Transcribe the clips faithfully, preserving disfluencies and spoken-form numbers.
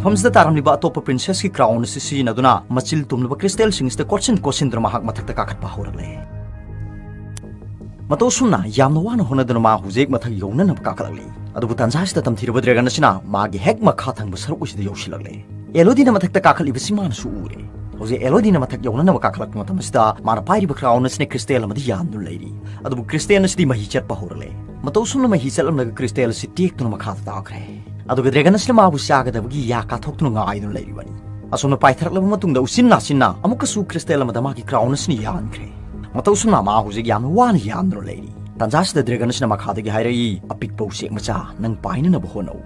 ꯃꯐꯝꯁꯤꯗ ꯇꯥꯔꯝꯂꯤꯕ ꯑꯇꯣꯞꯄ princessꯀꯤ crown ꯑꯁꯤ ꯁꯤꯖꯤꯟꯅꯗꯨꯅ ꯃꯆꯤꯜ ꯇꯨꯝꯂꯕ crystalꯁꯤꯡ ꯑꯁꯤꯗ ꯀꯣꯠꯁꯤꯟ ꯀꯣꯠꯁꯤꯟꯗꯨꯅ ꯃꯍꯥꯛ ꯃꯊꯛꯇ ꯀꯥꯈꯠꯄ ꯍꯧꯔꯛꯂꯦ꯫ ꯃꯇꯧ ꯑꯁꯨꯝꯅ ꯌꯥꯝꯅ ꯋꯥꯅ ꯍꯣꯠꯅꯗꯨꯅ ꯃꯥ ꯍꯧꯖꯤꯛ ꯃꯊꯛ ꯌꯧꯅꯅꯕ ꯀꯥꯈꯠꯂꯛꯂꯤ꯫ ꯑꯗꯨꯕꯨ ꯇꯥꯟꯖꯥ ꯑꯁꯤꯗ ꯇꯝꯊꯤꯔꯕ dragon ꯑꯁꯤꯅ ꯃꯥꯒꯤ ꯍꯦꯛ ꯃꯈꯥ ꯊꯪꯕ ꯁꯔꯨꯛ ꯑꯁꯤꯗ ꯌꯧꯁꯤꯜꯂꯛꯂꯦ꯫ ꯑꯦꯂꯣꯗꯤꯅ ꯃꯊꯛꯇ ꯀꯥꯈꯠꯂꯤꯕꯁꯤ ꯃꯥꯅꯁꯨ ꯎꯔꯦ꯫ ꯍꯧꯖꯤꯛ ꯑꯦꯂꯣꯗꯤꯅ ꯃꯊꯛ ꯌꯧꯅꯅꯕ ꯀꯥꯈꯠꯂꯛꯄ ꯃꯇꯝ ꯑꯁꯤꯗ ꯃꯥꯅ ꯄꯥꯏꯔꯤꯕ crown ꯑꯁꯤꯅ crystal ꯑꯃꯗ ꯌꯥꯟꯗꯨꯅ ꯂꯩꯔꯤ꯫ ꯑꯗꯨꯕꯨ crystal ꯑꯁꯤꯗꯤ ꯃꯍꯤ ꯆꯠꯄ ꯍꯧꯔꯛꯂꯦ꯫ ꯃꯇꯧ ꯑꯁꯨꯝꯅ ꯃꯍꯤ ꯆꯠꯂꯝꯂꯒ crystal ꯑꯁꯤ ꯇꯦꯛꯇꯨꯅ ꯃꯈꯥꯗ ꯇꯥꯈ꯭ꯔꯦ꯫ ꯑꯗꯨꯒ dragon ꯑꯁꯤꯅ ꯃꯥꯕꯨ ꯆꯥꯒꯗꯕꯒꯤ ꯌꯥ ꯀꯥꯊꯣꯛꯇꯨꯅ ꯉꯥꯏꯗꯨꯅ ꯂꯩꯔꯤꯕꯅꯤ꯫ ꯑꯁꯨꯝꯅ ꯄꯥꯏꯊꯔꯛꯂꯕ ꯃꯇꯨꯡꯗ ꯎꯆꯤꯟ ꯅꯥꯆꯤꯟꯅ ꯑꯃꯨꯛꯀꯁꯨ crystal ꯑꯃꯗ ꯃꯥꯒꯤ crown ꯑꯁꯤꯅ ꯌꯥꯟꯈ꯭ꯔꯦ꯫ ꯃꯇꯧ ꯑꯁꯨꯝꯅ ꯃꯥ ꯍꯧꯖꯤꯛ ꯌꯥꯝꯅ ꯋꯥꯅ ꯌꯥꯟꯗꯨꯅ ꯂꯩꯔꯤ꯫ ꯇꯥꯟꯖꯥ ꯑꯁꯤꯗ dragon ꯑꯁꯤꯅ ꯃꯈꯥꯗꯒꯤ ꯍꯥꯏꯔꯛꯏ, "ꯑꯄꯤꯛꯄ ꯎꯆꯦꯛ ꯃꯆꯥ, ꯅꯪ ꯄꯥꯏꯅꯅꯕ ꯍꯣꯠꯅꯧ꯫"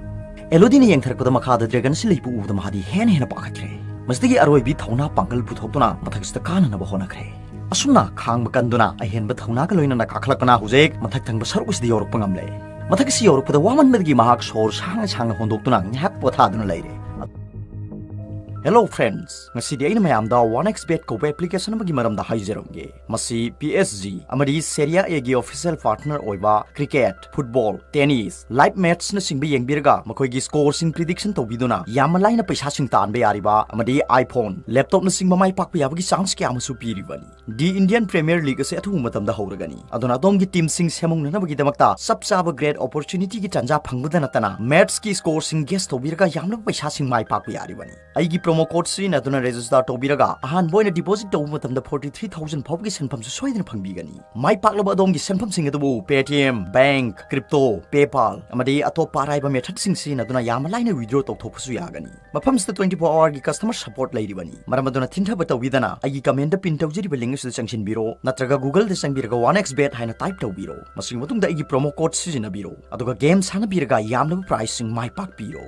ꯑꯦꯂꯣꯗꯤꯅ ꯌꯦꯡꯊꯔꯛꯄꯗ ꯃꯈꯥꯗ dragon ꯑꯁꯤ ꯂꯩꯕ ꯎꯕꯗ ꯃꯍꯥꯛꯗꯤ ꯍꯦꯟꯅ ꯍꯦꯟꯅ ꯄꯥꯈꯠꯈ꯭ꯔꯦ꯫ ꯃꯁꯤꯗꯒꯤ ꯑꯔꯣꯏꯕꯤ ꯊꯧꯅꯥ ꯄꯥꯡꯒꯜ ꯄꯨꯊꯣꯛꯇꯨꯅ ꯃꯊꯛꯁꯤꯗ ꯀꯥꯅꯅꯕ ꯍꯣꯠꯅꯈ꯭ꯔꯦ꯫ ꯑꯁꯨꯝꯅ ꯈꯥꯡꯕ ꯀꯟꯗꯨꯅ ꯑꯍꯦꯟꯕ ꯊꯧꯅꯥꯒ ꯂꯣꯏꯅꯅ ꯀꯥꯈꯠꯂꯛꯄꯅ ꯍꯧꯖꯤꯛ ꯃꯊꯛ ꯊꯪꯕ ꯁꯔꯨꯛ ꯑꯁꯤꯗ ꯌꯧꯔꯛꯄ ꯉꯝꯂꯦ꯫ ꯃꯊꯛ ꯑꯁꯤ ꯌꯧꯔꯛꯄꯗ ꯋꯥꯃꯟꯕꯗꯒꯤ ꯃꯍꯥꯛ ꯁꯣꯔ ꯁꯥꯡꯅ ꯁꯥꯡꯅ ꯍꯣꯟꯗꯣꯛꯇꯨꯅ ꯉꯥꯏꯍꯥꯛ ꯄꯣꯊꯥꯗꯨꯅ ꯂꯩꯔꯦ꯫ Hello friends, ꯉꯁꯤꯗꯤ ꯑꯩꯅ ꯃꯌꯥꯝꯗ one X bet ꯀꯧꯕ application ꯑꯃꯒꯤ ꯃꯔꯝꯗ ꯍꯥꯏꯖꯔꯝꯒꯦ꯫ ꯃꯁꯤ P S G ꯑꯃꯗꯤ Serie Aꯒꯤ official partner ꯑꯣꯏꯕ cricket, football, tennis, live matchꯅꯆꯤꯡꯕ ꯌꯦꯡꯕꯤꯔꯒ ꯃꯈꯣꯏꯒꯤ scoreꯁꯤꯡ prediction ꯇꯧꯕꯤꯗꯨꯅ ꯌꯥꯝꯅ ꯂꯥꯏꯅ ꯄꯩꯁꯥꯁꯤꯡ ꯇꯥꯟꯕ ꯌꯥꯔꯤꯕ ꯑꯃꯗꯤ iPhone, laptopꯅꯆꯤꯡꯕ ꯃꯥꯏ ꯄꯥꯛꯄ ꯌꯥꯕꯒꯤ chance ꯀꯌꯥ ꯑꯃꯁꯨ ꯄꯤꯔꯤꯕꯅꯤ꯫ The Indian Premier League ꯑꯁꯤ ꯑꯊꯨꯕ ꯃꯇꯝꯗ ꯍꯧꯔꯒꯅꯤ꯫ ꯑꯗꯨꯅ ꯑꯗꯣꯝꯒꯤ teamꯁꯤꯡ ꯁꯦꯝꯍꯧꯅꯅꯕꯒꯤꯗꯃꯛꯇ ꯆꯞ ꯆꯥꯕ great opportunityꯒꯤ ꯇꯥꯟꯖꯥ ꯐꯪꯕꯗ ꯅꯠꯇꯅ matchꯀꯤ scoreꯁꯤꯡ guess ꯇꯧꯕꯤꯔꯒ ꯌꯥꯝꯂꯕ ꯄꯩꯁꯥꯁꯤꯡ ꯃꯥꯏ ꯄꯥꯛꯄ ꯌꯥꯔꯤꯕꯅꯤ꯫ ꯑꯩꯒꯤ promo code ꯁꯤꯖꯤꯟꯅꯗꯨꯅ register ꯇꯧꯕꯤꯔꯒ ꯑꯍꯥꯟꯕ ꯑꯣꯏꯅ deposit ꯇꯧꯕ ꯃꯇꯝꯗ forty three thousand ꯐꯥꯎꯕꯒꯤ ꯁꯦꯟꯐꯝꯁꯨ ꯁꯣꯏꯗꯅ ꯐꯪꯕꯤꯒꯅꯤ꯫ ꯃꯥꯏ ꯄꯥꯛꯂꯕ ꯑꯗꯣꯝꯒꯤ ꯁꯦꯟꯐꯝꯁꯤꯡ ꯑꯗꯨꯕꯨ Paytm, bank, crypto, PayPal ꯑꯃꯗꯤ ꯑꯇꯣꯞꯄ ꯑꯔꯥꯏꯕ methodꯁꯤꯡ ꯁꯤꯖꯤꯟꯅꯗꯨꯅ ꯌꯥꯝꯅ ꯂꯥꯏꯅ withdraw ꯇꯧꯊꯣꯛꯄꯁꯨ ꯌꯥꯒꯅꯤ꯫ ꯃꯐꯝꯁꯤꯗ twenty four hourꯒꯤ customer support ꯂꯩꯔꯤꯕꯅꯤ꯫ ꯃꯔꯝ ꯑꯗꯨꯅ ꯊꯤꯡꯊꯕ ꯇꯧꯕꯤꯗꯅ ꯑꯩꯒꯤ commentꯗ pin ꯇꯧꯖꯔꯤꯕ link ꯑꯁꯤꯗ ꯆꯪꯁꯤꯟꯕꯤꯔꯣ, ꯅꯠꯇ꯭ꯔꯒ Googleꯗ ꯆꯪꯕꯤꯔꯒ one X bet ꯍꯥꯏꯅ type ꯇꯧꯕꯤꯔꯣ꯫ ꯃꯁꯤꯒꯤ ꯃꯇꯨꯡꯗ ꯑꯩꯒꯤ promo code ꯁꯤꯖꯤꯟꯅꯕꯤꯔꯣ, ꯑꯗꯨꯒ game ꯁꯥꯟꯅꯕꯤꯔꯒ ꯌꯥꯝꯂꯕ prizeꯁꯤꯡ ꯃꯥꯏ ꯄꯥꯛꯄꯤꯔꯣ꯫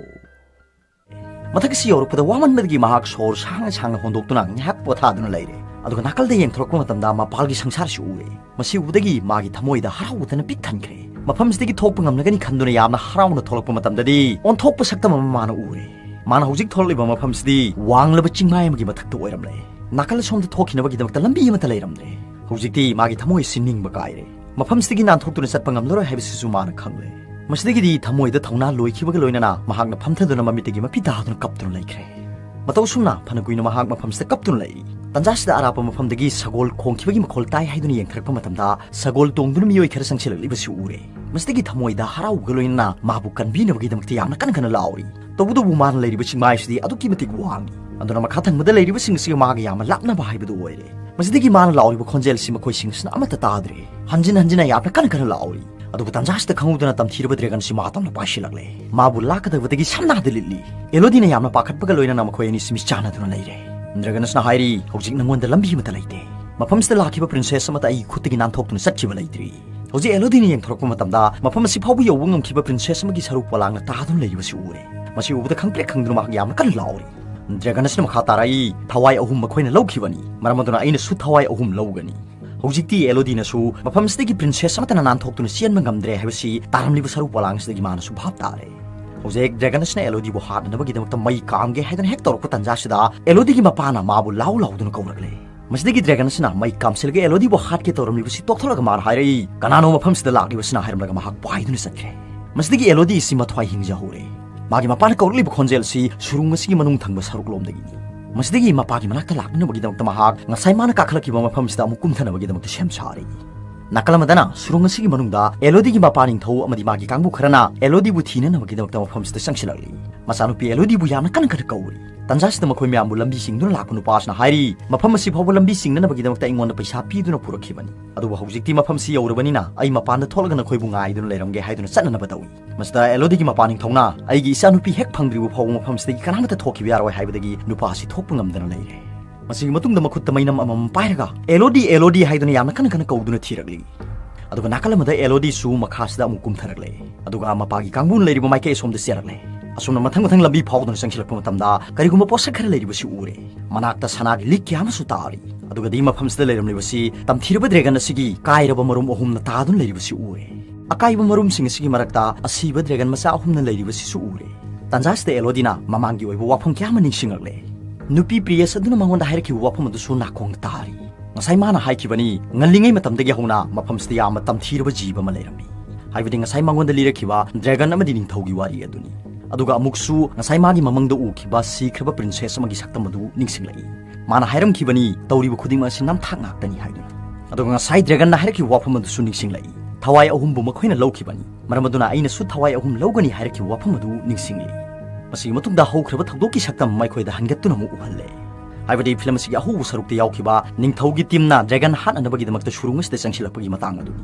ꯃꯊꯛ ꯑꯁꯤ ꯌꯧꯔꯛꯄꯗ ꯋꯥꯃꯟꯕꯗꯒꯤ ꯃꯍꯥꯛ ꯁꯣꯔ ꯁꯥꯡꯅ ꯁꯥꯡꯅ ꯍꯣꯟꯗꯣꯛꯇꯨꯅ ꯉꯥꯏꯍꯥꯛ ꯄꯣꯊꯥꯗꯨꯅ ꯂꯩꯔꯦ꯫ ꯑꯗꯨꯒ ꯅꯥꯀꯜꯗ ꯌꯦꯡꯊꯣꯔꯛꯄ ꯃꯇꯝꯗ ꯃꯄꯥꯜꯒꯤ ꯁꯪꯁꯥꯔꯁꯤ ꯎꯔꯦ꯫ ꯃꯁꯤ ꯎꯕꯗꯒꯤ ꯃꯥꯒꯤ ꯊꯃꯣꯏꯗ ꯍꯔꯥꯎꯕꯗꯅ ꯄꯤꯛ ꯊꯟꯈ꯭ꯔꯦ꯫ ꯃꯐꯝꯁꯤꯗꯒꯤ ꯊꯣꯛꯄ ꯉꯝꯂꯒꯅꯤ ꯈꯟꯗꯨꯅ ꯌꯥꯝꯅ ꯍꯔꯥꯎꯅ ꯊꯣꯛꯂꯛꯄ ꯃꯇꯝꯗꯗꯤ ꯑꯣꯟꯊꯣꯛꯄ ꯁꯛꯇꯝ ꯑꯃ ꯃꯥꯅ ꯎꯔꯦ꯫ ꯃꯥꯅ ꯍꯧꯖꯤꯛ ꯊꯣꯛꯂꯛꯂꯤꯕ ꯃꯐꯝꯁꯤꯗꯤ ꯋꯥꯡꯂꯕ ꯆꯤꯡꯃꯥꯏ ꯑꯃꯒꯤ ꯃꯊꯛꯇ ꯑꯣꯏꯔꯝꯂꯦ꯫ ꯅꯥꯀꯜ ꯑꯁꯣꯝꯗ ꯊꯣꯛꯈꯤꯅꯕꯒꯤꯗꯃꯛꯇ ꯂꯝꯕꯤ ꯑꯃꯠꯇ ꯂꯩꯔꯝꯗ꯭ꯔꯦ꯫ ꯍꯧꯖꯤꯛꯇꯤ ꯃꯥꯒꯤ ꯊꯃꯣꯏ ꯑꯁꯤ ꯅꯤꯡꯕ ꯀꯥꯏꯔꯦ꯫ ꯃꯐꯝꯁꯤꯗꯒꯤ ꯅꯥꯟꯊꯣꯛꯇꯨꯅ ꯆꯠꯄ ꯉꯝꯂꯔꯣꯏ ꯍꯥꯏꯕꯁꯤꯁꯨ ꯃꯥꯅ ꯈꯪꯂꯦ꯫ ꯃꯁꯤꯗꯒꯤꯗꯤ ꯊꯃꯣꯏꯗ ꯊꯧꯅꯥ ꯂꯣꯏꯈꯤꯕꯒ ꯂꯣꯏꯅꯅ ꯃꯍꯥꯛꯅ ꯐꯝꯊꯗꯨꯅ ꯃꯃꯤꯠꯇꯒꯤ ꯃꯄꯤ ꯇꯥꯗꯨꯅ ꯀꯞꯇꯨꯅ ꯂꯩꯈ꯭ꯔꯦ꯫ ꯃꯇꯧ ꯑꯁꯨꯝꯅ ꯐꯅ ꯀꯨꯏꯅ ꯃꯍꯥꯛ ꯃꯐꯝꯁꯤꯗ ꯀꯞꯇꯨꯅ ꯂꯩ꯫ ꯇꯟꯖꯥꯁꯤꯗ ꯑꯔꯥꯞꯄ ꯃꯐꯝꯗꯒꯤ ꯁꯒꯣꯜ ꯈꯣꯡꯈꯤꯕꯒꯤ ꯃꯈꯣꯜ ꯇꯥꯏ ꯍꯥꯏꯗꯨꯅ ꯌꯦꯡꯊꯔꯛꯄ ꯃꯇꯝꯗ ꯁꯒꯣꯜ ꯇꯣꯡꯗꯨꯅ ꯃꯤꯑꯣꯏ ꯈꯔ ꯆꯪꯁꯤꯜꯂꯛꯂꯤꯕꯁꯤ ꯎꯔꯦ꯫ ꯃꯁꯤꯗꯒꯤ ꯊꯃꯣꯏꯗ ꯍꯔꯥꯎꯕꯒ ꯂꯣꯏꯅꯅ ꯃꯥꯕꯨ ꯀꯟꯕꯤꯅꯕꯒꯤꯗꯃꯛꯇ ꯌꯥꯝꯅ ꯀꯟꯅ ꯀꯟꯅ ꯂꯥꯎꯔꯤ꯫ ꯇꯧꯕꯇꯕꯨ ꯃꯥꯅ ꯂꯩꯔꯤꯕ ꯆꯤꯡꯃꯥꯏꯁꯤꯗꯤ ꯑꯗꯨꯛꯀꯤ ꯃꯇꯤꯛ ꯋꯥꯡꯏ꯫ ꯑꯗꯨꯅ ꯃꯈꯥ ꯊꯪꯕꯗ ꯂꯩꯔꯤꯕꯁꯤꯡ ꯑꯁꯤꯒ ꯃꯥꯒ ꯌꯥꯝꯅ ꯂꯥꯞꯅꯕ ꯍꯥꯏꯕꯗꯨ ꯑꯣꯏꯔꯦ꯫ ꯃꯁꯤꯗꯒꯤ ꯃꯥꯅ ꯂꯥꯎꯔꯤꯕ ꯈꯣꯟꯖꯦꯜ ꯑꯁꯤ ꯃꯈꯣꯏꯁꯤꯡ ꯑꯁꯤꯅ ꯑꯃꯠꯇ ꯇꯥꯗ꯭ꯔꯦ꯫ ꯍꯟꯖꯤꯟ ꯍꯟꯖꯤꯟꯅ ꯌꯥꯝꯅ ꯀꯟꯅ ꯀꯟꯅ ꯂꯥꯎꯔꯤ꯫ ꯑꯗꯨꯕꯨ ꯇꯟꯖꯥꯁꯤꯗ ꯈꯪꯍꯧꯗꯅ ꯇꯝꯊꯤꯔꯕ ꯗ꯭ꯔꯦꯒꯟ ꯑꯁꯤ ꯃꯥ ꯇꯝꯅ ꯄꯥꯏꯁꯤꯜꯂꯛꯂꯦ꯫ ꯃꯥꯕꯨ ꯂꯥꯛꯀꯗꯕꯗꯒꯤ ꯁꯝꯅꯥꯗ ꯂꯤꯠꯂꯤ꯫ ꯑꯦꯂꯣꯗꯤꯅ ꯌꯥꯝꯅ ꯄꯥꯈꯠꯄꯒ ꯂꯣꯏꯅꯅ ꯃꯈꯣꯏ ꯑꯅꯤꯁꯤ ꯃꯤꯠ ꯆꯥꯟꯅꯗꯨꯅ ꯂꯩꯔꯦ꯫ ꯗ꯭ꯔꯦꯒꯟ ꯑꯁꯤꯅ ꯍꯥꯏꯔꯤ, "ꯍꯧꯖꯤꯛ ꯅꯉꯣꯟꯗ ꯂꯝꯕꯤ ꯑꯃꯠꯇ ꯂꯩꯇꯦ꯫ ꯃꯐꯝꯁꯤꯗ ꯂꯥꯛꯈꯤꯕ ꯄ꯭ꯔꯤꯟꯁꯦꯁ ꯑꯃꯠꯇ ꯑꯩꯒꯤ ꯈꯨꯠꯇꯒꯤ ꯅꯥꯟꯊꯣꯛꯇꯨꯅ ꯆꯠꯈꯤꯕ ꯂꯩꯇ꯭ꯔꯤ"꯫ ꯍꯧꯖꯤꯛ ꯑꯦꯂꯣꯗꯤꯅ ꯌꯦꯡꯊꯣꯔꯛꯄ ꯃꯇꯝꯗ ꯃꯐꯝ ꯑꯁꯤ ꯐꯥꯎꯕ ꯌꯧꯕ ꯉꯝꯈꯤꯕ ꯄ꯭ꯔꯤꯟꯁꯦꯁ ꯑꯃꯒꯤ ꯁꯔꯨ ꯄꯣꯂꯥꯡꯅ ꯇꯥꯗꯨꯅ ꯂꯩꯔꯤꯕꯁꯤ ꯎꯔꯦ꯫ ꯃꯁꯤ ꯎꯕꯗ ꯈꯪꯄ꯭ꯔꯦꯛ ꯈꯪꯗꯨꯅ ꯃꯍꯥꯛ ꯌꯥꯝꯅ ꯀꯟꯅ ꯂꯥꯎꯔꯤ꯫ ꯗ꯭ꯔꯦꯒꯟ ꯑꯁꯤꯅ ꯃꯈꯥ ꯇꯥꯔꯛꯏ, "ꯊꯋꯥꯏ ꯑꯍꯨꯝ ꯃꯈꯣꯏꯅ ꯂꯧꯈꯤꯕꯅꯤ, ꯃꯔꯝ ꯑꯗꯨꯅ ꯑꯩꯅꯁꯨ ꯊꯋꯥꯏ ꯑꯍꯨꯝ ꯂꯧꯒꯅꯤ"꯫ ꯍꯧꯖꯤꯛꯇꯤ ꯑꯦꯂꯣꯗꯤꯅꯁꯨ ꯃꯐꯝꯁꯤꯗꯒꯤ ꯄ꯭ꯔꯤꯟꯁꯦꯁ ꯑꯃꯠꯇꯅ ꯅꯥꯟꯊꯣꯛꯇꯨꯅ ꯆꯦꯟꯕ ꯉꯝꯗ꯭ꯔꯦ ꯍꯥꯏꯕꯁꯤ ꯇꯥꯔꯝꯂꯤꯕ ꯁꯔꯨ ꯄꯣꯂꯥꯡꯁꯤꯗꯒꯤ ꯃꯥꯅꯁꯨ ꯚꯥꯞ ꯇꯥꯔꯦ꯫ ꯍꯧꯖꯤꯛ ꯗ꯭ꯔꯦꯒꯟ ꯑꯁꯤꯅ ꯑꯦꯂꯣꯗꯤꯕꯨ ꯍꯥꯠꯅꯅꯕꯒꯤꯗꯃꯛꯇ ꯃꯩ ꯀꯥꯝꯒꯦ ꯍꯥꯏꯗꯨꯅ ꯍꯦꯛ ꯇꯧꯔꯛꯄ ꯇꯟꯖꯥꯁꯤꯗ ꯑꯦꯂꯣꯗꯤꯒꯤ ꯃꯄꯥꯅ ꯃꯥꯕꯨ ꯂꯥꯎ ꯂꯥꯎꯗꯨꯅ ꯀꯧꯔꯛꯂꯦ꯫ ꯃꯁꯤꯗꯒꯤ ꯗ꯭ꯔꯦꯒꯟ ꯑꯁꯤꯅ ꯃꯩ ꯀꯥꯝꯁꯤꯜꯂꯒ ꯑꯦꯂꯣꯗꯤꯕꯨ ꯍꯥꯠꯀꯦ ꯇꯧꯔꯝꯂꯤꯕꯁꯤ ꯇꯣꯛꯊꯣꯛꯂꯒ ꯃꯥꯅ ꯍꯥꯏꯔꯛꯏ, "ꯀꯅꯥꯅꯣ ꯃꯐꯝꯁꯤꯗ ꯂꯥꯛꯂꯤꯕꯁꯤꯅ?" ꯍꯥꯏꯔꯝꯂꯒ ꯃꯍꯥꯛ ꯄꯥꯏꯗꯨꯅ ꯆꯠꯈ꯭ꯔꯦ꯫ ꯃꯁꯤꯗꯒꯤ ꯑꯦꯂꯣꯗꯤ ꯑꯁꯤ ꯃꯊ꯭ꯋꯥꯏ ꯍꯤꯡꯖꯍꯧꯔꯦ꯫ ꯃꯥꯒꯤ ꯃꯄꯥꯅ ꯀꯧꯔꯛꯂꯤꯕ ꯈꯣꯟꯖꯦꯜ ꯑꯁꯤ ꯁꯨꯔꯨꯡ ꯑꯁꯤꯒꯤ ꯃꯅꯨꯡ ꯊꯪꯕ ꯁꯔꯨꯛꯂꯣꯝꯗꯒꯤꯅꯤ꯫ ꯃꯁꯤꯗꯒꯤ ꯃꯄꯥꯒꯤ ꯃꯅꯥꯛꯇ ꯂꯥꯛꯅꯅꯕꯒꯤꯗꯃꯛꯇ ꯃꯍꯥꯛ ꯉꯁꯥꯏ ꯃꯥꯅ ꯀꯥꯈꯠꯂꯛꯈꯤꯕ ꯃꯐꯝꯁꯤꯗ ꯑꯃꯨꯛ ꯀꯨꯝꯊꯅꯕꯒꯤꯗꯃꯛꯇ ꯁꯦꯝ ꯁꯥꯔꯤ꯫ ꯅꯥꯀꯜ ꯑꯃꯗꯅ ꯁꯨꯔꯨꯡ ꯑꯁꯤꯒꯤ ꯃꯅꯨꯡꯗ ꯑꯦꯂꯣꯗꯤꯒꯤ ꯃꯄꯥ ꯅꯤꯡꯊꯧ ꯑꯃꯗꯤ ꯃꯥꯒꯤ ꯀꯥꯡꯕꯨ ꯈꯔꯅ ꯑꯦꯂꯣꯗꯤꯕꯨ ꯊꯤꯅꯅꯕꯒꯤꯗꯃꯛꯇ ꯃꯐꯝꯁꯤꯗ ꯆꯪꯁꯤꯜꯂꯛꯂꯤ꯫ ꯃꯆꯥꯅꯨꯄꯤ ꯑꯦꯂꯣꯗꯤꯕꯨ ꯌꯥꯝꯅ ꯀꯟꯅ ꯀꯟꯅ ꯀꯧꯔꯤ꯫ ꯇꯟꯖꯥꯁꯤꯗ ꯃꯈꯣꯏ ꯃꯌꯥꯝꯕꯨ ꯂꯝꯕꯤ ꯆꯤꯡꯗꯨꯅ ꯂꯥꯛꯄ ꯅꯨꯄꯥꯁꯤꯅ ꯍꯥꯏꯔꯤ, "ꯃꯐꯝ ꯑꯁꯤ ꯐꯥꯎꯕ ꯂꯝꯕꯤ ꯆꯤꯡꯅꯅꯕꯒꯤꯗꯃꯛꯇ ꯑꯩꯉꯣꯟꯗ ꯄꯩꯁꯥ ꯄꯤꯗꯨꯅ ꯄꯨꯔꯛꯈꯤꯕꯅꯤ꯫ ꯑꯗꯨꯕꯨ ꯍꯧꯖꯤꯛꯇꯤ ꯃꯐꯝꯁꯤ ꯌꯧꯔꯕꯅꯤꯅ ꯑꯩ ꯃꯄꯥꯟꯗ ꯊꯣꯛꯂꯒ ꯅꯈꯣꯏꯕꯨ ꯉꯥꯏꯗꯨꯅ ꯂꯩꯔꯝꯒꯦ" ꯍꯥꯏꯗꯨꯅ ꯆꯠꯅꯅꯕ ꯇꯧꯏ꯫ ꯃꯁꯤꯗ ꯑꯦꯂꯣꯗꯤꯒꯤ ꯃꯄꯥ ꯅꯤꯡꯊꯧꯅ, "ꯑꯩꯒꯤ ꯏꯆꯥꯅꯨꯄꯤ ꯍꯦꯛ ꯐꯪꯗ꯭ꯔꯤꯕ ꯐꯥꯎꯕ ꯃꯐꯝꯁꯤꯗꯒꯤ ꯀꯅꯥꯃꯠꯇ ꯊꯣꯛꯈꯤꯕ ꯌꯥꯔꯣꯏ" ꯍꯥꯏꯕꯗꯒꯤ ꯅꯨꯄꯥ ꯑꯁꯤ ꯊꯣꯛꯄ ꯉꯝꯗꯅ ꯂꯩꯔꯦ꯫ ꯃꯁꯤꯒꯤ ꯃꯇꯨꯡꯗ ꯃꯈꯨꯠꯇ ꯃꯩꯅꯝ ꯑꯃꯃꯝ ꯄꯥꯏꯔꯒ "ꯑꯦꯂꯣꯗꯤ, ꯑꯦꯂꯣꯗꯤ" ꯍꯥꯏꯗꯨꯅ ꯌꯥꯝꯅ ꯀꯟꯅ ꯀꯟꯅ ꯀꯧꯗꯨꯅ ꯊꯤꯔꯛꯂꯤ꯫ ꯑꯗꯨꯒ ꯅꯥꯀꯜ ꯑꯃꯗ ꯑꯦꯂꯣꯗꯤꯁꯨ ꯃꯈꯥꯁꯤꯗ ꯑꯃꯨꯛ ꯀꯨꯝꯊꯔꯛꯂꯦ꯫ ꯑꯗꯨꯒ ꯃꯄꯥꯒꯤ ꯀꯥꯡꯕꯨꯅ ꯂꯩꯔꯤꯕ ꯃꯥꯏꯀꯩ ꯑꯁꯣꯝꯗ ꯆꯦꯜꯂꯛꯂꯦ꯫ ꯑꯁꯨꯝꯅ ꯃꯊꯪ ꯃꯊꯪ ꯂꯝꯕꯤ ꯐꯥꯎꯗꯨꯅ ꯆꯪꯁꯤꯜꯂꯛꯄ ꯃꯇꯝꯗ ꯀꯔꯤꯒꯨꯝꯕ ꯄꯣꯠꯁꯛ ꯈꯔ ꯂꯩꯔꯤꯕꯁꯤ ꯎꯔꯦ꯫ ꯃꯅꯥꯛꯇ ꯁꯅꯥꯒꯤ ꯂꯤꯛ ꯀꯌꯥ ꯑꯃꯁꯨ ꯇꯥꯔꯤ꯫ ꯑꯗꯨꯒꯗꯤ ꯃꯐꯝꯁꯤꯗ ꯂꯩꯔꯝꯂꯤꯕꯁꯤ ꯇꯝꯊꯤꯔꯕ ꯗ꯭ꯔꯦꯒꯟ ꯑꯁꯤꯒꯤ ꯀꯥꯏꯔꯕ ꯃꯔꯨꯝ ꯑꯍꯨꯝꯅ ꯇꯥꯗꯨꯅ ꯂꯩꯔꯤꯕꯁꯤ ꯎꯔꯦ꯫ ꯑꯀꯥꯏꯕ ꯃꯔꯨꯝꯁꯤꯡ ꯑꯁꯤꯒꯤ ꯃꯔꯛꯇ ꯑꯁꯤꯕ ꯗ꯭ꯔꯦꯒꯟ ꯃꯆꯥ ꯑꯍꯨꯝꯅ ꯂꯩꯔꯤꯕꯁꯤꯁꯨ ꯎꯔꯦ꯫ ꯇꯟꯖꯥꯁꯤꯗ ꯑꯦꯂꯣꯗꯤꯅ ꯃꯃꯥꯡꯒꯤ ꯑꯣꯏꯕ ꯋꯥꯐꯝ ꯀꯌꯥ ꯑꯃ ꯅꯤꯡꯁꯤꯡꯂꯛꯂꯦ꯫ ꯅꯨꯄꯤ ꯄ꯭ꯔꯤꯌꯦꯁ ꯑꯗꯨꯅ ꯃꯉꯣꯟꯗ ꯍꯥꯏꯔꯛꯈꯤꯕ ꯋꯥꯐꯝ ꯑꯗꯨꯁꯨ ꯅꯥꯀꯣꯡꯗ ꯇꯥꯔꯤ꯫ ꯉꯁꯥꯏ ꯃꯥꯅ ꯍꯥꯏꯈꯤꯕꯅꯤ, ꯉꯜꯂꯤꯉꯩ ꯃꯇꯝꯗꯒꯤ ꯍꯧꯅ ꯃꯐꯝꯁꯤꯗ ꯌꯥꯝꯅ ꯇꯝꯊꯤꯔꯕ ꯖꯤꯕ ꯑꯃ ꯂꯩꯔꯝꯃꯤ꯫ ꯍꯥꯏꯕꯗꯤ ꯉꯁꯥꯏ ꯃꯉꯣꯟꯗ ꯂꯤꯔꯛꯈꯤꯕ ꯗ꯭ꯔꯦꯒꯟ ꯑꯃꯗꯤ ꯅꯤꯡꯊꯧꯒꯤ ꯋꯥꯔꯤ ꯑꯗꯨꯅꯤ꯫ ꯑꯗꯨꯒ ꯑꯃꯨꯛꯁꯨ ꯉꯁꯥꯏ ꯃꯥꯒꯤ ꯃꯃꯪꯗ ꯎꯈꯤꯕ ꯁꯤꯈ꯭ꯔꯕ ꯄ꯭ꯔꯤꯟꯁꯦꯁ ꯑꯃꯒꯤ ꯁꯛꯇꯝ ꯑꯗꯨ ꯅꯤꯡꯁꯤꯡꯂꯛꯏ꯫ ꯃꯥꯅ ꯍꯥꯏꯔꯝꯈꯤꯕꯅꯤ, "ꯇꯧꯔꯤꯕ ꯈꯨꯗꯤꯡꯃꯛ ꯑꯁꯤ ꯅꯝꯊꯥꯛ ꯉꯥꯛꯇꯅꯤ" ꯍꯥꯏꯗꯨꯅ꯫ ꯑꯗꯨꯒ ꯉꯁꯥꯏ ꯗ꯭ꯔꯦꯒꯟꯅ ꯍꯥꯏꯔꯛꯈꯤꯕ ꯋꯥꯐꯝ ꯑꯗꯨꯁꯨ ꯅꯤꯡꯁꯤꯡꯂꯛꯏ, "ꯊꯋꯥꯏ ꯑꯍꯨꯝꯕꯨ ꯃꯈꯣꯏꯅ ꯂꯧꯈꯤꯕꯅꯤ, ꯃꯔꯝ ꯑꯗꯨꯅ ꯑꯩꯅꯁꯨ ꯊꯋꯥꯏ ꯑꯍꯨꯝ ꯂꯧꯒꯅꯤ" ꯍꯥꯏꯔꯛꯈꯤꯕ ꯋꯥꯐꯝ ꯑꯗꯨ ꯅꯤꯡꯁꯤꯡꯂꯛꯏ꯫ ꯃꯁꯤꯒꯤ ꯃꯇꯨꯡꯗ ꯍꯧꯈ꯭ꯔꯕ ꯊꯧꯗꯣꯛꯀꯤ ꯁꯛꯇꯝ ꯑꯃ ꯑꯩꯈꯣꯏꯗ ꯍꯟꯒꯠꯇꯨꯅ ꯑꯃꯨꯛ ꯎꯍꯜꯂꯦ꯫ ꯍꯥꯏꯕꯗꯤ ꯐꯤꯂꯝ ꯑꯁꯤꯒꯤ ꯑꯍꯧꯕ ꯁꯔꯨꯛꯇ ꯌꯥꯎꯈꯤꯕ ꯅꯤꯡꯊꯧꯒꯤ ꯇꯤꯝꯅ ꯗ꯭ꯔꯦꯒꯟ ꯍꯥꯠꯅꯅꯕꯒꯤꯗꯃꯛꯇ ꯁꯨꯔꯨꯡ ꯑꯁꯤꯗ ꯆꯪꯁꯤꯜꯂꯛꯄꯒꯤ ꯃꯇꯥꯡ ꯑꯗꯨꯅꯤ꯫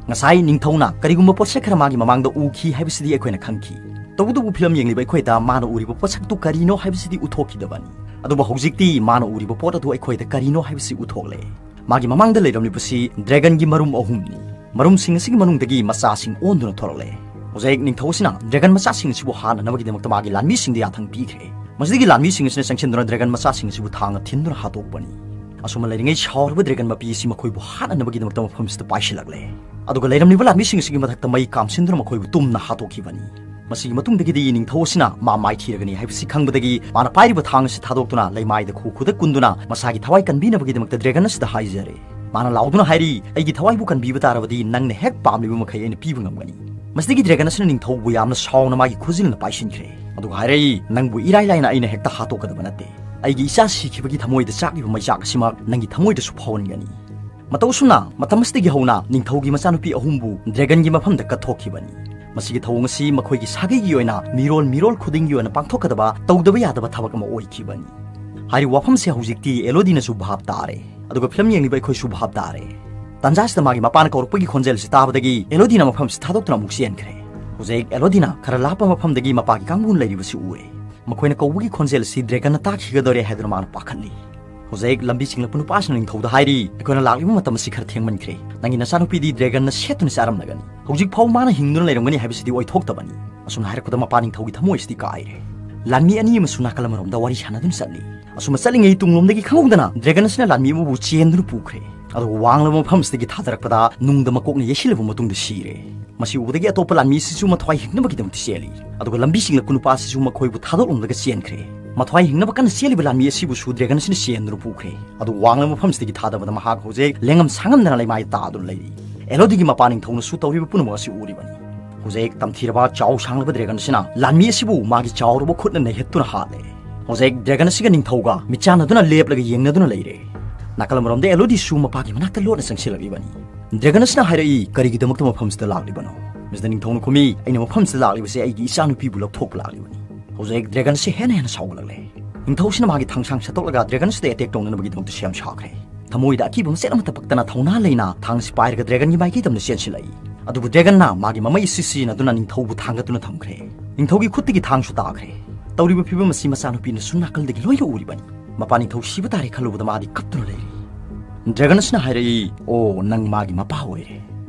ꯉꯁꯥꯏ ꯅꯤꯡꯊꯧꯅ ꯀꯔꯤꯒꯨꯝꯕ ꯄꯣꯠꯁꯛ ꯈꯔ ꯃꯥꯒꯤ ꯃꯃꯥꯡꯗ ꯎꯈꯤ ꯍꯥꯏꯕꯁꯤꯗꯤ ꯑꯩꯈꯣꯏꯅ ꯈꯪꯈꯤ꯫ ꯇꯧꯕꯇꯕꯨ ꯐꯤꯂꯝ ꯌꯦꯡꯂꯤꯕ ꯑꯩꯈꯣꯏꯗ ꯃꯥꯅ ꯎꯔꯤꯕ ꯄꯣꯠꯁꯛꯇꯨ ꯀꯔꯤꯅꯣ ꯍꯥꯏꯕꯁꯤꯗꯤ ꯎꯠꯊꯣꯛꯈꯤꯗꯕꯅꯤ꯫ ꯑꯗꯨꯕꯨ ꯍꯧꯖꯤꯛꯇꯤ ꯃꯥꯅ ꯎꯔꯤꯕ ꯄꯣꯠ ꯑꯗꯨ ꯑꯩꯈꯣꯏꯗ ꯀꯔꯤꯅꯣ ꯍꯥꯏꯕꯁꯤ ꯎꯠꯊꯣꯛꯂꯦ꯫ ꯃꯥꯒꯤ ꯃꯃꯥꯡꯗ ꯂꯩꯔꯝꯂꯤꯕꯁꯤ ꯗ꯭ꯔꯦꯒꯟꯒꯤ ꯃꯔꯨꯝ ꯑꯍꯨꯝꯅꯤ꯫ ꯃꯔꯨꯝꯁꯤꯡ ꯑꯁꯤꯒꯤ ꯃꯅꯨꯡꯗꯒꯤ ꯃꯆꯥꯁꯤꯡ ꯑꯣꯟꯗꯨꯅ ꯊꯣꯔꯛꯂꯦ꯫ ꯍꯧꯖꯤꯛ ꯅꯤꯡꯊꯧ ꯑꯁꯤꯅ ꯗ꯭ꯔꯦꯒꯟ ꯃꯆꯥꯁꯤꯡ ꯑꯁꯤꯕꯨ ꯍꯥꯠꯅꯅꯕꯒꯤꯗꯃꯛꯇ ꯃꯥꯒꯤ ꯂꯥꯟꯃꯤꯁꯤꯡꯗ ꯌꯥꯊꯪ ꯄꯤꯈ꯭ꯔꯦ꯫ ꯃꯁꯤꯗꯒꯤ ꯂꯥꯟꯃꯤꯁꯤꯡ ꯑꯁꯤꯅ ꯆꯪꯁꯤꯟꯗꯨꯅ ꯗ꯭ꯔꯦꯒꯟ ꯃꯆꯥꯁꯤꯡ ꯑꯁꯤꯕꯨ ꯊꯥꯡꯅ ꯊꯤꯟꯗꯨꯅ ꯍꯥꯠꯇꯣꯛꯄꯅꯤ꯫ ꯑꯁꯨꯝꯅ ꯂꯩꯔꯤꯉꯩ ꯁꯥꯎꯔꯕ ꯗ꯭ꯔꯦꯒꯟ ꯃꯄꯤ ꯑꯁꯤ ꯃꯈꯣꯏꯕꯨ ꯍꯥꯠꯅꯅꯕꯒꯤꯗꯃꯛꯇ ꯃꯐꯝꯁꯤꯗ ꯄꯥꯏꯁꯤꯜꯂꯛꯂꯦ꯫ ꯑꯗꯨꯒ ꯂꯩꯔꯝꯂꯤꯕ ꯂꯥꯟꯃꯤꯁꯤꯡ ꯑꯁꯤꯒꯤ ꯃꯊꯛꯇ ꯃꯩ ꯀꯥꯝꯁꯤꯟꯗꯨꯅ ꯃꯈꯣꯏꯕꯨ ꯇꯨꯝꯅ ꯍꯥꯠꯇꯣꯛꯈꯤꯕꯅꯤ꯫ ꯃꯁꯤꯒꯤ ꯃꯇꯨꯡꯗꯒꯤꯗꯤ ꯅꯤꯡꯊꯧ ꯑꯁꯤꯅ ꯃꯥ ꯃꯥꯏꯊꯤꯔꯒꯅꯤ ꯍꯥꯏꯕꯁꯤ ꯈꯪꯕꯗꯒꯤ ꯃꯥꯅ ꯄꯥꯏꯔꯤꯕ ꯊꯥꯡ ꯑꯁꯤ ꯊꯥꯗꯣꯛꯇꯨꯅ ꯂꯩꯃꯥꯏꯗ ꯈꯨ ꯈꯨꯗ ꯀꯨꯟꯗꯨꯅ ꯃꯁꯥꯒꯤ ꯊꯋꯥꯏ ꯀꯟꯕꯤꯅꯕꯒꯤꯗꯃꯛꯇ ꯗ꯭ꯔꯦꯒꯟ ꯑꯁꯤꯗ ꯍꯥꯏꯖꯔꯦ꯫ ꯃꯥꯅ ꯂꯥꯎꯗꯨꯅ ꯍꯥꯏꯔꯤ, "ꯑꯩꯒꯤ ꯊꯋꯥꯏꯕꯨ ꯀꯟꯕꯤꯕ ꯇꯥꯔꯕꯗꯤ ꯅꯪꯅ ꯍꯦꯛ ꯄꯥꯝꯂꯤꯕ ꯃꯈꯩ ꯑꯩꯅ ꯄꯤꯕ ꯉꯝꯒꯅꯤ"꯫ ꯃꯁꯤꯗꯒꯤ ꯗ꯭ꯔꯦꯒꯟ ꯑꯁꯤꯅ ꯅꯤꯡꯊꯧꯕꯨ ꯌꯥꯝꯅ ꯁꯥꯎꯅ ꯃꯥꯒꯤ ꯈꯨꯖꯤꯜꯅ ꯄꯥꯏꯁꯤꯟꯈ꯭ꯔꯦ꯫ ꯑꯗꯨꯒ ꯍꯥꯏꯔꯛꯏ, "ꯅꯪꯕꯨ ꯏꯔꯥꯏ ꯂꯥꯏꯅ ꯑꯩꯅ ꯍꯦꯛꯇ ꯍꯥꯠꯇꯣꯛꯀꯗꯕ ꯅꯠꯇꯦ꯫ ꯑꯩꯒꯤ ꯏꯆꯥ ꯁꯤꯈꯤꯕꯒꯤ ꯊꯃꯣꯏꯗ ꯆꯥꯛꯂꯤꯕ ꯃꯩꯆꯥꯛ ꯑꯁꯤꯃꯛ ꯅꯪꯒꯤ ꯊꯃꯣꯏꯗꯁꯨ ꯐꯥꯎꯍꯟꯒꯅꯤ"꯫ ꯃꯇꯧ ꯑꯁꯨꯝꯅ ꯃꯇꯝ ꯑꯁꯤꯗꯒꯤ ꯍꯧꯅ ꯅꯤꯡꯊꯧꯒꯤ ꯃꯆꯥꯅꯨꯄꯤ ꯑꯍꯨꯝꯕꯨ ꯗ꯭ꯔꯦꯒꯟꯒꯤ ꯃꯐꯝꯗ ꯀꯠꯊꯣꯛꯈꯤꯕꯅꯤ꯫ ꯃꯁꯤꯒꯤ ꯊꯧꯑꯣꯡ ꯑꯁꯤ ꯃꯈꯣꯏꯒꯤ ꯁꯥꯒꯩꯒꯤ ꯑꯣꯏꯅ ꯃꯤꯔꯣꯜ ꯃꯤꯔꯣꯜ ꯈꯨꯗꯤꯡꯒꯤ ꯑꯣꯏꯅ ꯄꯥꯡꯊꯣꯛꯀꯗꯕ ꯇꯧꯗꯕ ꯌꯥꯗꯕ ꯊꯕꯛ ꯑꯃ ꯑꯣꯏꯈꯤꯕꯅꯤ꯫ ꯍꯥꯏꯔꯤꯕ ꯋꯥꯐꯝꯁꯦ ꯍꯧꯖꯤꯛꯇꯤ ꯑꯦꯂꯣꯗꯤꯅꯁꯨ ꯚꯥꯞ ꯇꯥꯔꯦ꯫ ꯑꯗꯨꯒ ꯐꯤꯂꯝ ꯌꯦꯡꯂꯤꯕ ꯑꯩꯈꯣꯏꯁꯨ ꯚꯥꯞ ꯇꯥꯔꯦ꯫ ꯇꯥꯟꯖꯥꯁꯤꯗ ꯃꯥꯒꯤ ꯃꯄꯥꯅ ꯀꯧꯔꯛꯄꯒꯤ ꯈꯣꯟꯖꯦꯜ ꯑꯁꯤ ꯇꯥꯕꯗꯒꯤ ꯑꯦꯂꯣꯗꯤꯅ ꯃꯐꯝꯁꯤ ꯊꯥꯗꯣꯛꯇꯨꯅ ꯑꯃꯨꯛ ꯆꯦꯟꯈ꯭ꯔꯦ꯫ ꯍꯧꯖꯤꯛ ꯑꯦꯂꯣꯗꯤꯅ ꯈꯔ ꯂꯥꯞꯄ ꯃꯐꯝꯗꯒꯤ ꯃꯄꯥꯒꯤ ꯀꯥꯡꯕꯨꯅ ꯂꯩꯔꯤꯕꯁꯤ ꯎꯔꯦ꯫ ꯃꯈꯣꯏꯅ ꯀꯧꯕꯒꯤ ꯈꯣꯟꯖꯦꯜ ꯑꯁꯤ ꯗ꯭ꯔꯦꯒꯟꯅ ꯇꯥꯈꯤꯒꯗꯧꯔꯦ ꯍꯥꯏꯗꯨꯅ ꯃꯥꯅ ꯄꯥꯈꯠꯂꯤ꯫ ꯍꯧꯖꯤꯛ ꯂꯝꯕꯤ ꯆꯤꯡꯂꯛꯄ ꯅꯨꯄꯥꯁꯤꯅ ꯅꯤꯡꯊꯧꯗ ꯍꯥꯏꯔꯤ, "ꯑꯩꯈꯣꯏꯅ ꯂꯥꯛꯂꯤꯕ ꯃꯇꯝ ꯑꯁꯤ ꯈꯔ ꯊꯦꯡꯃꯟꯈ꯭ꯔꯦ꯫ ꯅꯪꯒꯤ ꯅꯆꯥꯅꯨꯄꯤꯗꯤ ꯗ꯭ꯔꯦꯒꯟꯅ ꯁꯦꯠꯇꯨꯅ ꯆꯥꯔꯝꯂꯒꯅꯤ꯫ ꯍꯧꯖꯤꯛ ꯐꯥꯎ ꯃꯥꯅ ꯍꯤꯡꯗꯨꯅ ꯂꯩꯔꯝꯒꯅꯤ ꯍꯥꯏꯕꯁꯤꯗꯤ ꯑꯣꯏꯊꯣꯛꯇꯕꯅꯤ"꯫ ꯑꯁꯨꯝꯅ ꯍꯥꯏꯔꯛꯄꯗ ꯃꯄꯥ ꯅꯤꯡꯊꯧꯒꯤ ꯊꯃꯣꯏꯁꯤꯗꯤ ꯀꯥꯏꯔꯦ꯫ ꯂꯥꯟꯃꯤ ꯑꯅꯤ ꯑꯃꯁꯨ ꯅꯥꯀꯜ ꯑꯃꯔꯣꯝꯗ ꯋꯥꯔꯤ ꯁꯥꯟꯅꯗꯨꯅ ꯆꯠꯂꯤ꯫ ꯑꯁꯨꯝꯅ ꯆꯠꯂꯤꯉꯩ ꯇꯨꯡꯂꯣꯝꯗꯒꯤ ꯈꯪꯍꯧꯗꯅ ꯗ꯭ꯔꯦꯒꯟ ꯑꯁꯤꯅ ꯂꯥꯟꯃꯤ ꯑꯃꯕꯨ ꯆꯦꯟꯗꯨꯅ ꯄꯨꯈ꯭ꯔꯦ꯫ ꯑꯗꯨꯒ ꯋꯥꯡꯂꯕ ꯃꯐꯝꯁꯤꯗꯒꯤ ꯊꯥꯗꯔꯛꯄꯗ ꯅꯨꯡꯗ ꯃꯀꯣꯛꯅ ꯌꯩꯁꯤꯜꯂꯕ ꯃꯇꯨꯡꯗ ꯁꯤꯔꯦ꯫ ꯃꯁꯤ ꯎꯕꯗꯒꯤ ꯑꯇꯣꯞꯄ ꯂꯥꯟꯃꯤ ꯑꯁꯤꯁꯨ ꯃꯊ꯭ꯋꯥꯏ ꯍꯤꯡꯅꯕꯒꯤꯗꯃꯛꯇ ꯆꯦꯜꯂꯤ꯫ ꯑꯗꯨꯒ ꯂꯝꯕꯤ ꯆꯤꯡꯂꯛꯄ ꯅꯨꯄꯥ ꯑꯁꯤꯁꯨ ꯃꯈꯣꯏꯕꯨ ꯊꯥꯗꯣꯛꯂꯝꯂꯒ ꯆꯦꯟꯈ꯭ꯔꯦ꯫ ꯃꯊ꯭ꯋꯥꯏ ꯍꯤꯡꯅꯕ ꯀꯟꯅ ꯆꯦꯜꯂꯤꯕ ꯂꯥꯟꯃꯤ ꯑꯁꯤꯕꯨꯁꯨ ꯗ꯭ꯔꯦꯒꯟ ꯑꯁꯤꯅ ꯆꯦꯟꯗꯨꯅ ꯄꯨꯈ꯭ꯔꯦ꯫ ꯑꯗꯨ ꯋꯥꯡꯂꯕ ꯃꯐꯝꯁꯤꯗꯒꯤ ꯊꯥꯗꯕꯗ ꯃꯍꯥꯛ ꯍꯧꯖꯤꯛ ꯂꯦꯡꯉꯝ ꯁꯥꯉꯝꯗꯅ ꯂꯩꯃꯥꯏꯗ ꯇꯥꯗꯨꯅ ꯂꯩꯔꯤ꯫ ꯑꯦꯂꯣꯗꯤꯒꯤ ꯃꯄꯥ ꯅꯤꯡꯊꯧꯅꯁꯨ ꯇꯧꯔꯤꯕ ꯄꯨꯝꯅꯃꯛ ꯑꯁꯤ ꯎꯔꯤꯕꯅꯤ꯫ ꯍꯧꯖꯤꯛ ꯇꯝꯊꯤꯔꯕ ꯆꯥꯎ ꯁꯥꯡꯂꯕ ꯗ꯭ꯔꯦꯒꯟ ꯑꯁꯤꯅ ꯂꯥꯟꯃꯤ ꯑꯁꯤꯕꯨ ꯃꯥꯒꯤ ꯆꯥꯎꯔꯕ ꯈꯨꯠꯅ ꯅꯩꯍꯠꯇꯨꯅ ꯍꯥꯠꯂꯦ꯫ ꯍꯧꯖꯤꯛ ꯗ꯭ꯔꯦꯒꯟ ꯑꯁꯤꯒ ꯅꯤꯡꯊꯧꯒ ꯃꯤꯠꯆꯥꯟꯅꯗꯨꯅ ꯂꯦꯞꯂꯒ ꯌꯦꯡꯅꯗꯨꯅ ꯂꯩꯔꯦ꯫ ꯅꯥꯀꯜ ꯑꯃꯔꯣꯝꯗ ꯑꯦꯂꯣꯗꯤꯁꯨ ꯃꯄꯥꯒꯤ ꯃꯅꯥꯛꯇ ꯂꯣꯠꯅ ꯆꯪꯁꯤꯜꯂꯛꯂꯤꯕꯅꯤ꯫ ꯗ꯭ꯔꯦꯒꯟ ꯑꯁꯤꯅ ꯍꯥꯏꯔꯛꯏ, "ꯀꯔꯤꯒꯤꯗꯃꯛꯇ ꯃꯐꯝꯁꯤꯗ ꯂꯥꯛꯂꯤꯕꯅꯣ?" ꯃꯤꯁꯇꯔ ꯅꯤꯡꯊꯧꯅ ꯈꯨꯝꯃꯤ, "ꯑꯩꯅ ꯃꯐꯝꯁꯤꯗ ꯂꯥꯛꯂꯤꯕꯁꯦ ꯑꯩꯒꯤ ꯏꯆꯥꯅꯨꯄꯤꯕꯨ ꯂꯧꯊꯣꯛꯄ ꯂꯥꯛꯂꯤꯕꯅꯤ꯫" ꯍꯧꯖꯤꯛ ꯗ꯭ꯔꯦꯒꯟ ꯑꯁꯤ ꯍꯦꯟꯅ ꯍꯦꯟꯅ ꯁꯥꯎꯒꯠꯂꯛꯂꯦ꯫ ꯅꯤꯡꯊꯧꯁꯤꯅ ꯃꯥꯒꯤ ꯊꯥꯡꯁꯥꯡ ꯁꯠꯇꯣꯛꯂꯒ ꯗ꯭ꯔꯦꯒꯟ ꯑꯁꯤꯗ ꯑꯦꯇꯦꯛ ꯇꯧꯅꯅꯕꯒꯤꯗꯃꯛꯇ ꯁꯦꯝ ꯁꯥꯈ꯭ꯔꯦ꯫ ꯊꯃꯣꯏꯗ ꯑꯀꯤꯕ ꯃꯆꯦꯠ ꯑꯃꯠꯇ ꯄꯛꯇꯅ ꯊꯧꯅꯥ ꯂꯩꯅ ꯊꯥꯡꯁꯤ ꯄꯥꯏꯔꯒ ꯗ꯭ꯔꯦꯒꯟꯒꯤ ꯃꯥꯏꯀꯩꯗ ꯁꯦꯟꯁꯤꯜꯂꯛꯏ꯫ ꯑꯗꯨꯕꯨ ꯗ꯭ꯔꯦꯒꯟꯅ ꯃꯥꯒꯤ ꯃꯃꯩ ꯑꯁꯤ ꯁꯤꯖꯤꯟꯅꯗꯨꯅ ꯅꯤꯡꯊꯧꯕꯨ ꯊꯥꯡꯒꯠꯇꯨꯅ ꯊꯝꯈ꯭ꯔꯦ꯫ ꯅꯤꯡꯊꯧꯒꯤ ꯈꯨꯠꯇꯒꯤ ꯊꯥꯡꯁꯨ ꯇꯥꯈ꯭ꯔꯦ꯫ ꯇꯧꯔꯤꯕ ꯐꯤꯕꯝ ꯑꯁꯤ ꯃꯆꯥꯅꯨꯄꯤꯅꯁꯨ ꯅꯥꯀꯜꯗꯒꯤ ꯂꯣꯏꯅ ꯎꯔꯤꯕꯅꯤ꯫ ꯃꯄꯥ ꯅꯤꯡꯊꯧ ꯁꯤꯕ ꯇꯥꯔꯦ ꯈꯜꯂꯨꯕꯗ ꯃꯥꯗꯤ ꯀꯞꯇꯨꯅ ꯂꯩꯔꯤ꯫ ꯗ꯭ꯔꯦꯒꯟ ꯑꯁꯤꯅ ꯍꯥꯏꯔꯛꯏ, "ꯑꯣ, ꯅꯪ ꯃꯥꯒꯤ ꯃꯄꯥ ꯑꯣꯏꯔꯦ꯫"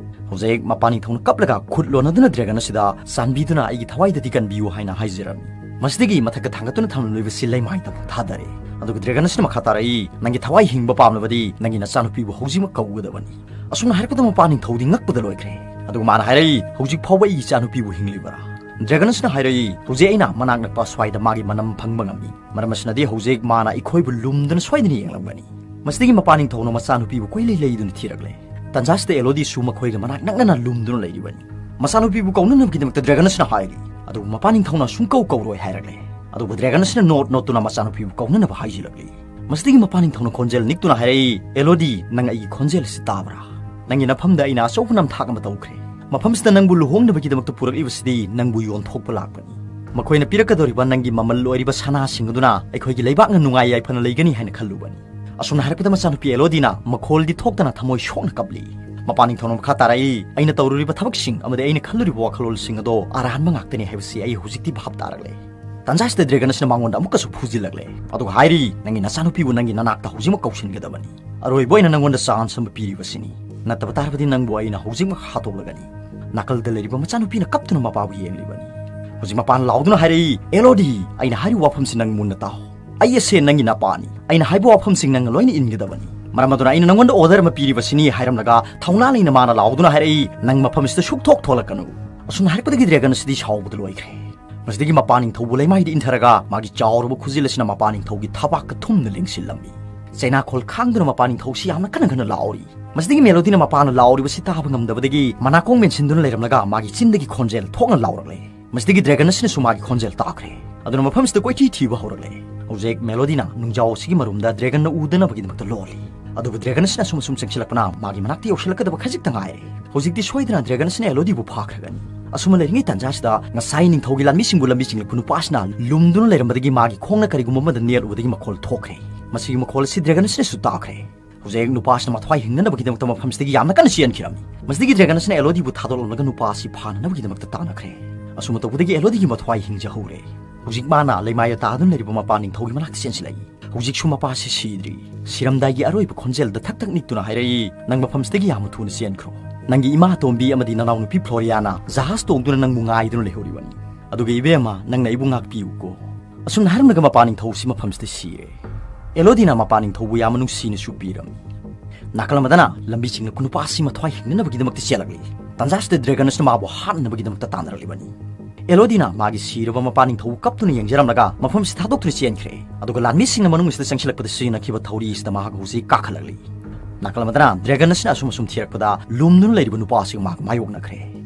ꯍꯧꯖꯤꯛ ꯃꯄꯥ ꯅꯤꯡꯊꯧꯅ ꯀꯞꯂꯒ ꯈꯨꯠ ꯂꯣꯟꯅꯗꯨꯅ ꯗ꯭ꯔꯦꯒꯟ ꯑꯁꯤꯗ, "ꯆꯥꯟꯕꯤꯗꯨꯅ ꯑꯩꯒꯤ ꯊꯋꯥꯏꯗꯗꯤ ꯀꯟꯕꯤꯌꯨ" ꯍꯥꯏꯅ ꯍꯥꯏꯖꯔꯝꯃꯤ꯫ ꯃꯁꯤꯗꯒꯤ ꯃꯊꯛꯇ ꯊꯥꯡꯒꯠꯇꯨꯅ ꯊꯝꯂꯝꯂꯤꯕꯁꯤ ꯂꯩꯃꯥꯏꯗ ꯊꯥꯗꯔꯦ꯫ ꯑꯗꯨꯒ ꯗ꯭ꯔꯦꯒꯟ ꯑꯁꯤꯅ ꯃꯈꯥ ꯇꯥꯔꯛꯏ, "ꯅꯪꯒꯤ ꯊꯋꯥꯏ ꯍꯤꯡꯕ ꯄꯥꯝꯂꯕꯗꯤ ꯅꯪꯒꯤ ꯅꯆꯥꯅꯨꯄꯤꯕꯨ ꯍꯧꯖꯤꯛꯃꯛ ꯀꯧꯒꯗꯕꯅꯤ꯫" ꯑꯁꯨꯝꯅ ꯍꯥꯏꯔꯛꯄꯗ ꯃꯄꯥ ꯅꯤꯡꯊꯧꯗꯤ ꯉꯛꯄꯗ ꯂꯣꯏꯈ꯭ꯔꯦ꯫ ꯑꯗꯨꯒ ꯃꯥꯅ ꯍꯥꯏꯔꯛꯏ, "ꯍꯧꯖꯤꯛ ꯐꯥꯎꯕ ꯑꯩꯒꯤ ꯏꯆꯥꯅꯨꯄꯤꯕꯨ ꯍꯤꯡꯂꯤꯕꯔꯥ?" ꯗ꯭ꯔꯦꯒꯟ ꯑꯁꯤꯅ ꯍꯥꯏꯔꯛꯏ, "ꯍꯧꯖꯤꯛ ꯑꯩꯅ ꯃꯅꯥꯛ ꯅꯛꯄ ꯁ꯭ꯋꯥꯏꯗ ꯃꯥꯒꯤ ꯃꯅꯝ ꯐꯪꯕ ꯉꯝꯃꯤ꯫ ꯃꯔꯝ ꯑꯁꯤꯅꯗꯤ ꯍꯧꯖꯤꯛ ꯃꯥꯅ ꯑꯩꯈꯣꯏꯕꯨ ꯂꯨꯝꯗꯨꯅ ꯁꯣꯏꯗꯅ ꯌꯦꯡꯂꯝꯒꯅꯤ꯫" ꯃꯁꯤꯗꯒꯤ ꯃꯄꯥ ꯅꯤꯡꯊꯧꯅ ꯃꯆꯥꯅꯨꯄꯤꯕꯨ ꯀꯣꯏꯂꯩ ꯂꯩꯗꯨꯅ ꯊꯤꯔꯛꯂꯦ꯫ ꯇꯟꯖꯥꯁꯤꯗ ꯑꯦꯂꯣꯗꯤꯁꯨ ꯃꯈꯣꯏꯒ ꯃꯅꯥꯛ ꯅꯛꯅꯅ ꯂꯨꯝꯗꯨꯅ ꯂꯩꯔꯤꯕꯅꯤ꯫ ꯃꯆꯥꯅꯨꯄꯤꯕꯨ ꯀꯧꯅꯅꯕꯒꯤꯗꯃꯛꯇ ꯗ꯭ꯔꯦꯒꯟ ꯑꯁꯤꯅ ꯍꯥꯏꯔꯤ꯫ ꯑꯗꯨꯕꯨ ꯃꯄꯥ ꯅꯤꯡꯊꯧꯅ ꯁꯨꯡꯀꯧ ꯀꯧꯔꯣꯏ ꯍꯥꯏꯔꯛꯂꯦ꯫ ꯑꯗꯨꯕꯨ ꯗ꯭ꯔꯦꯒꯟ ꯑꯁꯤꯅ ꯅꯣꯠ ꯅꯣꯠꯇꯨꯅ ꯃꯆꯥꯅꯨꯄꯤꯕꯨ ꯀꯧꯅꯅꯕ ꯍꯥꯏꯖꯤꯜꯂꯛꯂꯤ꯫ ꯃꯁꯤꯗꯒꯤ ꯃꯄꯥ ꯅꯤꯡꯊꯧꯅ ꯈꯣꯟꯖꯦꯜ ꯅꯤꯛꯇꯨꯅ ꯍꯥꯏꯔꯛꯏ, "ꯑꯦꯂꯣꯗꯤ, ꯅꯪ ꯑꯩꯒꯤ ꯈꯣꯟꯖꯦꯜ ꯑꯁꯤ ꯇꯥꯕ꯭ꯔꯥ? ꯅꯪꯒꯤ ꯅꯐꯝꯗ ꯑꯩꯅ ꯑꯆꯧꯕ ꯅꯝꯊꯥꯛ ꯑꯃ ꯇꯧꯈ꯭ꯔꯦ꯫ ꯃꯐꯝꯁꯤꯗ ꯅꯪꯕꯨ ꯂꯨꯍꯣꯡꯅꯕꯒꯤꯗꯃꯛꯇ ꯄꯨꯔꯛꯂꯤꯕꯁꯤꯗꯤ ꯅꯪꯕꯨ ꯌꯣꯟꯊꯣꯛꯄ ꯂꯥꯛꯄꯅꯤ꯫ ꯃꯈꯣꯏꯅ ꯄꯤꯔꯛꯀꯗꯧꯔꯤꯕ ꯅꯪꯒꯤ ꯃꯃꯜ ꯑꯣꯏꯔꯤꯕ ꯁꯅꯥꯁꯤꯡ ꯑꯗꯨꯅ ꯑꯩꯈꯣꯏꯒꯤ ꯂꯩꯕꯥꯛꯅ ꯅꯨꯡꯉꯥꯏ ꯌꯥꯏꯐꯅ ꯂꯩꯒꯅꯤ ꯍꯥꯏꯅ ꯈꯜꯂꯨꯕꯅꯤ꯫" ꯑꯁꯨꯝꯅ ꯍꯥꯏꯔꯛꯄꯗ ꯃꯆꯥꯅꯨꯄꯤ ꯑꯦꯂꯣꯗꯤꯅ ꯃꯈꯣꯜꯗꯤ ꯊꯣꯛꯇꯅ ꯊꯃꯣꯏ ꯁꯣꯛꯅ ꯀꯞꯂꯤ꯫ ꯃꯄꯥ ꯅꯤꯡꯊꯧꯅ ꯃꯈꯥ ꯇꯥꯔꯛꯏ, "ꯑꯩꯅ ꯇꯧꯔꯨꯔꯤꯕ ꯊꯕꯛꯁꯤꯡ ꯑꯃꯗꯤ ꯑꯩꯅ ꯈꯜꯂꯨꯔꯤꯕ ꯋꯥꯈꯜꯂꯣꯟꯁꯤꯡ ꯑꯗꯣ ꯑꯔꯥꯟꯕ ꯉꯥꯛꯇꯅꯤ ꯍꯥꯏꯕꯁꯤ ꯑꯩ ꯍꯧꯖꯤꯛꯇꯤ ꯚꯥꯞ ꯇꯥꯔꯛꯂꯦ꯫" ꯇꯟꯖꯥꯁꯤꯗ ꯗ꯭ꯔꯦꯒꯟ ꯑꯁꯤꯅ ꯃꯉꯣꯟꯗ ꯑꯃꯨꯛꯀꯁꯨ ꯐꯨꯖꯤꯜꯂꯛꯂꯦ꯫ ꯑꯗꯨꯒ ꯍꯥꯏꯔꯤ, "ꯅꯪꯒꯤ ꯅꯆꯥꯅꯨꯄꯤꯕꯨ ꯅꯪꯒꯤ ꯅꯅꯥꯛꯇ ꯍꯧꯖꯤꯛꯃꯛ ꯀꯧꯁꯤꯟꯒꯗꯕꯅꯤ꯫ ꯑꯔꯣꯏꯕ ꯑꯣꯏꯅ ꯅꯪꯉꯣꯟꯗ ꯆꯥꯟꯁ ꯑꯃ ꯄꯤꯔꯤꯕꯁꯤꯅꯤ꯫ ꯅꯠꯇꯕ ꯇꯥꯔꯕꯗꯤ ꯅꯪꯕꯨ ꯑꯩꯅ ꯍꯧꯖꯤꯛꯃꯛ ꯍꯥꯠꯇꯣꯛꯂꯒꯅꯤ꯫" ꯅꯥꯀꯜꯗ ꯂꯩꯔꯤꯕ ꯃꯆꯥꯅꯨꯄꯤꯅ ꯀꯞꯇꯨꯅ ꯃꯄꯥꯕꯨ ꯌꯦꯡꯂꯤꯕꯅꯤ꯫ ꯍꯧꯖꯤꯛ ꯃꯄꯥꯅ ꯂꯥꯎꯗꯨꯅ ꯍꯥꯏꯔꯛꯏ, "ꯑꯦꯂꯣꯗꯤ, ꯑꯩꯅ ꯍꯥꯏꯔꯤꯕ ꯋꯥꯐꯝꯁꯤ ꯅꯪ ꯃꯨꯟꯅ ꯇꯥꯎ꯫ ꯑꯩ ꯑꯁꯦ ꯅꯪꯒꯤ ꯅꯄꯥꯅꯤ꯫ ꯑꯩꯅ ꯍꯥꯏꯕ ꯋꯥꯐꯝꯁꯤꯡ ꯅꯪꯅ ꯂꯣꯏꯅ ꯏꯟꯒꯗꯕꯅꯤ꯫ ꯃꯔꯝ ꯑꯗꯨꯅ ꯑꯩꯅ ꯅꯪꯉꯣꯟꯗ ꯑꯣꯔꯗꯔ ꯑꯃ ꯄꯤꯔꯤꯕꯁꯤꯅꯤ" ꯍꯥꯏꯔꯝꯂꯒ ꯊꯧꯅꯥ ꯂꯩꯅ ꯃꯥꯅ ꯂꯥꯎꯗꯨꯅ ꯍꯥꯏꯔꯛꯏ, "ꯅꯪ ꯃꯐꯝꯁꯤꯗ ꯁꯨꯛꯊꯣꯛ ꯊꯣꯛꯂꯛꯀꯅꯨ꯫" ꯑꯁꯨꯝꯅ ꯍꯥꯏꯔꯛꯄꯗꯒꯤ ꯗ꯭ꯔꯦꯒꯟ ꯑꯁꯤꯗꯤ ꯁꯥꯎꯕꯗ ꯂꯣꯏꯈ꯭ꯔꯦ꯫ ꯃꯁꯤꯗꯒꯤ ꯃꯄꯥ ꯅꯤꯡꯊꯧꯕꯨ ꯂꯩꯃꯥꯏꯗ ꯏꯟꯊꯔꯒ ꯃꯥꯒꯤ ꯆꯥꯎꯔꯕ ꯈꯨꯖꯤꯜ ꯑꯁꯤꯅ ꯃꯄꯥ ꯅꯤꯡꯊꯧꯒꯤ ꯊꯕꯥꯛꯀ ꯊꯨꯝꯅ ꯂꯦꯡꯁꯤꯜꯂꯝꯃꯤ꯫ ꯆꯩꯅꯥꯈꯣꯜ ꯈꯥꯡꯗꯨꯅ ꯃꯄꯥ ꯅꯤꯡꯊꯧꯁꯤ ꯌꯥꯝꯅ ꯀꯟꯅ ꯀꯟꯅ ꯂꯥꯎꯔꯤ꯫ ꯃꯁꯤꯗꯒꯤ ꯃꯦꯂꯣꯗꯤꯅ ꯃꯄꯥꯅ ꯂꯥꯎꯔꯤꯕꯁꯤ ꯇꯥꯕ ꯉꯝꯗꯕꯗꯒꯤ ꯃꯅꯥꯀꯣꯡ ꯃꯦꯟꯁꯤꯟꯗꯨꯅ ꯂꯩꯔꯝꯂꯒ ꯃꯥꯒꯤ ꯆꯤꯟꯗꯒꯤ ꯈꯣꯟꯖꯦꯜ ꯊꯣꯛꯅ ꯂꯥꯎꯔꯛꯂꯦ꯫ ꯃꯁꯤꯗꯒꯤ ꯗ꯭ꯔꯦꯒꯟ ꯑꯁꯤꯅꯁꯨ ꯃꯥꯒꯤ ꯈꯣꯟꯖꯦꯜ ꯇꯥꯈ꯭ꯔꯦ꯫ ꯑꯗꯨꯅ ꯃꯐꯝꯁꯤꯗ ꯀꯣꯏꯊꯤ ꯊꯤꯕ ꯍꯧꯔꯛꯂꯦ꯫ ꯍꯧꯖꯤꯛ ꯃꯦꯂꯣꯗꯤꯅ ꯅꯨꯡꯖꯥꯎ ꯑꯁꯤꯒꯤ ꯃꯔꯨꯝꯗ ꯗ꯭ꯔꯦꯒꯟꯅ ꯎꯗꯅꯕꯒꯤꯗꯃꯛꯇ ꯂꯣꯜꯂꯤ꯫ ꯑꯗꯨꯕꯨ ꯗ꯭ꯔꯦꯒꯟ ꯑꯁꯤꯅ ꯑꯁꯨꯝ ꯑꯁꯨꯝ ꯆꯪꯁꯤꯜꯂꯛꯄꯅ ꯃꯥꯒꯤ ꯃꯅꯥꯛꯇ ꯌꯧꯁꯤꯜꯂꯛꯀꯗꯕ ꯈꯖꯤꯛꯇ ꯉꯥꯏꯔꯦ꯫ ꯍꯧꯖꯤꯛꯇꯤ ꯁꯣꯏꯗꯅ ꯗ꯭ꯔꯦꯒꯟ ꯑꯁꯤꯅ ꯑꯦꯂꯣꯗꯤꯕꯨ ꯐꯥꯈ꯭ꯔꯒꯅꯤ꯫ ꯑꯁꯨꯝꯅ ꯂꯩꯔꯤꯉꯩ ꯇꯥꯟꯖꯥꯁꯤꯗ ꯉꯁꯥꯏ ꯅꯤꯡꯊꯧꯒꯤ ꯂꯥꯟꯃꯤꯁꯤꯡꯕꯨ ꯂꯝꯕꯤ ꯆꯤꯡꯂꯛꯄ ꯅꯨꯄꯥꯁꯤꯅ ꯂꯨꯝꯗꯨꯅ ꯂꯩꯔꯝꯕꯗꯒꯤ ꯃꯥꯒꯤ ꯈꯣꯡꯅ ꯀꯔꯤꯒꯨꯝꯕ ꯑꯃꯗ ꯅꯦꯠꯂꯨꯕꯗꯒꯤ ꯃꯈꯣꯜ ꯊꯣꯛꯈ꯭ꯔꯦ꯫ ꯃꯁꯤꯒꯤ ꯃꯈꯣꯜ ꯑꯁꯤ ꯗ꯭ꯔꯦꯒꯟ ꯑꯁꯤꯅꯁꯨ ꯇꯥꯈ꯭ꯔꯦ꯫ ꯍꯧꯖꯤꯛ ꯅꯨꯄꯥꯁꯤꯅ ꯃꯊ꯭ꯋꯥꯏ ꯍꯤꯡꯅꯅꯕꯒꯤꯗꯃꯛꯇ ꯃꯐꯝꯁꯤꯗꯒꯤ ꯌꯥꯝꯅ ꯀꯟꯅ ꯆꯦꯟꯈꯤꯔꯝꯃꯤ꯫ ꯃꯁꯤꯗꯒꯤ ꯗ꯭ꯔꯦꯒꯟ ꯑꯁꯤꯅ ꯑꯦꯂꯣꯗꯤꯕꯨ ꯊꯥꯗꯣꯛꯂꯝꯂꯒ ꯅꯨꯄꯥ ꯑꯁꯤ ꯐꯥꯅꯅꯕꯒꯤꯗꯃꯛꯇ ꯇꯥꯟꯅꯈ꯭ꯔꯦ꯫ ꯑꯁꯨꯝꯅ ꯇꯧꯕꯗꯒꯤ ꯑꯦꯂꯣꯗꯤꯒꯤ ꯃꯊ꯭ꯋꯥꯏ ꯍꯤꯡꯖꯍꯧꯔꯦ꯫ ꯍꯧꯖꯤꯛ ꯃꯥꯅ ꯂꯩꯃꯥꯏꯗ ꯇꯥꯗꯨꯅ ꯂꯩꯔꯤꯕ ꯃꯄꯥ ꯅꯤꯡꯊꯧꯒꯤ ꯃꯅꯥꯛꯇ ꯆꯦꯟꯁꯤꯜꯂꯛꯏ꯫ ꯍꯧꯖꯤꯛꯁꯨ ꯃꯄꯥꯁꯤ ꯁꯤꯗ꯭ꯔꯤ꯫ ꯁꯤꯔꯝꯗꯥꯏꯒꯤ ꯑꯔꯣꯏꯕ ꯈꯣꯟꯖꯦꯜꯗ ꯊꯛ ꯊꯛ ꯅꯤꯛꯇꯨꯅ ꯍꯥꯏꯔꯛꯏ, "ꯅꯪ ꯃꯐꯝꯁꯤꯗꯒꯤ ꯌꯥꯝꯅ ꯊꯨꯅ ꯆꯦꯟꯈ꯭ꯔꯣ꯫ ꯅꯪꯒꯤ ꯏꯃꯥ ꯑꯇꯣꯝꯕꯤ ꯑꯃꯗꯤ ꯅꯅꯥꯎꯅꯨꯄꯤ ꯐ꯭ꯂꯣꯔꯤꯌꯥꯅ ꯖꯍꯥꯖ ꯇꯣꯡꯗꯨꯅ ꯅꯪꯕꯨ ꯉꯥꯏꯗꯨꯅ ꯂꯩꯍꯧꯔꯤꯕꯅꯤ꯫ ꯑꯗꯨꯒ ꯏꯕꯦꯝꯃ, ꯅꯪꯅ ꯑꯩꯕꯨ ꯉꯥꯛꯄꯤꯌꯨꯀꯣ"꯫ ꯑꯁꯨꯝꯅ ꯍꯥꯏꯔꯝꯂꯒ ꯃꯄꯥ ꯅꯤꯡꯊꯧꯁꯤ ꯃꯐꯝꯁꯤꯗ ꯁꯤꯔꯦ꯫ ꯑꯦꯂꯣꯗꯤꯅ ꯃꯄꯥ ꯅꯤꯡꯊꯧꯕꯨ ꯌꯥꯝꯅ ꯅꯨꯡꯁꯤꯅꯁꯨ ꯄꯤꯔꯝꯃꯤ꯫ ꯅꯥꯀꯜ ꯑꯃꯗꯅ ꯂꯝꯕꯤ ꯆꯤꯡꯂꯛꯄ ꯅꯨꯄꯥ ꯑꯁꯤ ꯃꯊ꯭ꯋꯥꯏ ꯍꯤꯡꯅꯅꯕꯒꯤꯗꯃꯛꯇ ꯆꯦꯜꯂꯛꯂꯤ꯫ ꯇꯥꯟꯖꯥꯁꯤꯗ ꯗ꯭ꯔꯦꯒꯟ ꯑꯁꯤꯅ ꯃꯥꯕꯨ ꯍꯥꯠꯅꯕꯒꯤꯗꯃꯛꯇ ꯇꯥꯟꯅꯔꯛꯂꯤꯕꯅꯤ꯫ ꯑꯦꯂꯣꯗꯤꯅ ꯃꯥꯒꯤ ꯁꯤꯔꯕ ꯃꯄꯥ ꯅꯤꯡꯊꯧꯕꯨ ꯀꯞꯇꯨꯅ ꯌꯦꯡꯖꯔꯝꯂꯒ ꯃꯐꯝꯁꯤ ꯊꯥꯗꯣꯛꯇꯨꯅ ꯆꯦꯟꯈ꯭ꯔꯦ꯫ ꯑꯗꯨꯒ ꯂꯥꯟꯃꯤꯁꯤꯡꯅ ꯃꯅꯨꯡ ꯑꯁꯤꯗ ꯆꯪꯁꯤꯜꯂꯛꯄꯗ ꯁꯤꯖꯤꯟꯅꯈꯤꯕ ꯊꯧꯔꯤ ꯑꯁꯤꯗ ꯃꯍꯥꯛ ꯍꯧꯖꯤꯛ ꯀꯥꯈꯠꯂꯛꯂꯤ꯫ ꯅꯥꯀꯜ ꯑꯃꯗꯅ ꯗ꯭ꯔꯦꯒꯟ ꯑꯁꯤꯅ ꯑꯁꯨꯝ ꯑꯁꯨꯝ ꯊꯤꯔꯛꯄꯗ ꯂꯨꯝꯗꯨꯅ ꯂꯩꯔꯤꯕ ꯅꯨꯄꯥ ꯑꯁꯤꯒ ꯃꯍꯥꯛ ꯃꯥꯌꯣꯛꯅꯈ꯭ꯔꯦ꯫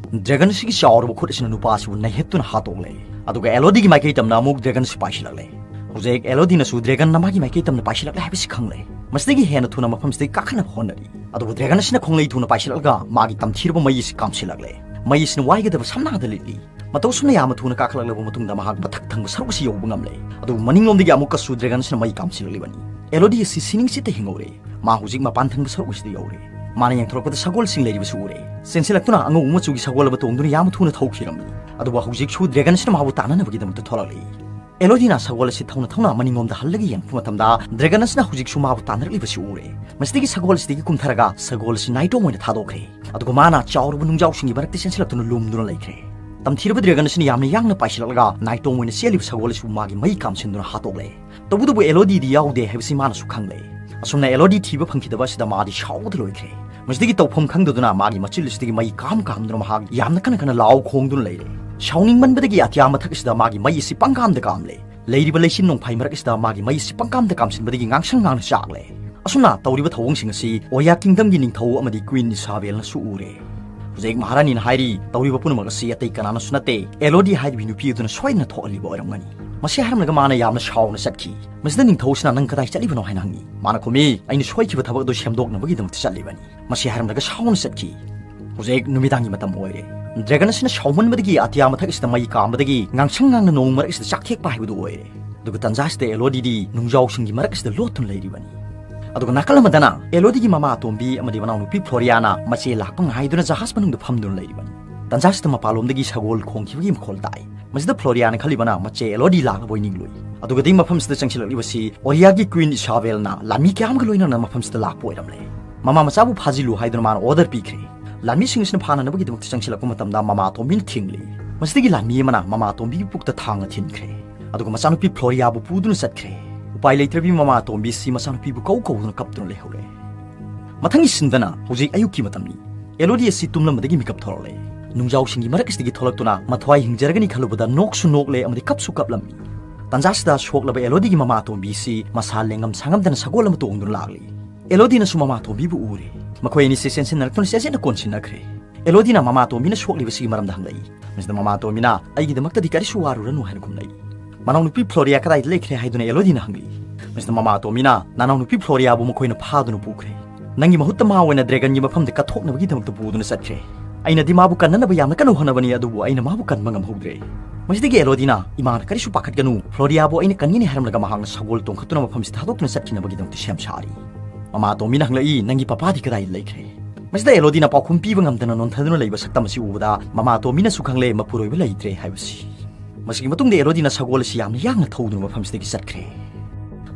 ꯗ꯭ꯔꯦꯒꯟ ꯑꯁꯤꯒꯤ ꯆꯥꯎꯔꯕ ꯈꯨꯠ ꯑꯁꯤꯅ ꯅꯨꯄꯥ ꯑꯁꯤꯕꯨ ꯅꯩꯍꯠꯇꯨꯅ ꯍꯥꯠꯇꯣꯛꯂꯦ꯫ ꯑꯗꯨꯒ ꯑꯦꯂꯣꯗꯤꯒꯤ ꯃꯥꯏꯀꯩ ꯇꯝꯅ ꯑꯃꯨꯛ ꯗ꯭ꯔꯦꯒꯟ ꯑꯁꯤ ꯄꯥꯏꯁꯤꯜꯂꯛꯂꯦ꯫ ꯍꯧꯖꯤꯛ ꯑꯦꯂꯣꯗꯤꯅꯁꯨ ꯗ꯭ꯔꯦꯒꯟꯅ ꯃꯥꯒꯤ ꯃꯥꯏꯀꯩ ꯇꯝꯅ ꯄꯥꯏꯁꯤꯜꯂꯛꯂꯦ ꯍꯥꯏꯕꯁꯤ ꯈꯪꯂꯦ꯫ ꯃꯁꯤꯗꯒꯤ ꯍꯦꯟꯅ ꯊꯨꯅ ꯃꯐꯝꯁꯤꯗꯒꯤ ꯀꯥꯈꯠꯅꯕ ꯍꯣꯠꯅꯔꯤ꯫ ꯑꯗꯨꯕꯨ ꯗ꯭ꯔꯦꯒꯟ ꯑꯁꯤꯅ ꯈꯣꯡꯂꯩ ꯊꯨꯅ ꯄꯥꯏꯁꯤꯜꯂꯛꯂꯒ ꯃꯥꯒꯤ ꯇꯝꯊꯤꯔꯕ ꯃꯩ ꯑꯁꯤ ꯀꯥꯝꯁꯤꯜꯂꯛꯂꯦ꯫ ꯃꯩ ꯑꯁꯤꯅ ꯋꯥꯏꯒꯗꯕ ꯁꯝꯅꯥꯗ ꯂꯤꯠꯂꯤ꯫ ꯃꯇꯧ ꯑꯁꯨꯝꯅ ꯌꯥꯝꯅ ꯊꯨꯅ ꯀꯥꯈꯠꯂꯛꯂꯕ ꯃꯇꯨꯡꯗ ꯃꯍꯥꯛ ꯃꯊꯛ ꯊꯪꯕ ꯁꯔꯨꯛ ꯑꯁꯤ ꯌꯧꯕ ꯉꯝꯂꯦ꯫ ꯑꯗꯨꯕꯨ ꯃꯅꯤꯡꯂꯣꯝꯗꯒꯤ ꯑꯃꯨꯛꯀꯁꯨ ꯗ꯭ꯔꯦꯒꯟ ꯑꯁꯤꯅ ꯃꯩ ꯀꯥꯝꯁꯤꯜꯂꯛꯂꯤꯕꯅꯤ꯫ ꯑꯦꯂꯣꯗꯤ ꯑꯁꯤ ꯁꯤꯅꯤꯡꯆꯤꯠꯇ ꯍꯤꯡꯍꯧꯔꯦ꯫ ꯃꯥ ꯍꯧꯖꯤꯛ ꯃꯄꯥꯟ ꯊꯪꯕ ꯁꯔꯨꯛ ꯑꯁꯤꯗ ꯌꯧꯔꯦ꯫ ꯃꯥꯅ ꯌꯦꯡꯊꯣꯔꯛꯄꯗ ꯁꯒꯣꯜꯁꯤꯡ ꯂꯩꯔꯤꯕꯁꯨ ꯎꯔꯦ꯫ ꯆꯦꯟꯁꯤꯜꯂꯛꯇꯨꯅ ꯑꯉꯧꯕ ꯃꯆꯨꯒꯤ ꯁꯒꯣꯜ ꯑꯃ ꯇꯣꯡꯗꯨꯅ ꯌꯥꯝꯅ ꯊꯨꯅ ꯊꯧꯈꯤꯔꯝꯃꯤ꯫ ꯑꯗꯨꯕꯨ ꯍꯧꯖꯤꯛꯁꯨ ꯗ꯭ꯔꯦꯒꯟ ꯑꯁꯤꯅ ꯃꯥꯕꯨ ꯇꯥꯟꯅꯅꯕꯒꯤꯗꯃꯛꯇ ꯊꯣꯛꯂꯛꯂꯤ꯫ ꯑꯦꯂꯣꯗꯤꯅ ꯁꯒꯣꯜ ꯑꯁꯤ ꯊꯧꯅ ꯊꯧꯅ ꯃꯅꯤꯡꯂꯣꯝꯗ ꯍꯜꯂꯒ ꯌꯦꯡꯂꯛꯄ ꯃꯇꯝꯗ ꯗ꯭ꯔꯦꯒꯟ ꯑꯁꯤꯅ ꯍꯧꯖꯤꯛꯁꯨ ꯃꯥꯕꯨ ꯇꯥꯟꯅꯔꯛꯂꯤꯕꯁꯤ ꯎꯔꯦ꯫ ꯃꯁꯤꯗꯒꯤ ꯁꯒꯣꯜ ꯑꯁꯤꯗꯒꯤ ꯀꯨꯝꯊꯔꯒ ꯁꯒꯣꯜ ꯑꯁꯤ ꯅꯥꯏꯇꯣꯝ ꯑꯣꯏꯅ ꯊꯥꯗꯣꯛꯈ꯭ꯔꯦ꯫ ꯑꯗꯨꯒ ꯃꯥꯅ ꯆꯥꯎꯔꯕ ꯅꯨꯡꯖꯥꯎꯁꯤꯡꯒꯤ ꯃꯔꯛꯇ ꯆꯦꯟꯁꯤꯜꯂꯛꯇꯨꯅ ꯂꯨꯝꯗꯨꯅ ꯂꯩꯈ꯭ꯔꯦ꯫ ꯇꯝꯊꯤꯔꯕ ꯗ꯭ꯔꯦꯒꯟ ꯑꯁꯤꯅ ꯌꯥꯝꯅ ꯌꯥꯡꯅ ꯄꯥꯏꯁꯤꯜꯂꯛꯂꯒ ꯅꯥꯏꯇꯣꯝ ꯑꯣꯏꯅ ꯆꯦꯜꯂꯤꯕ ꯁꯒꯣꯜ ꯑꯁꯤꯕꯨ ꯃꯥꯒꯤ ꯃꯩ ꯀꯥꯝꯁꯤꯟꯗꯨꯅ ꯍꯥꯠꯇꯣꯛꯂꯦ꯫ ꯇꯧꯕꯇꯕꯨ ꯑꯦꯂꯣꯗꯤꯗꯤ ꯌꯥꯎꯗꯦ ꯍꯥꯏꯕꯁꯤ ꯃꯥꯅꯁꯨ ꯈꯪꯂꯦ꯫ ꯑꯁꯨꯝꯅ ꯑꯦꯂꯣꯗꯤ ꯊꯤꯕ ꯐꯪꯈꯤꯗꯕ ꯑꯁꯤꯗ ꯃꯥꯗꯤ ꯁꯥꯎꯕꯗ ꯂꯣꯏꯈ꯭ꯔꯦ꯫ ꯃꯁꯤꯗꯒꯤ ꯇꯧꯐꯝ ꯈꯪꯗꯗꯨꯅ ꯃꯥꯒꯤ ꯃꯆꯤꯜ ꯑꯁꯤꯗꯒꯤ ꯃꯩ ꯀꯥꯝ ꯀꯥꯝꯗꯨꯅ ꯃꯍꯥꯛ ꯌꯥꯝꯅ ꯀꯟꯅ ꯀꯟꯅ ꯂꯥꯎ ꯈꯣꯡꯗꯨꯅ ꯂꯩꯔꯦ꯫ ꯁꯥꯎꯅꯤꯡꯃꯟꯕꯗꯒꯤ ꯑꯇꯤꯌꯥ ꯃꯊꯛ ꯑꯁꯤꯗ ꯃꯥꯒꯤ ꯃꯩ ꯑꯁꯤ ꯄꯪꯀꯥꯝꯗ ꯀꯥꯝꯂꯦ꯫ ꯂꯩꯔꯤꯕ ꯂꯩꯆꯤꯟ ꯅꯣꯡꯐꯥꯏ ꯃꯔꯛ ꯑꯁꯤꯗ ꯃꯥꯒꯤ ꯃꯩ ꯑꯁꯤ ꯄꯪꯀꯥꯝꯗ ꯀꯥꯝꯁꯤꯟꯕꯗꯒꯤ ꯉꯥꯡꯁꯪ ꯉꯥꯡꯅ ꯆꯥꯛꯂꯦ꯫ ꯑꯁꯨꯝꯅ ꯇꯧꯔꯤꯕ ꯊꯧꯑꯣꯡꯁꯤꯡ ꯑꯁꯤ ꯑꯣꯔꯤꯌꯥ ꯀꯤꯡꯗꯝꯒꯤ ꯅꯤꯡꯊꯧ ꯑꯃꯗꯤ ꯀ꯭ꯋꯤꯟ ꯏꯁꯥꯕꯦꯜꯅꯁꯨ ꯎꯔꯦ꯫ ꯍꯧꯖꯤꯛ ꯃꯍꯥꯔꯥꯅꯤꯅ ꯍꯥꯏꯔꯤ, ꯇꯧꯔꯤꯕ ꯄꯨꯝꯅꯃꯛ ꯑꯁꯤ ꯑꯇꯩ ꯀꯅꯥꯅꯁꯨ ꯅꯠꯇꯦ, ꯑꯦꯂꯣꯗꯤ ꯍꯥꯏꯔꯤꯕ ꯅꯨꯄꯤ ꯑꯗꯨꯅ ꯁꯣꯏꯗꯅ ꯊꯣꯛꯍꯜꯂꯤꯕ ꯑꯣꯏꯔꯝꯒꯅꯤ꯫ ꯃꯁꯤ ꯍꯥꯏꯔꯝꯂꯒ ꯃꯥꯅ ꯌꯥꯝꯅ ꯁꯥꯎꯅ ꯆꯠꯈꯤ꯫ ꯃꯁꯤꯗ ꯅꯤꯡꯊꯧꯁꯤꯅ, "ꯅꯪ ꯀꯗꯥꯏ ꯆꯠꯂꯤꯕꯅꯣ?" ꯍꯥꯏꯅ ꯍꯪꯉꯤ꯫ ꯃꯥꯅ ꯈꯨꯝꯃꯤ, "ꯑꯩꯅ ꯁꯣꯏꯈꯤꯕ ꯊꯕꯛ ꯑꯗꯨ ꯁꯦꯝꯗꯣꯛꯅꯕꯒꯤꯗꯃꯛꯇ ꯆꯠꯂꯤꯕꯅꯤ"꯫ ꯃꯁꯤ ꯍꯥꯏꯔꯝꯂꯒ ꯁꯥꯎꯅ ꯆꯠꯈꯤ꯫ ꯍꯧꯖꯤꯛ ꯅꯨꯃꯤꯗꯥꯡꯒꯤ ꯃꯇꯝ ꯑꯣꯏꯔꯦ꯫ ꯗ꯭ꯔꯦꯒꯟ ꯑꯁꯤꯅ ꯁꯥꯎꯃꯟꯕꯗꯒꯤ ꯑꯇꯤꯌꯥ ꯃꯊꯛ ꯑꯁꯤꯗ ꯃꯩ ꯀꯥꯝꯕꯗꯒꯤ ꯉꯥꯡꯁꯪ ꯉꯥꯡꯅ ꯅꯣꯡ ꯃꯔꯛ ꯑꯁꯤꯗ ꯆꯥꯛꯊꯦꯛꯄ ꯍꯥꯏꯕꯗꯨ ꯑꯣꯏꯔꯦ꯫ ꯑꯗꯨꯒ ꯇꯟꯖꯥ ꯑꯁꯤꯗ ꯑꯦꯂꯣꯗꯤꯗꯤ ꯅꯨꯡꯖꯥꯎꯁꯤꯡꯒꯤ ꯃꯔꯛ ꯑꯁꯤꯗ ꯂꯣꯠꯇꯨꯅ ꯂꯩꯔꯤꯕꯅꯤ꯫ ꯑꯗꯨꯒ ꯅꯥꯀꯜ ꯑꯃꯗꯅ ꯑꯦꯂꯣꯗꯤꯒꯤ ꯃꯃꯥ ꯑꯇꯣꯝꯕꯤ ꯑꯃꯗꯤ ꯃꯅꯥꯎꯅꯨꯄꯤ ꯐ꯭ꯂꯣꯔꯤꯌꯥꯅ ꯃꯆꯦ ꯂꯥꯛꯄ ꯉꯥꯏꯗꯨꯅ ꯖꯍꯥꯖ ꯃꯅꯨꯡꯗ ꯐꯝꯗꯨꯅ ꯂꯩꯔꯤꯕꯅꯤ꯫ ꯇꯟꯖꯥ ꯑꯁꯤꯗ ꯃꯄꯥꯟꯂꯣꯝꯗꯒꯤ ꯁꯒꯣꯜ ꯈꯣꯡꯈꯤꯕꯒꯤ ꯃꯈꯣꯜ ꯇꯥꯏ꯫ ꯃꯁꯤꯗ ꯐ꯭ꯂꯣꯔꯤꯌꯥꯅ ꯈꯜꯂꯤꯕꯅ ꯃꯆꯦ ꯑꯦꯂꯣꯗꯤ ꯂꯥꯛꯂꯕꯣꯏ ꯅꯤꯡꯂꯨꯏ꯫ ꯑꯗꯨꯒꯗꯤ ꯃꯐꯝꯁꯤꯗ ꯆꯪꯁꯤꯜꯂꯛꯂꯤꯕꯁꯤ ꯑꯣꯔꯤꯌꯥꯒꯤ ꯀ꯭ꯋꯤꯟ ꯏꯁꯥꯕꯦꯜꯅ ꯂꯥꯟꯃꯤ ꯀꯌꯥ ꯑꯃꯒ ꯂꯣꯏꯅꯅ ꯃꯐꯝꯁꯤꯗ ꯂꯥꯛꯄ ꯑꯣꯏꯔꯝꯂꯦ꯫ ꯃꯃꯥ ꯃꯆꯥꯕꯨ ꯐꯥꯖꯤꯜꯂꯨ ꯍꯥꯏꯗꯨꯅ ꯃꯥꯅ ꯑꯣꯔꯗꯔ ꯄꯤꯈ꯭ꯔꯦ꯫ ꯂꯥꯟꯃꯤꯁꯤꯡ ꯑꯁꯤꯅ ꯐꯥꯅꯅꯕꯒꯤꯗꯃꯛꯇ ꯆꯪꯁꯤꯜꯂꯛꯄ ꯃꯇꯝꯗ ꯃꯃꯥ ꯑꯇꯣꯝꯕꯤꯅ ꯊꯤꯡꯂꯤ꯫ ꯃꯁꯤꯗꯒꯤ ꯂꯥꯟꯃꯤ ꯑꯃꯅ ꯃꯃꯥ ꯑꯇꯣꯝꯕꯤꯒꯤ ꯄꯨꯛꯇ ꯊꯥꯡꯅ ꯊꯤꯟꯈ꯭ꯔꯦ꯫ ꯑꯗꯨꯒ ꯃꯆꯥꯅꯨꯄꯤ ꯐ꯭ꯂꯣꯔꯤꯌꯥꯕꯨ ꯄꯨꯗꯨꯅ ꯆꯠꯈ꯭ꯔꯦ꯫ ꯎꯄꯥꯏ ꯂꯩꯇ꯭ꯔꯕꯤ ꯃꯃꯥ ꯑꯇꯣꯝꯕꯤꯁꯤ ꯃꯆꯥꯅꯨꯄꯤꯕꯨ ꯀꯧ ꯀꯧꯗꯨꯅ ꯀꯞꯇꯨꯅ ꯂꯩꯍꯧꯔꯦ꯫ ꯃꯊꯪꯒꯤ ꯁꯤꯟꯗꯅ ꯍꯧꯖꯤꯛ ꯑꯌꯨꯛꯀꯤ ꯃꯇꯝꯅꯤ꯫ ꯑꯦꯂꯣꯗꯤ ꯑꯁꯤ ꯇꯨꯝꯂꯝꯕꯗꯒꯤ ꯃꯤꯀꯞ ꯊꯣꯔꯛꯂꯦ꯫ ꯅꯨꯡꯖꯥꯎꯁꯤꯡꯒꯤ ꯃꯔꯛ ꯑꯁꯤꯗꯒꯤ ꯊꯣꯛꯂꯛꯇꯨꯅ ꯃꯊ꯭ꯋꯥꯏ ꯍꯤꯡꯖꯔꯒꯅꯤ ꯈꯜꯂꯨꯕꯗ ꯅꯣꯛꯁꯨ ꯅꯣꯛꯂꯦ ꯑꯃꯗꯤ ꯀꯞꯁꯨ ꯀꯞꯂꯝꯃꯤ꯫ ꯇꯟꯖꯥꯁꯤꯗ ꯁꯣꯛꯂꯕ ꯑꯦꯂꯣꯗꯤꯒꯤ ꯃꯃꯥ ꯑꯇꯣꯝꯕꯤꯁꯤ ꯃꯁꯥ ꯂꯦꯡꯉꯝ ꯁꯥꯉꯝꯗꯅ ꯁꯒꯣꯜ ꯑꯃ ꯇꯣꯡꯗꯨꯅ ꯂꯥꯛꯂꯤ꯫ ꯑꯦꯂꯣꯗꯤꯅꯁꯨ ꯃꯃꯥ ꯑꯇꯣꯝꯕꯤꯕꯨ ꯎꯔꯦ꯫ ꯃꯈꯣꯏ ꯑꯅꯤꯁꯤ ꯆꯦꯟꯁꯤꯟꯅꯔꯛꯇꯨꯅ ꯆꯦꯠꯆꯦꯠꯅ ꯀꯣꯟꯁꯤꯟꯅꯈ꯭ꯔꯦ꯫ ꯑꯦꯂꯣꯗꯤꯅ ꯃꯃꯥ ꯑꯇꯣꯝꯕꯤꯅ ꯁꯣꯛꯂꯤꯕꯁꯤꯒꯤ ꯃꯔꯝꯗ ꯍꯪꯂꯛꯏ꯫ ꯃꯁꯤꯗ ꯃꯃꯥ ꯑꯇꯣꯝꯕꯤꯅ, "ꯑꯩꯒꯤꯗꯃꯛꯇꯗꯤ ꯀꯔꯤꯁꯨ ꯋꯥꯔꯨꯔꯅꯨ" ꯍꯥꯏꯅ ꯈꯨꯝꯂꯛꯏ꯫ "ꯃꯅꯥꯎꯅꯨꯄꯤ ꯐ꯭ꯂꯣꯔꯤꯌꯥ ꯀꯗꯥꯏꯗ ꯂꯩꯈ꯭ꯔꯦ?" ꯍꯥꯏꯗꯨꯅ ꯑꯦꯂꯣꯗꯤꯅ ꯍꯪꯂꯛꯏ꯫ ꯃꯁꯤꯗ ꯃꯃꯥ ꯑꯇꯣꯝꯕꯤꯅ, "ꯅꯅꯥꯎꯅꯨꯄꯤ ꯐ꯭ꯂꯣꯔꯤꯌꯥꯕꯨ ꯃꯈꯣꯏꯅ ꯐꯥꯗꯨꯅ ꯄꯨꯈ꯭ꯔꯦ꯫ ꯅꯪꯒꯤ ꯃꯍꯨꯠꯇ ꯃꯥ ꯑꯣꯏꯅ ꯗ꯭ꯔꯦꯒꯟꯒꯤ ꯃꯐꯝꯗ ꯀꯠꯊꯣꯛꯅꯕꯒꯤꯗꯃꯛꯇ ꯄꯨꯗꯨꯅ ꯆꯠꯈ꯭ꯔꯦ꯫ ꯑꯩꯅꯗꯤ ꯃꯥꯕꯨ ꯀꯟꯅꯅꯕ ꯌꯥꯝꯅ ꯀꯟꯅ ꯍꯣꯠꯅꯕꯅꯤ, ꯑꯗꯨꯕꯨ ꯑꯩꯅ ꯃꯥꯕꯨ ꯀꯟꯕ ꯉꯝꯍꯧꯗ꯭ꯔꯦ"꯫ ꯃꯁꯤꯗꯒꯤ ꯑꯦꯂꯣꯗꯤꯅ, "ꯏꯃꯥꯅ ꯀꯔꯤꯁꯨ ꯄꯥꯈꯠꯀꯅꯨ, ꯐ꯭ꯂꯣꯔꯤꯌꯥꯕꯨ ꯑꯩꯅ ꯀꯟꯒꯅꯤ" ꯍꯥꯏꯔꯝꯂꯒ ꯃꯍꯥꯛꯅ ꯁꯒꯣꯜ ꯇꯣꯡꯈꯠꯇꯨꯅ ꯃꯐꯝꯁꯤꯗ ꯊꯥꯗꯣꯛꯇꯨꯅ ꯆꯠꯈꯤꯅꯕꯒꯤꯗꯃꯛꯇ ꯁꯦꯝ ꯁꯥꯔꯤ꯫ ꯃꯃꯥ ꯑꯇꯣꯝꯕꯤꯅ ꯍꯪꯂꯛꯏ, "ꯅꯪꯒꯤ ꯄꯄꯥꯗꯤ ꯀꯗꯥꯏꯗ ꯂꯩꯈ꯭ꯔꯦ?" ꯃꯁꯤꯗ ꯑꯦꯂꯣꯗꯤꯅ ꯄꯥꯎꯈꯨꯝ ꯄꯤꯕ ꯉꯝꯗꯅ ꯅꯣꯟꯊꯗꯨꯅ ꯂꯩꯕ ꯁꯛꯇꯝ ꯑꯁꯤ ꯎꯕꯗ ꯃꯃꯥ ꯑꯇꯣꯝꯕꯤꯅꯁꯨ ꯈꯪꯂꯦ ꯃꯄꯨꯔꯣꯏꯕ ꯂꯩꯇ꯭ꯔꯦ ꯍꯥꯏꯕꯁꯤ꯫ ꯃꯁꯤꯒꯤ ꯃꯇꯨꯡꯗ ꯑꯦꯂꯣꯗꯤꯅ ꯁꯒꯣꯜ ꯑꯁꯤ ꯌꯥꯝꯅ ꯌꯥꯡꯅ ꯊꯧꯗꯨꯅ ꯃꯐꯝꯁꯤꯗꯒꯤ ꯆꯠꯈ꯭ꯔꯦ꯫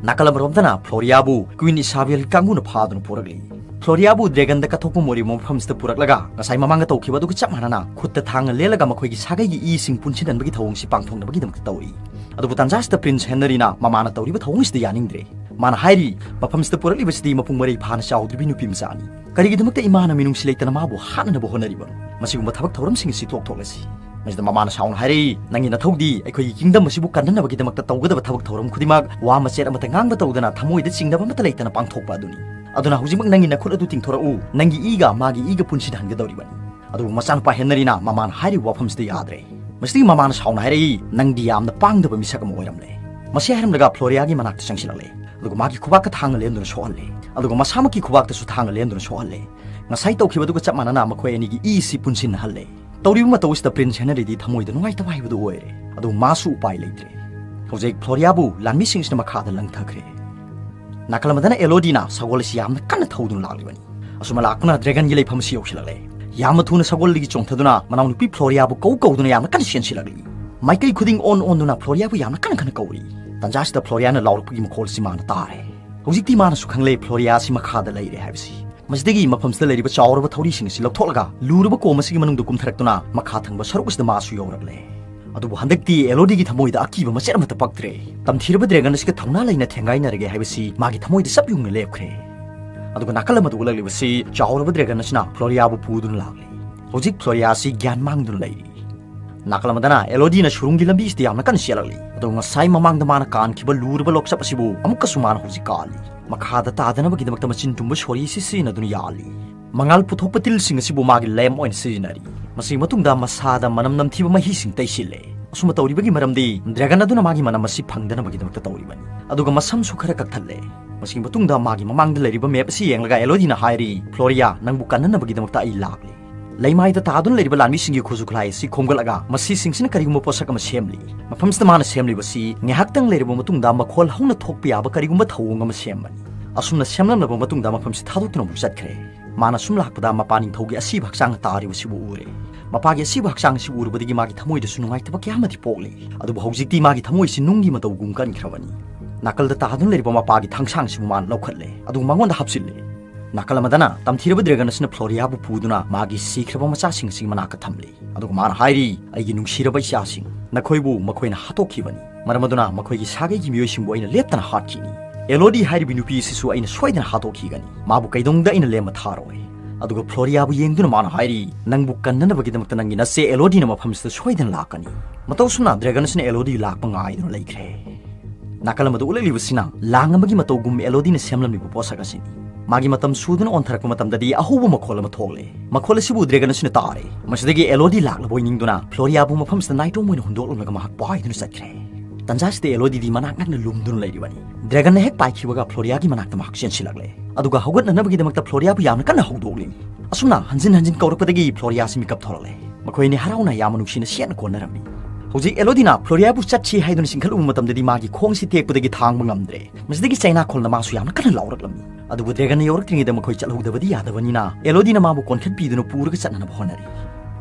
ꯅꯥꯀꯜ ꯑꯃꯔꯣꯝꯗꯅ ꯐ꯭ꯂꯣꯔꯤꯌꯥꯕꯨ ꯀ꯭ꯋꯤꯟ ꯏꯁꯥꯕꯦꯜ ꯀꯥꯡꯕꯨꯅ ꯐꯥꯗꯨꯅ ꯄꯨꯔꯛꯂꯤ꯫ ꯐ꯭ꯂꯣꯔꯤꯌꯥꯕꯨ ꯗ꯭ꯔꯦꯒꯟꯗ ꯀꯠꯊꯣꯛꯄ ꯑꯣꯏꯔꯤꯕ ꯃꯐꯝꯁꯤꯗ ꯄꯨꯔꯛꯂꯒ ꯉꯁꯥꯏ ꯃꯃꯥꯡꯗ ꯇꯧꯈꯤꯕ ꯑꯗꯨꯒ ꯆꯞ ꯃꯥꯟꯅꯅ ꯈꯨꯠꯇ ꯊꯥꯡꯅ ꯂꯦꯜꯂꯒ ꯃꯈꯣꯏꯒꯤ ꯁꯥꯒꯩꯒꯤ ꯏꯁꯤꯡ ꯄꯨꯟꯁꯤꯟꯍꯟꯕꯒꯤ ꯊꯧꯑꯣꯡꯁꯤ ꯄꯥꯡꯊꯣꯛꯅꯕꯒꯤꯗꯃꯛꯇ ꯇꯧꯔꯤ꯫ ꯑꯗꯨꯕꯨ ꯇꯥꯟꯖꯥꯁꯤꯗ ꯄ꯭ꯔꯤꯟꯁ ꯍꯦꯅꯔꯤꯅ ꯃꯃꯥꯅ ꯇꯧꯔꯤꯕ ꯊꯧꯑꯣꯡꯁꯤꯗ ꯌꯥꯅꯤꯡꯗ꯭ꯔꯦ꯫ ꯃꯥꯅ ꯍꯥꯏꯔꯤ, "ꯃꯐꯝꯁꯤꯗ ꯄꯨꯔꯛꯂꯤꯕꯁꯤꯗꯤ ꯃꯄꯨꯡ ꯃꯔꯩ ꯐꯥꯅ ꯆꯥꯎꯗ꯭ꯔꯤꯕꯤ ꯅꯨꯄꯤ ꯃꯆꯥꯅꯤ꯫ ꯀꯔꯤꯒꯤꯗꯃꯛꯇ ꯏꯃꯥꯅ ꯃꯤꯅꯨꯡꯁꯤ ꯂꯩꯇꯅ ꯃꯥꯕꯨ ꯍꯥꯠꯅꯅꯕ ꯍꯣꯠꯅꯔꯤꯕꯅꯣ? ꯃꯁꯤꯒꯨꯝꯕ ꯊꯕꯛ ꯊꯧꯔꯝꯁꯤꯡ ꯑꯁꯤ ꯇꯣꯛꯊꯣꯛꯂꯁꯤ"꯫ ꯃꯁꯤꯗ ꯃꯃꯥꯅ ꯁꯥꯎꯅ ꯍꯥꯏꯔꯛꯏ, "ꯅꯪꯒꯤ ꯅꯊꯧꯗꯤ ꯑꯩꯈꯣꯏꯒꯤ kingdom ꯑꯁꯤꯕꯨ ꯀꯟꯅꯅꯕꯒꯤꯗꯃꯛꯇ ꯇꯧꯒꯗꯕ ꯊꯕꯛ ꯊꯧꯔꯝ ꯈꯨꯗꯤꯡꯃꯛ ꯋꯥ ꯃꯆꯦꯠ ꯑꯃꯠꯇ ꯉꯥꯡꯕ ꯇꯧꯗꯅ ꯊꯃꯣꯏꯗ ꯆꯤꯡꯅꯕ ꯑꯃꯠꯇ ꯂꯩꯇꯅ ꯄꯥꯡꯊꯣꯛꯄ ꯑꯗꯨꯅꯤ꯫ ꯑꯗꯨꯅ ꯍꯧꯖꯤꯛꯃꯛ ꯅꯪꯒꯤ ꯅꯈꯨꯠ ꯑꯗꯨ ꯇꯤꯡꯊꯣꯔꯛꯎ, ꯅꯪꯒꯤ ꯏꯒ ꯃꯥꯒꯤ ꯏꯒ ꯄꯨꯟꯁꯤꯟꯍꯟꯒꯗꯧꯔꯤꯕꯅꯤ꯫" ꯑꯗꯨꯕꯨ ꯃꯆꯥꯅꯨꯄꯥ ꯍꯦꯟꯅꯔꯤꯅ ꯃꯃꯥꯅ ꯍꯥꯏꯔꯤꯕ ꯋꯥꯐꯝꯁꯤꯗ ꯌꯥꯗ꯭ꯔꯦ꯫ ꯃꯁꯤꯗꯒꯤ ꯃꯃꯥꯅ ꯁꯥꯎꯅ ꯍꯥꯏꯔꯛꯏ, "ꯅꯪꯗꯤ ꯌꯥꯝꯅ ꯄꯥꯡꯗꯕ ꯃꯤꯁꯛ ꯑꯃ ꯑꯣꯏꯔꯝꯂꯦ꯫" ꯃꯁꯤ ꯍꯥꯏꯔꯝꯂꯒ ꯐ꯭ꯂꯣꯔꯤꯌꯥꯒꯤ ꯃꯅꯥꯛꯇ ꯆꯪꯁꯤꯜꯂꯛꯂꯦ꯫ ꯑꯗꯨꯒ ꯃꯥꯒꯤ ꯈꯨꯕꯥꯛꯇ ꯊꯥꯡꯅ ꯂꯦꯟꯗꯨꯅ ꯁꯣꯛꯍꯜꯂꯦ꯫ ꯑꯗꯨꯒ ꯃꯁꯥꯃꯛꯀꯤ ꯈꯨꯕꯥꯛꯇꯁꯨ ꯊꯥꯡꯅ ꯂꯦꯟꯗꯨꯅ ꯁꯣꯛꯍꯜꯂꯦ꯫ ꯉꯁꯥꯏ ꯇꯧꯈꯤꯕꯗꯨꯒ ꯆꯞ ꯃꯥꯟꯅꯅ ꯃꯈꯣꯏ ꯑꯅꯤꯒꯤ ꯏꯁꯤ ꯄꯨꯟꯁꯤꯟꯅꯍꯜꯂꯦ꯫ ꯇꯧꯔꯤꯕ ꯃꯇꯧ ꯑꯁꯤꯗ ꯄ꯭ꯔꯤꯟꯁ ꯍꯦꯅꯔꯤꯗꯤ ꯊꯃꯣꯏꯗ ꯅꯨꯡꯉꯥꯏꯇꯕ ꯍꯥꯏꯕꯗꯨ ꯑꯣꯏꯔꯦ꯫ ꯑꯗꯨꯕꯨ ꯃꯥꯁꯨ ꯎꯄꯥꯏ ꯂꯩꯇ꯭ꯔꯦ꯫ ꯍꯧꯖꯤꯛ ꯐ꯭ꯂꯣꯔꯤꯌꯥꯕꯨ ꯂꯥꯟꯃꯤꯁꯤꯡꯁꯤꯅ ꯃꯈꯥꯗ ꯂꯪꯊꯈ꯭ꯔꯦ꯫ ꯅꯥꯀꯜ ꯑꯃꯗꯅ ꯑꯦꯂꯣꯗꯤꯅ ꯁꯒꯣꯜ ꯑꯁꯤ ꯌꯥꯝꯅ ꯀꯟꯅ ꯊꯧꯗꯨꯅ ꯂꯥꯛꯂꯤꯕꯅꯤ꯫ ꯑꯁꯨꯝꯅ ꯂꯥꯛꯇꯨꯅ ꯗ꯭ꯔꯦꯒꯟꯒꯤ ꯂꯩꯐꯝ ꯑꯁꯤ ꯌꯧꯁꯤꯜꯂꯛꯂꯦ꯫ ꯌꯥꯝꯅ ꯊꯨꯅ ꯁꯒꯣꯜꯗꯒꯤ ꯆꯣꯡꯊꯗꯨꯅ ꯃꯅꯥꯎꯅꯨꯄꯤ ꯐ꯭ꯂꯣꯔꯤꯌꯥꯕꯨ ꯀꯧ ꯀꯧꯗꯨꯅ ꯌꯥꯝꯅ ꯀꯟꯅ ꯆꯦꯟꯁꯤꯜꯂꯛꯂꯤ꯫ ꯃꯥꯏꯀꯩ ꯈꯨꯗꯤꯡ ꯑꯣꯟ ꯑꯣꯟꯗꯨꯅ ꯐ꯭ꯂꯣꯔꯤꯌꯥꯕꯨ ꯌꯥꯝꯅ ꯀꯟꯅ ꯀꯟꯅ ꯀꯧꯔꯤ꯫ ꯇꯥꯟꯖꯥꯁꯤꯗ ꯐ꯭ꯂꯣꯔꯤꯌꯥꯅ ꯂꯥꯎꯔꯛꯄꯒꯤ ꯃꯈꯣꯜ ꯑꯁꯤ ꯃꯥꯅ ꯇꯥꯔꯦ꯫ ꯍꯧꯖꯤꯛꯇꯤ ꯃꯥꯅꯁꯨ ꯈꯪꯂꯦ ꯐ꯭ꯂꯣꯔꯤꯌꯥ ꯑꯁꯤ ꯃꯈꯥꯗ ꯂꯩꯔꯦ ꯍꯥꯏꯕꯁꯤ꯫ ꯃꯁꯤꯗꯒꯤ ꯃꯐꯝꯁꯤꯗ ꯂꯩꯔꯤꯕ ꯆꯥꯎꯔꯕ ꯊꯧꯔꯤꯁꯤꯡ ꯑꯁꯤ ꯂꯧꯊꯣꯛꯂꯒ ꯂꯨꯔꯕ ꯀꯣꯝ ꯑꯁꯤꯒꯤ ꯃꯅꯨꯡꯗ ꯀꯨꯝꯊꯔꯛꯇꯨꯅ ꯃꯈꯥ ꯊꯪꯕ ꯁꯔꯨꯛ ꯑꯁꯤꯗ ꯃꯥꯁꯨ ꯌꯧꯔꯛꯂꯦ꯫ ꯑꯗꯨꯕꯨ ꯍꯟꯗꯛꯇꯤ ꯑꯦꯂꯣꯗꯤꯒꯤ ꯊꯃꯣꯏꯗ ꯑꯀꯤꯕ ꯃꯆꯦꯠ ꯑꯃꯠꯇ ꯄꯛꯇ꯭ꯔꯦ꯫ ꯇꯝꯊꯤꯔꯕ ꯗ꯭ꯔꯦꯒꯟ ꯑꯁꯤꯒ ꯊꯧꯅꯥ ꯂꯩꯅ ꯊꯦꯡꯒꯥꯏꯅꯔꯒꯦ ꯍꯥꯏꯕꯁꯤ ꯃꯥꯒꯤ ꯊꯃꯣꯏꯗ ꯆꯞ ꯌꯨꯡꯅ ꯂꯦꯞꯈ꯭ꯔꯦ꯫ ꯑꯗꯨꯒ ꯅꯥꯀꯜ ꯑꯃꯗ ꯎꯠꯂꯛꯂꯤꯕꯁꯤ ꯆꯥꯎꯔꯕ ꯗ꯭ꯔꯦꯒꯟ ꯑꯁꯤꯅ ꯐ꯭ꯂꯣꯔꯤꯌꯥꯕꯨ ꯄꯨꯗꯨꯅ ꯂꯥꯛꯂꯤ꯫ ꯍꯧꯖꯤꯛ ꯐ꯭ꯂꯣꯔꯤꯌꯥ ꯑꯁꯤ ꯒ꯭ꯌꯥꯟ ꯃꯥꯡꯗꯨꯅ ꯂꯩꯔꯤ꯫ ꯅꯥꯀꯜ ꯑꯃꯗꯅ ꯑꯦꯂꯣꯗꯤꯅ ꯁꯨꯔꯨꯡꯒꯤ ꯂꯝꯕꯤꯁꯤꯗ ꯌꯥꯝꯅ ꯀꯟꯅ ꯆꯦꯜꯂꯛꯂꯤ꯫ ꯑꯗꯨꯒ ꯉꯁꯥꯏ ꯃꯃꯥꯡꯗ ꯃꯥꯅ ꯀꯥꯟꯈꯤꯕ ꯂꯨꯔꯕ ꯂꯣꯛꯆꯞ ꯑꯁꯤꯕꯨ ꯑꯃꯨꯛꯀꯁꯨ ꯃꯥꯅ ꯍꯧꯖꯤꯛ ꯀꯥꯜꯂꯤ꯫ ꯃꯈꯥꯗ ꯇꯥꯗꯅꯕꯒꯤꯗꯃꯛꯇ ꯃꯆꯤꯟ ꯇꯨꯝꯕ ꯁꯣꯔꯤ ꯑꯁꯤ ꯁꯤꯖꯤꯟꯅꯗꯨꯅ ꯌꯥꯜꯂꯤ꯫ ꯃꯉꯥꯜ ꯄꯨꯊꯣꯛꯄ ꯇꯤꯜꯁꯤꯡ ꯑꯁꯤꯕꯨ ꯃꯥꯒꯤ ꯂꯦꯝ ꯑꯣꯏꯅ ꯁꯤꯖꯤꯟꯅꯔꯤ꯫ ꯃꯁꯤꯒꯤ ꯃꯇꯨꯡꯗ ꯃꯁꯥꯗ ꯃꯅꯝ ꯅꯝꯊꯤꯕ ꯃꯍꯤꯁꯤꯡ ꯇꯩꯁꯤꯜꯂꯦ꯫ ꯑꯁꯨꯝꯅ ꯇꯧꯔꯤꯕꯒꯤ ꯃꯔꯝꯗꯤ ꯗ꯭ꯔꯦꯒꯟ ꯑꯗꯨꯅ ꯃꯥꯒꯤ ꯃꯅꯝ ꯑꯁꯤ ꯐꯪꯗꯅꯕꯒꯤꯗꯃꯛꯇ ꯇꯧꯔꯤꯕꯅꯤ꯫ ꯑꯗꯨꯒ ꯃꯁꯝꯁꯨ ꯈꯔ ꯀꯛꯊꯠꯂꯦ꯫ ꯃꯁꯤꯒꯤ ꯃꯇꯨꯡꯗ ꯃꯥꯒꯤ ꯃꯃꯥꯡꯗ ꯂꯩꯔꯤꯕ ꯃꯦꯞ ꯑꯁꯤ ꯌꯦꯡꯂꯒ ꯑꯦꯂꯣꯗꯤꯅ ꯍꯥꯏꯔꯤ, "ꯐ꯭ꯂꯣꯔꯤꯌꯥ, ꯅꯪꯕꯨ ꯀꯟꯅꯅꯕꯒꯤꯗꯃꯛꯇ ꯑꯩ ꯂꯥꯛꯂꯤ꯫" ꯂꯩꯃꯥꯏꯗ ꯇꯥꯗꯨꯅ ꯂꯩꯔꯤꯕ ꯂꯥꯟꯃꯤꯁꯤꯡꯒꯤ ꯈꯨꯠꯁꯨ ꯈꯨꯠꯂꯥꯏ ꯑꯁꯤ ꯈꯣꯝꯒꯠꯂꯒ ꯃꯁꯤꯁꯤꯡꯁꯤꯅ ꯀꯔꯤꯒꯨꯝꯕ ꯄꯣꯠꯁꯛ ꯑꯃ ꯁꯦꯝꯂꯤ꯫ ꯃꯐꯝꯁꯤꯗ ꯃꯥꯅ ꯁꯦꯝꯂꯤꯕꯁꯤ ꯉꯥꯏꯍꯥꯛꯇꯪ ꯂꯩꯔꯕ ꯃꯇꯨꯡꯗ ꯃꯈꯣꯜ ꯍꯧꯅ ꯊꯣꯛꯄ ꯌꯥꯕ ꯀꯔꯤꯒꯨꯝꯕ ꯊꯧꯑꯣꯡ ꯑꯃ ꯁꯦꯝꯕꯅꯤ꯫ ꯑꯁꯨꯝꯅ ꯁꯦꯝꯂꯝꯂꯕ ꯃꯇꯨꯡꯗ ꯃꯐꯝꯁꯤ ꯊꯥꯗꯣꯛꯇꯨꯅ ꯑꯃꯨꯛ ꯆꯠꯈ꯭ꯔꯦ꯫ ꯃꯥꯅ ꯁꯨꯝ ꯂꯥꯛꯄꯗ ꯃꯄꯥ ꯅꯤꯡꯊꯧꯒꯤ ꯑꯁꯤꯕ ꯍꯛꯆꯥꯡ ꯇꯥꯔꯤꯕꯁꯤꯕꯨ ꯎꯔꯦ꯫ ꯃꯄꯥꯒꯤ ꯑꯁꯤꯕ ꯍꯛꯆꯥꯡ ꯑꯁꯤ ꯎꯔꯨꯕꯗꯒꯤ ꯃꯥꯒꯤ ꯊꯃꯣꯏꯗꯁꯨ ꯅꯨꯡꯉꯥꯏꯇꯕ ꯀꯌꯥ ꯑꯃꯗꯤ ꯄꯣꯛꯂꯦ꯫ ꯑꯗꯨꯕꯨ ꯍꯧꯖꯤꯛꯇꯤ ꯃꯥꯒꯤ ꯊꯃꯣꯏꯁꯤ ꯅꯨꯡꯒꯤ ꯃꯇꯧꯒꯨꯝ ꯀꯟꯈ꯭ꯔꯕꯅꯤ꯫ ꯅꯥꯀꯜꯗ ꯇꯥꯗꯨꯅ ꯂꯩꯔꯤꯕ ꯃꯄꯥꯒꯤ ꯊꯥꯡꯁꯥꯡꯁꯤꯕꯨ ꯃꯥꯅ ꯂꯧꯈꯠꯂꯦ꯫ ꯑꯗꯨꯒ ꯃꯉꯣꯟꯗ ꯍꯥꯞꯆꯤꯜꯂꯦ꯫ ꯅꯥꯀꯜ ꯑꯃꯗꯅ ꯇꯝꯊꯤꯔꯕ ꯗ꯭ꯔꯦꯒꯟ ꯑꯁꯤꯅ ꯐ꯭ꯂꯣꯔꯤꯌꯥꯕꯨ ꯄꯨꯗꯨꯅ ꯃꯥꯒꯤ ꯁꯤꯈ꯭ꯔꯕ ꯃꯆꯥꯁꯤꯡ ꯑꯁꯤꯒꯤ ꯃꯅꯥꯛꯇ ꯊꯝꯂꯤ꯫ ꯑꯗꯨꯒ ꯃꯥꯅ ꯍꯥꯏꯔꯤ, "ꯑꯩꯒꯤ ꯅꯨꯡꯁꯤꯔꯕ ꯏꯆꯥꯁꯤꯡ, ꯅꯈꯣꯏꯕꯨ ꯃꯈꯣꯏꯅ ꯍꯥꯠꯇꯣꯛꯈꯤꯕꯅꯤ꯫ ꯃꯔꯝ ꯑꯗꯨꯅ ꯃꯈꯣꯏꯒꯤ ꯁꯥꯒꯩꯒꯤ ꯃꯤꯑꯣꯏꯁꯤꯡꯕꯨ ꯑꯩꯅ ꯂꯦꯞꯇꯅ ꯍꯥꯠꯈꯤꯅꯤ꯫ ꯑꯦꯂꯣꯗꯤ ꯍꯥꯏꯔꯤꯕ ꯅꯨꯄꯤ ꯑꯁꯤꯁꯨ ꯑꯩꯅ ꯁꯣꯏꯗꯅ ꯍꯥꯠꯇꯣꯛꯈꯤꯒꯅꯤ꯫ ꯃꯥꯕꯨ ꯀꯩꯗꯧꯅꯨꯡꯗ ꯑꯩꯅ ꯂꯦꯝꯕ ꯊꯥꯔꯣꯏ꯫" ꯑꯗꯨꯒ ꯐ꯭ꯂꯣꯔꯤꯌꯥꯕꯨ ꯌꯦꯡꯗꯨꯅ ꯃꯥꯅ ꯍꯥꯏꯔꯤ, "ꯅꯪꯕꯨ ꯀꯟꯅꯅꯕꯒꯤꯗꯃꯛꯇ ꯅꯪꯒꯤ ꯅꯆꯦ ꯑꯦꯂꯣꯗꯤꯅ ꯃꯐꯝꯁꯤꯗ ꯁꯣꯏꯗꯅ ꯂꯥꯛꯀꯅꯤ"꯫ ꯃꯇꯧ ꯑꯁꯨꯝꯅ ꯗ꯭ꯔꯦꯒꯟ ꯑꯁꯤꯅ ꯑꯦꯂꯣꯗꯤ ꯂꯥꯛꯄ ꯉꯥꯏꯗꯨꯅ ꯂꯩꯈ꯭ꯔꯦ꯫ ꯅꯥꯀꯜ ꯑꯃꯗ ꯎꯠꯂꯛꯂꯤꯕꯁꯤꯅ ꯂꯥꯡ ꯑꯃꯒꯤ ꯃꯇꯧꯒꯨꯝ ꯑꯦꯂꯣꯗꯤꯅ ꯁꯦꯝꯂꯝꯂꯤꯕ ꯄꯣꯠꯁꯛ ꯑꯁꯤꯅꯤ꯫ ꯃꯥꯒꯤ ꯃꯇꯝ ꯁꯨꯗꯨꯅ ꯑꯣꯟꯊꯔꯛꯄ ꯃꯇꯝꯗꯗꯤ ꯑꯍꯧꯕ ꯃꯈꯣꯜ ꯑꯃ ꯊꯣꯛꯂꯦ꯫ ꯃꯈꯣꯜ ꯑꯁꯤꯕꯨ ꯗ꯭ꯔꯦꯒꯟ ꯑꯁꯤꯅ ꯇꯥꯔꯦ꯫ ꯃꯁꯤꯗꯒꯤ ꯑꯦꯂꯣꯗꯤ ꯂꯥꯛꯂꯕꯣꯏ ꯅꯤꯡꯗꯨꯅ ꯐ꯭ꯂꯣꯔꯤꯌꯥꯕꯨ ꯃꯐꯝꯁꯤꯗ ꯅꯥꯏꯇꯣꯝ ꯑꯣꯏꯅ ꯍꯨꯟꯗꯣꯛꯂꯝꯂꯒ ꯃꯍꯥꯛ ꯄꯥꯏꯗꯨꯅ ꯆꯠꯈ꯭ꯔꯦ꯫ ꯇꯟꯖꯥꯁꯤꯗ ꯑꯦꯂꯣꯗꯤꯗꯤ ꯃꯅꯥꯛ ꯅꯛꯅ ꯂꯨꯝꯗꯨꯅ ꯂꯩꯔꯤꯕꯅꯤ꯫ ꯗ꯭ꯔꯦꯒꯟꯅ ꯍꯦꯛ ꯄꯥꯏꯈꯤꯕꯒ ꯐ꯭ꯂꯣꯔꯤꯌꯥꯒꯤ ꯃꯅꯥꯛꯇ ꯃꯍꯥꯛ ꯆꯦꯟꯁꯤꯜꯂꯛꯂꯦ꯫ ꯑꯗꯨꯒ ꯍꯧꯒꯠꯅꯅꯕꯒꯤꯗꯃꯛꯇ ꯐ꯭ꯂꯣꯔꯤꯌꯥꯕꯨ ꯌꯥꯝꯅ ꯀꯟꯅ ꯍꯧꯗꯣꯛꯂꯤ꯫ ꯑꯁꯨꯝꯅ ꯍꯟꯖꯤꯟ ꯍꯟꯖꯤꯟ ꯀꯧꯔꯛꯄꯗꯒꯤ ꯐ꯭ꯂꯣꯔꯤꯌꯥꯁꯤ ꯃꯤꯀꯞ ꯊꯣꯔꯛꯂꯦ꯫ ꯃꯈꯣꯏ ꯑꯅꯤ ꯍꯔꯥꯎꯅ ꯌꯥꯝꯅ ꯅꯨꯡꯁꯤꯅ ꯁꯦꯠꯅ ꯀꯣꯟꯅꯔꯝꯃꯤ꯫ ꯍꯧꯖꯤꯛ ꯑꯦꯂꯣꯗꯤꯅ ꯐ꯭ꯂꯣꯔꯤꯌꯥꯕꯨ ꯆꯠꯁꯤ ꯍꯥꯏꯗꯨꯅ ꯆꯤꯡꯈꯠꯂꯨꯕ ꯃꯇꯝꯗꯗꯤ ꯃꯥꯒꯤ ꯈꯣꯡꯁꯤ ꯇꯦꯛꯄꯗꯒꯤ ꯊꯥꯡꯕ ꯉꯝꯗ꯭ꯔꯦ꯫ ꯃꯁꯤꯗꯒꯤ ꯆꯩꯅꯥꯈꯣꯜꯅ ꯃꯥꯁꯨ ꯌꯥꯝꯅ ꯀꯟꯅ ꯂꯥꯎꯔꯛꯂꯝꯃꯤ꯫ ꯑꯗꯨꯕꯨ ꯗ꯭ꯔꯦꯒꯟꯅ ꯌꯧꯔꯛꯇ꯭ꯔꯤꯉꯩꯗ ꯃꯈꯣꯏ ꯆꯠꯍꯧꯗꯕꯗꯤ ꯌꯥꯗꯕꯅꯤꯅ ꯑꯦꯂꯣꯗꯤꯅ ꯃꯥꯕꯨ ꯀꯣꯟꯈꯠꯄꯤꯗꯨꯅ ꯄꯨꯔꯒ ꯆꯠꯅꯅꯕ ꯍꯣꯠꯅꯔꯤ꯫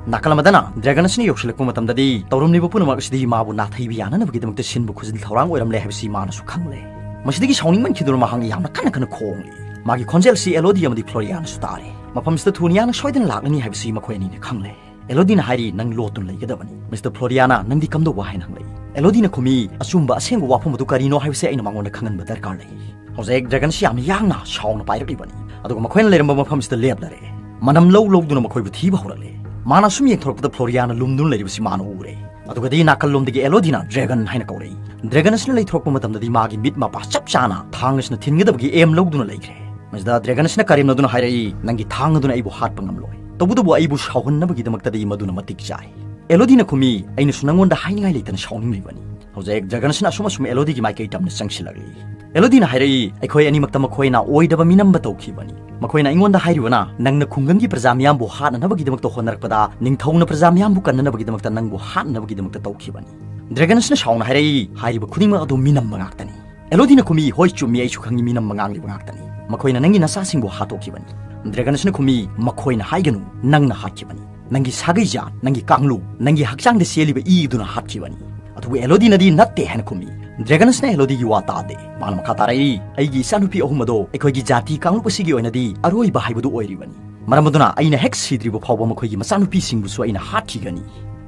ꯅꯥꯀꯜ ꯑꯃꯗꯅ ꯗ꯭ꯔꯦꯒꯟ ꯑꯁꯤꯅ ꯌꯧꯁꯤꯜꯂꯛꯄ ꯃꯇꯝꯗꯗꯤ ꯇꯧꯔꯝꯂꯤꯕ ꯄꯨꯝꯅꯃꯛ ꯑꯁꯤꯗꯤ ꯃꯥꯕꯨ ꯅꯥꯊꯩꯕ ꯌꯥꯅꯅꯕꯒꯤꯗꯃꯛꯇ ꯁꯤꯟꯕ ꯈꯨꯖꯤꯟ ꯊꯧꯔꯥꯡ ꯑꯣꯏꯔꯝꯂꯦ ꯍꯥꯏꯕꯁꯤ ꯃꯥꯅꯁꯨ ꯈꯪꯂꯦ꯫ ꯃꯁꯤꯗꯒꯤ ꯁꯥꯎꯅꯤꯡꯃꯟꯈꯤꯗꯨꯅ ꯃꯍꯥꯛꯅ ꯌꯥꯝꯅ ꯀꯟꯅ ꯀꯟꯅ ꯈꯣꯡꯂꯤ꯫ ꯃꯥꯒꯤ ꯈꯣꯟꯖꯦꯜꯁꯤ ꯑꯦꯂꯣꯗꯤ ꯑꯃꯗꯤ ꯐ꯭ꯂꯣꯔꯤꯌꯥꯅꯁꯨ ꯇꯥꯔꯦ꯫ ꯃꯐꯝꯁꯤꯗ ꯊꯨꯅ ꯌꯥꯡꯅ ꯁꯣꯏꯗꯅ ꯂꯥꯛꯂꯅꯤ ꯍꯥꯏꯕꯁꯤ ꯃꯈꯣꯏ ꯑꯅꯤꯅ ꯈꯪꯂꯦ꯫ ꯑꯦꯂꯣꯗꯤꯅ ꯍꯥꯏꯔꯤ, "ꯅꯪ ꯂꯣꯠꯇꯨꯅ ꯂꯩꯒꯗꯕꯅꯤ"꯫ ꯃꯤꯁꯇꯔ ꯐ꯭ꯂꯣꯔꯤꯌꯥꯅ, "ꯅꯪꯗꯤ ꯀꯝꯗꯧꯕ?" ꯍꯥꯏꯅ ꯍꯪꯂꯛꯏ꯫ ꯑꯦꯂꯣꯗꯤꯅ ꯈꯨꯝꯃꯤ, "ꯑꯆꯨꯝꯕ ꯑꯁꯦꯡꯕ ꯋꯥꯐꯝ ꯑꯗꯨ ꯀꯔꯤꯅꯣ ꯍꯥꯏꯕꯁꯤ ꯑꯩꯅ ꯃꯉꯣꯟꯗ ꯈꯪꯍꯟꯕ ꯗꯔꯀꯥꯔ ꯂꯩ"꯫ ꯍꯧꯖꯤꯛ ꯗ꯭ꯔꯦꯒꯟꯁꯤ ꯌꯥꯝꯅ ꯌꯥꯡꯅ ꯁꯥꯎꯅ ꯄꯥꯏꯔꯛꯂꯤꯕꯅꯤ꯫ ꯑꯗꯨꯒ ꯃꯈꯣꯏꯅ ꯂꯩꯔꯝꯕ ꯃꯐꯝꯁꯤꯗ ꯂꯦꯞꯂꯔꯦ꯫ ꯃꯅꯝ ꯂꯧ ꯂꯧꯗꯨꯅ ꯃꯈꯣꯏꯕꯨ ꯊꯤꯕ ꯍꯧꯔꯛꯂꯦ꯫ ꯃꯥꯅ ꯁꯨꯝ ꯌꯦꯡꯊꯣꯔꯛꯄꯗ ꯐ꯭ꯂꯣꯔꯤꯌꯥꯅ ꯂꯨꯝꯗꯨꯅ ꯂꯩꯔꯤꯕꯁꯤ ꯃꯥꯅ ꯎꯔꯦ꯫ ꯑꯗꯨꯒꯗꯤ ꯅꯥꯀꯜꯂꯣꯝꯗꯒꯤ ꯑꯦꯂꯣꯗꯤꯅ ꯗ꯭ꯔꯦꯒꯟ ꯍꯥꯏꯅ ꯀꯧꯔꯛꯏ꯫ ꯗ꯭ꯔꯦꯒꯟ ꯑꯁꯤꯅ ꯂꯩꯊꯣꯔꯛꯄ ꯃꯇꯝꯗꯗꯤ ꯃꯥꯒꯤ ꯃꯤꯠ ꯃꯄꯥ ꯆꯞ ꯆꯥꯅ ꯊꯥꯡ ꯑꯁꯤꯅ ꯊꯤꯟꯒꯗꯕꯒꯤ ꯑꯦꯝ ꯂꯧꯗꯨꯅ ꯂꯩꯈ꯭ꯔꯦ꯫ ꯃꯁꯤꯗ ꯗ꯭ꯔꯦꯒꯟ ꯑꯁꯤꯅ ꯀꯔꯦꯝꯅꯗꯨꯅ ꯍꯥꯏꯔꯛꯏ, "ꯅꯪꯒꯤ ꯊꯥꯡ ꯑꯗꯨꯅ ꯑꯩꯕꯨ ꯍꯥꯠꯄ ꯉꯝꯂꯣꯏ꯫ ꯇꯧꯕꯇꯕꯨ ꯑꯩꯕꯨ ꯁꯥꯎꯍꯟꯅꯕꯒꯤꯗꯃꯛꯇꯗꯤ ꯃꯗꯨꯅ ꯃꯇꯤꯛ ꯆꯥꯏ"꯫ ꯑꯦꯂꯣꯗꯤꯅ ꯈꯨꯝꯃꯤ, "ꯑꯩꯅꯁꯨ ꯅꯪꯉꯣꯟꯗ ꯍꯥꯏꯅꯤꯡꯉꯥꯏ ꯂꯩꯇꯅ ꯁꯥꯎꯅꯤꯡꯂꯤꯕꯅꯤ"꯫ ꯍꯧꯖꯤꯛ ꯗ꯭ꯔꯦꯒꯟ ꯑꯁꯤꯅ ꯑꯁꯨꯝ ꯑꯁꯨꯝ ꯑꯦꯂꯣꯗꯤꯒꯤ ꯃꯥꯏꯀꯩ ꯇꯝꯅ ꯆꯪꯁꯤꯜꯂꯛꯂꯤ꯫ ꯑꯦꯂꯣꯗꯤꯅ ꯍꯥꯏꯔꯛꯏ, "ꯑꯩꯈꯣꯏ ꯑꯅꯤꯃꯛꯇ ꯃꯈꯣꯏꯅ ꯑꯣꯏꯗꯕ ꯃꯤꯅꯝꯕ ꯇꯧꯈꯤꯕꯅꯤ꯫ ꯃꯈꯣꯏꯅ ꯑꯩꯉꯣꯟꯗ ꯍꯥꯏꯔꯤꯕꯅ ꯅꯪꯅ ꯈꯨꯡꯒꯪꯒꯤ ꯄ꯭ꯔꯖꯥ ꯃꯤꯌꯥꯝꯕꯨ ꯍꯥꯠꯅꯅꯕꯒꯤꯗꯃꯛꯇ ꯍꯣꯠꯅꯔꯛꯄꯗ ꯅꯤꯡꯊꯧꯅ ꯄ꯭ꯔꯖꯥ ꯃꯤꯌꯥꯝꯕꯨ ꯀꯟꯅꯅꯕꯒꯤꯗꯃꯛꯇ ꯅꯪꯕꯨ ꯍꯥꯠꯅꯅꯕꯒꯤꯗꯃꯛꯇ ꯇꯧꯈꯤꯕꯅꯤ"꯫ ꯗ꯭ꯔꯦꯒꯟ ꯑꯁꯤꯅ ꯁꯥꯎꯅ ꯍꯥꯏꯔꯛꯏ, "ꯍꯥꯏꯔꯤꯕ ꯈꯨꯗꯤꯡꯃꯛ ꯑꯗꯨ ꯃꯤꯅꯝꯕ ꯉꯥꯛꯇꯅꯤ"꯫ ꯑꯦꯂꯣꯗꯤꯅ ꯈꯨꯝꯃꯤ, "ꯍꯣꯏ, ꯆꯨꯝꯃꯤ, ꯑꯩꯁꯨ ꯈꯪꯉꯤ, ꯃꯤꯅꯝꯕ ꯉꯥꯡꯂꯤꯕ ꯉꯥꯛꯇꯅꯤ꯫ ꯃꯈꯣꯏꯅ ꯅꯪꯒꯤ ꯅꯆꯥꯁꯤꯡꯕꯨ ꯍꯥꯠꯇꯣꯛꯈꯤꯕꯅꯤ"꯫ ꯗ꯭ꯔꯦꯒꯟ ꯑꯁꯤꯅ ꯈꯨꯝꯃꯤ, "ꯃꯈꯣꯏꯅ ꯍꯥꯏꯒꯅꯨ, ꯅꯪꯅ ꯍꯥꯠꯈꯤꯕꯅꯤ꯫ ꯅꯪꯒꯤ ꯁꯥꯒꯩ ꯖꯥꯠ, ꯅꯪꯒꯤ ꯀꯥꯡꯂꯨꯞ, ꯅꯪꯒꯤ ꯍꯛꯆꯥꯡꯗ ꯆꯦꯜꯂꯤꯕ ꯏ ꯑꯗꯨꯅ ꯍꯥꯠꯈꯤꯕꯅꯤ"꯫ ꯑꯗꯨꯕꯨ ꯑꯦꯂꯣꯗꯤꯅꯗꯤ ꯅꯠꯇꯦ ꯍꯥꯏꯅ ꯈꯨꯝꯃꯤ꯫ ꯗ꯭ꯔꯦꯒꯟ ꯑꯁꯤꯅ ꯑꯦꯂꯣꯗꯤꯒꯤ ꯋꯥ ꯇꯥꯗꯦ꯫ ꯃꯥꯅ ꯃꯈꯥ ꯇꯥꯔꯛꯏ, "ꯑꯩꯒꯤ ꯏꯆꯥꯅꯨꯄꯤ ꯑꯍꯨꯝ ꯑꯗꯣ ꯑꯩꯈꯣꯏꯒꯤ ꯖꯥꯇꯤ ꯀꯥꯡꯂꯨꯞ ꯑꯁꯤꯒꯤ ꯑꯣꯏꯅꯗꯤ ꯑꯔꯣꯏꯕ ꯍꯥꯏꯕꯗꯨ ꯑꯣꯏꯔꯤꯕꯅꯤ꯫ ꯃꯔꯝ ꯑꯗꯨꯅ ꯑꯩꯅ ꯍꯦꯛ ꯁꯤꯗ꯭ꯔꯤꯕ ꯐꯥꯎꯕ ꯃꯈꯣꯏꯒꯤ ꯃꯆꯥꯅꯨꯄꯤꯁꯤꯡꯕꯨꯁꯨ ꯑꯩꯅ ꯍꯥꯠꯈꯤꯒꯅꯤ"꯫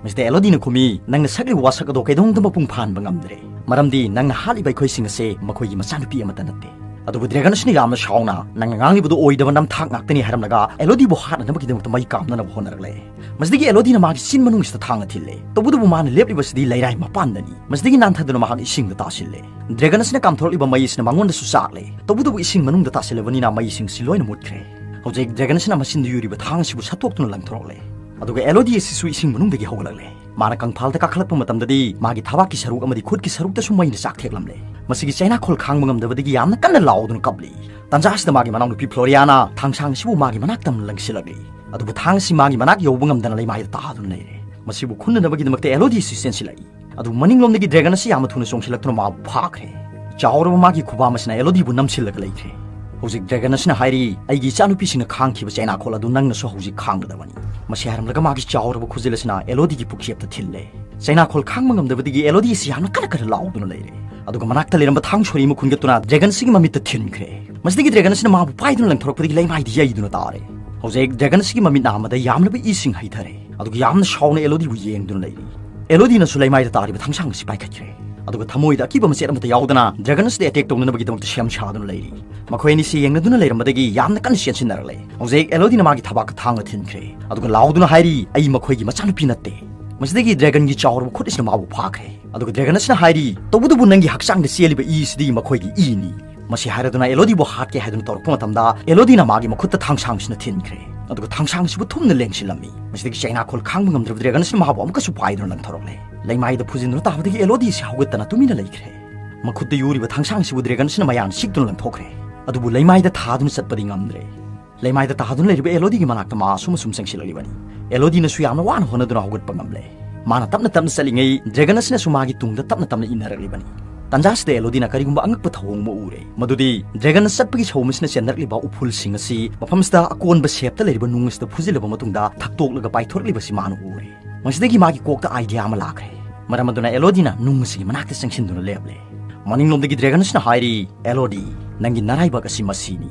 ꯃꯁꯤꯗ ꯑꯦꯂꯣꯗꯤꯅ ꯈꯨꯝꯃꯤ, "ꯅꯪꯅ ꯁꯛꯂꯤꯕ ꯋꯥꯁꯛ ꯑꯗꯣ ꯀꯩꯗꯧꯅꯨꯡꯗ ꯃꯄꯨꯡ ꯐꯥꯍꯟꯕ ꯉꯝꯗ꯭ꯔꯦ꯫ ꯃꯔꯝꯗꯤ ꯅꯪꯅ ꯍꯥꯠꯂꯤꯕ ꯑꯩꯈꯣꯏꯁꯤꯡ ꯑꯁꯦ ꯃꯈꯣꯏꯒꯤ ꯃꯆꯥꯅꯨꯄꯤ ꯑꯃꯠꯇ ꯅꯠꯇꯦ"꯫ ꯑꯗꯨꯕꯨ ꯗ꯭ꯔꯦꯒꯟ ꯑꯁꯤꯅ ꯌꯥꯝꯅ ꯁꯥꯎꯅ, "ꯅꯪꯅ ꯉꯥꯡꯂꯤꯕꯗꯣ ꯑꯣꯏꯗꯕ ꯅꯝꯊꯥꯛ ꯉꯥꯛꯇꯅꯤ" ꯍꯥꯏꯔꯝꯂꯒ ꯑꯦꯂꯣꯗꯤꯕꯨ ꯍꯥꯠꯅꯅꯕꯒꯤꯗꯃꯛꯇ ꯃꯩ ꯀꯥꯝꯅꯅꯕ ꯍꯣꯠꯅꯔꯛꯂꯦ꯫ ꯃꯁꯤꯗꯒꯤ ꯑꯦꯂꯣꯗꯤꯅ ꯃꯥꯒꯤ ꯆꯤꯟ ꯃꯅꯨꯡꯁꯤꯗ ꯊꯥꯡꯅ ꯊꯤꯜꯂꯦ꯫ ꯇꯧꯕꯇꯕꯨ ꯃꯥꯅ ꯂꯦꯞꯂꯤꯕꯁꯤꯗꯤ ꯂꯩꯔꯥꯏ ꯃꯄꯥꯟꯗꯅꯤ꯫ ꯃꯁꯤꯗꯒꯤ ꯅꯥꯟꯊꯗꯨꯅ ꯃꯍꯥꯛ ꯏꯁꯤꯡꯗ ꯇꯥꯁꯤꯜꯂꯦ꯫ ꯗ꯭ꯔꯦꯒꯟ ꯑꯁꯤꯅ ꯀꯥꯝꯊꯣꯔꯛꯂꯤꯕ ꯃꯩ ꯑꯁꯤꯅ ꯃꯉꯣꯟꯗꯁꯨ ꯆꯥꯛꯂꯦ꯫ ꯇꯧꯕꯇꯕꯨ ꯏꯁꯤꯡ ꯃꯅꯨꯡꯗ ꯇꯥꯁꯤꯜꯂꯕꯅꯤꯅ ꯃꯩꯁꯤꯡꯁꯤ ꯂꯣꯏꯅ ꯃꯨꯠꯈ꯭ꯔꯦ꯫ ꯍꯧꯖꯤꯛ ꯗ꯭ꯔꯦꯒꯟ ꯑꯁꯤꯅ ꯃꯆꯤꯟꯗ ꯌꯨꯔꯤꯕ ꯊꯥꯡ ꯑꯁꯤꯕꯨ ꯁꯠꯇꯣꯛꯇꯨꯅ ꯂꯪꯊꯣꯔꯛꯂꯦ꯫ ꯑꯗꯨꯒ ꯑꯦꯂꯣꯗꯤ ꯑꯁꯤꯁꯨ ꯏꯁꯤꯡ ꯃꯅꯨꯡꯗꯒꯤ ꯍꯧꯒꯠꯂꯛꯂꯦ꯫ ꯃꯥꯅ ꯀꯪꯐꯥꯜꯗ ꯀꯥꯈꯠꯂꯛꯄ ꯃꯇꯝꯗꯗꯤ ꯃꯥꯒꯤ ꯊꯕꯥꯛꯀꯤ ꯁꯔꯨꯛ ꯑꯃꯗꯤ ꯈꯨꯠꯀꯤ ꯁꯔꯨꯛꯇꯁꯨ ꯃꯩꯅ ꯆꯥꯛꯊꯦꯛꯂꯝꯂꯦ꯫ ꯃꯁꯤꯒꯤ ꯆꯩꯅꯥꯈꯣꯜ ꯈꯥꯡꯕ ꯉꯝꯗꯕꯗꯒꯤ ꯌꯥꯝꯅ ꯀꯟꯅ ꯂꯥꯎꯗꯨꯅ ꯀꯞꯂꯤ꯫ ꯇꯥꯟꯖꯥ ꯑꯁꯤꯗ ꯃꯥꯒꯤ ꯃꯅꯥꯎꯅꯨꯄꯤ ꯐ꯭ꯂꯣꯔꯤꯌꯥꯅ ꯊꯥꯡꯁꯥꯡ ꯑꯁꯤꯕꯨ ꯃꯥꯒꯤ ꯃꯅꯥꯛꯇ ꯂꯪꯁꯤꯜꯂꯛꯂꯤ꯫ ꯑꯗꯨꯕꯨ ꯊꯥꯡ ꯑꯁꯤ ꯃꯥꯒꯤ ꯃꯅꯥꯛ ꯌꯧꯕ ꯉꯝꯗꯅ ꯂꯩꯃꯥꯏꯗ ꯇꯥꯗꯨꯅ ꯂꯩꯔꯦ꯫ ꯃꯁꯤꯕꯨ ꯈꯨꯟꯅꯅꯕꯒꯤꯗꯃꯛꯇ ꯑꯦꯂꯣꯗꯤ ꯑꯁꯤ ꯆꯦꯟꯁꯤꯜꯂꯛꯏ꯫ ꯑꯗꯨꯕꯨ ꯃꯅꯤꯡꯂꯣꯝꯗꯒꯤ ꯗ꯭ꯔꯦꯒꯟ ꯑꯁꯤ ꯌꯥꯝꯅ ꯊꯨꯅ ꯆꯣꯡꯁꯤꯜꯂꯛꯇꯨꯅ ꯃꯥꯕꯨ ꯐꯥꯈ꯭ꯔꯦ꯫ ꯆꯥꯎꯔꯕ ꯃꯥꯒꯤ ꯈꯨꯕꯥꯝ ꯑꯁꯤꯅ ꯑꯦꯂꯣꯗꯤꯕꯨ ꯅꯝꯁꯤꯜꯂꯒ ꯂꯩꯈ꯭ꯔꯦ꯫ ꯍꯧꯖꯤꯛ ꯗ꯭ꯔꯦꯒꯟ ꯑꯁꯤꯅ ꯍꯥꯏꯔꯤ, "ꯑꯩꯒꯤ ꯏꯆꯥꯅꯨꯄꯤꯁꯤꯡꯅ ꯈꯥꯡꯈꯤꯕ ꯆꯩꯅꯥꯈꯣꯜ ꯑꯗꯨ ꯅꯪꯅꯁꯨ ꯍꯧꯖꯤꯛ ꯈꯥꯡꯒꯗꯕꯅꯤ꯫" ꯃꯁꯤ ꯍꯥꯏꯔꯝꯂꯒ ꯃꯥꯒꯤ ꯆꯥꯎꯔꯕ ꯈꯨꯖꯤꯜ ꯑꯁꯤꯅ ꯑꯦꯂꯣꯗꯤꯒꯤ ꯄꯨꯈ꯭ꯌꯦꯞꯇ ꯊꯤꯜꯂꯦ꯫ ꯆꯩꯅꯥꯈꯣꯜ ꯈꯥꯡꯕ ꯉꯝꯗꯕꯗꯒꯤ ꯑꯦꯂꯣꯗꯤ ꯑꯁꯤ ꯌꯥꯝꯅ ꯀꯟꯅ ꯀꯟꯅ ꯂꯥꯎꯗꯨꯅ ꯂꯩꯔꯦ꯫ ꯑꯗꯨꯒ ꯃꯅꯥꯛꯇ ꯂꯩꯔꯝꯕ ꯊꯥꯡ ꯁꯣꯔꯤ ꯑꯃ ꯈꯨꯟꯒꯠꯇꯨꯅ ꯗ꯭ꯔꯦꯒꯟ ꯑꯁꯤꯒꯤ ꯃꯃꯤꯠꯇ ꯊꯤꯟꯈ꯭ꯔꯦ꯫ ꯃꯁꯤꯗꯒꯤ ꯗ꯭ꯔꯦꯒꯟ ꯑꯁꯤꯅ ꯃꯥꯕꯨ ꯄꯥꯏꯗꯨꯅ ꯂꯪꯊꯣꯔꯛꯄꯗꯒꯤ ꯂꯩꯃꯥꯏꯗ ꯌꯩꯗꯨꯅ ꯇꯥꯔꯦ꯫ ꯍꯧꯖꯤꯛ ꯗ꯭ꯔꯦꯒꯟ ꯑꯁꯤꯒꯤ ꯃꯃꯤꯠ ꯅꯥ ꯑꯃꯗ ꯌꯥꯝꯂꯕ ꯏꯁꯤꯡ ꯍꯩꯊꯔꯦ꯫ ꯑꯗꯨꯒ ꯌꯥꯝꯅ ꯁꯥꯎꯅ ꯑꯦꯂꯣꯗꯤꯕꯨ ꯌꯦꯡꯗꯨꯅ ꯂꯩꯔꯤ꯫ ꯑꯦꯂꯣꯗꯤꯅꯁꯨ ꯂꯩꯃꯥꯏꯗ ꯇꯥꯔꯤꯕ ꯊꯥꯡꯁꯥꯡ ꯑꯁꯤ ꯄꯥꯏꯈꯠꯈ꯭ꯔꯦ꯫ ꯑꯗꯨꯒ ꯊꯃꯣꯏꯗ ꯑꯀꯤꯕ ꯃꯆꯦꯠ ꯑꯃꯠꯇ ꯌꯥꯎꯗꯅ ꯗ꯭ꯔꯦꯒꯟ ꯑꯁꯤꯗ ꯑꯦꯇꯦꯛ ꯇꯧꯅꯅꯕꯒꯤꯗꯃꯛꯇ ꯁꯦꯝ ꯁꯥꯗꯨꯅ ꯂꯩꯔꯤ꯫ ꯃꯈꯣꯏ ꯑꯅꯤꯁꯤ ꯌꯦꯡꯅꯗꯨꯅ ꯂꯩꯔꯝꯕꯗꯒꯤ ꯌꯥꯝꯅ ꯀꯟꯅ ꯆꯦꯟꯁꯤꯟꯅꯔꯛꯂꯦ꯫ ꯍꯧꯖꯤꯛ ꯑꯦꯂꯣꯗꯤꯅ ꯃꯥꯒꯤ ꯊꯕꯥꯛꯇ ꯊꯥꯡꯅ ꯊꯤꯟꯈ꯭ꯔꯦ꯫ ꯑꯗꯨꯒ ꯂꯥꯎꯗꯨꯅ ꯍꯥꯏꯔꯤ, "ꯑꯩ ꯃꯈꯣꯏꯒꯤ ꯃꯆꯥꯅꯨꯄꯤ ꯅꯠꯇꯦ꯫" ꯃꯁꯤꯗꯒꯤ ꯗ꯭ꯔꯦꯒꯟꯒꯤ ꯆꯥꯎꯔꯕ ꯈꯨꯠ ꯑꯁꯤꯅ ꯃꯥꯕꯨ ꯐꯥꯈ꯭ꯔꯦ꯫ ꯑꯗꯨꯒ ꯗ꯭ꯔꯦꯒꯟ ꯑꯁꯤꯅ ꯍꯥꯏꯔꯤ, "ꯇꯧꯕꯇꯕꯨ ꯅꯪꯒꯤ ꯍꯛꯆꯥꯡꯗ ꯆꯦꯜꯂꯤꯕ ꯏ ꯑꯁꯤꯗꯤ ꯃꯈꯣꯏꯒꯤ ꯏꯅꯤ꯫" ꯃꯁꯤ ꯍꯥꯏꯔꯗꯨꯅ ꯑꯦꯂꯣꯗꯤꯕꯨ ꯍꯥꯠꯀꯦ ꯍꯥꯏꯗꯨꯅ ꯇꯧꯔꯛꯄ ꯃꯇꯝꯗ ꯑꯦꯂꯣꯗꯤꯅ ꯃꯥꯒꯤ ꯃꯈꯨꯠꯇ ꯊꯥꯡꯁꯥꯡꯁꯤꯅ ꯊꯤꯟꯈ꯭ꯔꯦ꯫ ꯑꯗꯨꯒ ꯊꯥꯡꯁꯥꯡꯁꯤꯕꯨ ꯊꯨꯝꯅ ꯂꯦꯡꯁꯤꯜꯂꯝꯃꯤ꯫ ꯃꯁꯤꯗꯒꯤ ꯆꯩꯅꯥꯈꯣꯜ ꯈꯥꯡꯕ ꯉꯝꯗ꯭ꯔꯕ ꯗ꯭ꯔꯦꯒꯟ ꯑꯁꯤꯅ ꯃꯍꯥꯛꯄꯨ ꯑꯃꯨꯛꯀꯁꯨ ꯄꯥꯏꯗꯨꯅ ꯂꯪꯊꯣꯔꯛꯂꯦ꯫ ꯂꯩꯃꯥꯏꯗ ꯐꯨꯖꯤꯟꯗꯨꯅ ꯇꯥꯕꯗꯒꯤ ꯑꯦꯂꯣꯗꯤ ꯑꯁꯤ ꯍꯧꯒꯠꯇꯅ ꯇꯨꯃꯤꯟꯅ ꯂꯩꯈ꯭ꯔꯦ꯫ ꯃꯈꯨꯠꯇ ꯌꯨꯔꯤꯕ ꯊꯥꯡꯁꯥꯡꯁꯤꯕꯨ ꯗ꯭ꯔꯦꯒꯟ ꯑꯁꯤꯅ ꯃꯌꯥꯅ ꯁꯤꯛꯇꯨꯅ ꯂꯪꯊꯣꯛꯈ꯭ꯔꯦ꯫ ꯑꯗꯨꯕꯨ ꯂꯩꯃꯥꯏꯗ ꯊꯥꯗꯨꯅ ꯆꯠꯄꯗꯤ ꯉꯝꯗ꯭ꯔꯦ꯫ ꯂꯩꯃꯥꯏꯗ ꯇꯥꯗꯨꯅ ꯂꯩꯔꯤꯕ ꯑꯦꯂꯣꯗꯤꯒꯤ ꯃꯅꯥꯛꯇ ꯃꯥ ꯑꯁꯨꯝ ꯑꯁꯨꯝ ꯆꯪꯁꯤꯜꯂꯛꯂꯤꯕꯅꯤ꯫ ꯑꯦꯂꯣꯗꯤꯅꯁꯨ ꯌꯥꯝꯅ ꯋꯥꯅ ꯍꯣꯠꯅꯗꯨꯅ ꯍꯧꯒꯠꯄ ꯉꯝꯂꯦ꯫ ꯃꯥꯅ ꯇꯞꯅ ꯇꯞꯅ ꯆꯠꯂꯤꯉꯩ ꯗ꯭ꯔꯦꯒꯟ ꯑꯁꯤꯅꯁꯨ ꯃꯥꯒꯤ ꯇꯨꯡꯗ ꯇꯞꯅ ꯇꯞꯅ ꯏꯟꯅꯔꯛꯂꯤꯕꯅꯤ꯫ ꯇꯥꯟꯖꯥꯁꯤꯗ ꯑꯦꯂꯣꯗꯤꯅ ꯀꯔꯤꯒꯨꯝꯕ ꯑꯉꯛꯄ ꯊꯧꯑꯣꯡ ꯑꯃ ꯎꯔꯦ꯫ ꯃꯗꯨꯗꯤ ꯗ꯭ꯔꯦꯒꯟ ꯆꯠꯄꯒꯤ ꯁꯑꯣꯡ ꯑꯁꯤꯅ ꯆꯦꯟꯅꯔꯛꯂꯤꯕ ꯎꯐꯨꯜꯁꯤꯡ ꯑꯁꯤ ꯃꯐꯝꯁꯤꯗ ꯑꯀꯣꯟꯕ ꯁꯦꯞꯇ ꯂꯩꯔꯤꯕ ꯅꯨꯡ ꯑꯁꯤꯗ ꯐꯨꯖꯤꯜꯂꯕ ꯃꯇꯨꯡꯗ ꯊꯛꯇꯣꯛꯂꯒ ꯄꯥꯏꯊꯣꯔꯛꯂꯤꯕꯁꯤ ꯃꯥꯅ ꯎꯔꯦ꯫ ꯃꯁꯤꯗꯒꯤ ꯃꯥꯒꯤ ꯀꯣꯛꯇ ꯑꯥꯏꯗꯤꯌꯥ ꯑꯃ ꯂꯥꯛꯈ꯭ꯔꯦ꯫ ꯃꯔꯝ ꯑꯗꯨꯅ ꯑꯦꯂꯣꯗꯤꯅ ꯅꯨꯡ ꯑꯁꯤꯒꯤ ꯃꯅꯥꯛꯇ ꯆꯪꯁꯤꯟꯗꯨꯅ ꯂꯦꯞꯂꯦ꯫ ꯃꯅꯤꯡꯂꯣꯝꯗꯒꯤ ꯗ꯭ꯔꯦꯒꯟ ꯑꯁꯤꯅ ꯍꯥꯏꯔꯤ, "ꯑꯦꯂꯣꯗꯤ, ꯅꯪꯒꯤ ꯅꯔꯥꯏꯕꯛ ꯑꯁꯤ ꯃꯁꯤꯅꯤ꯫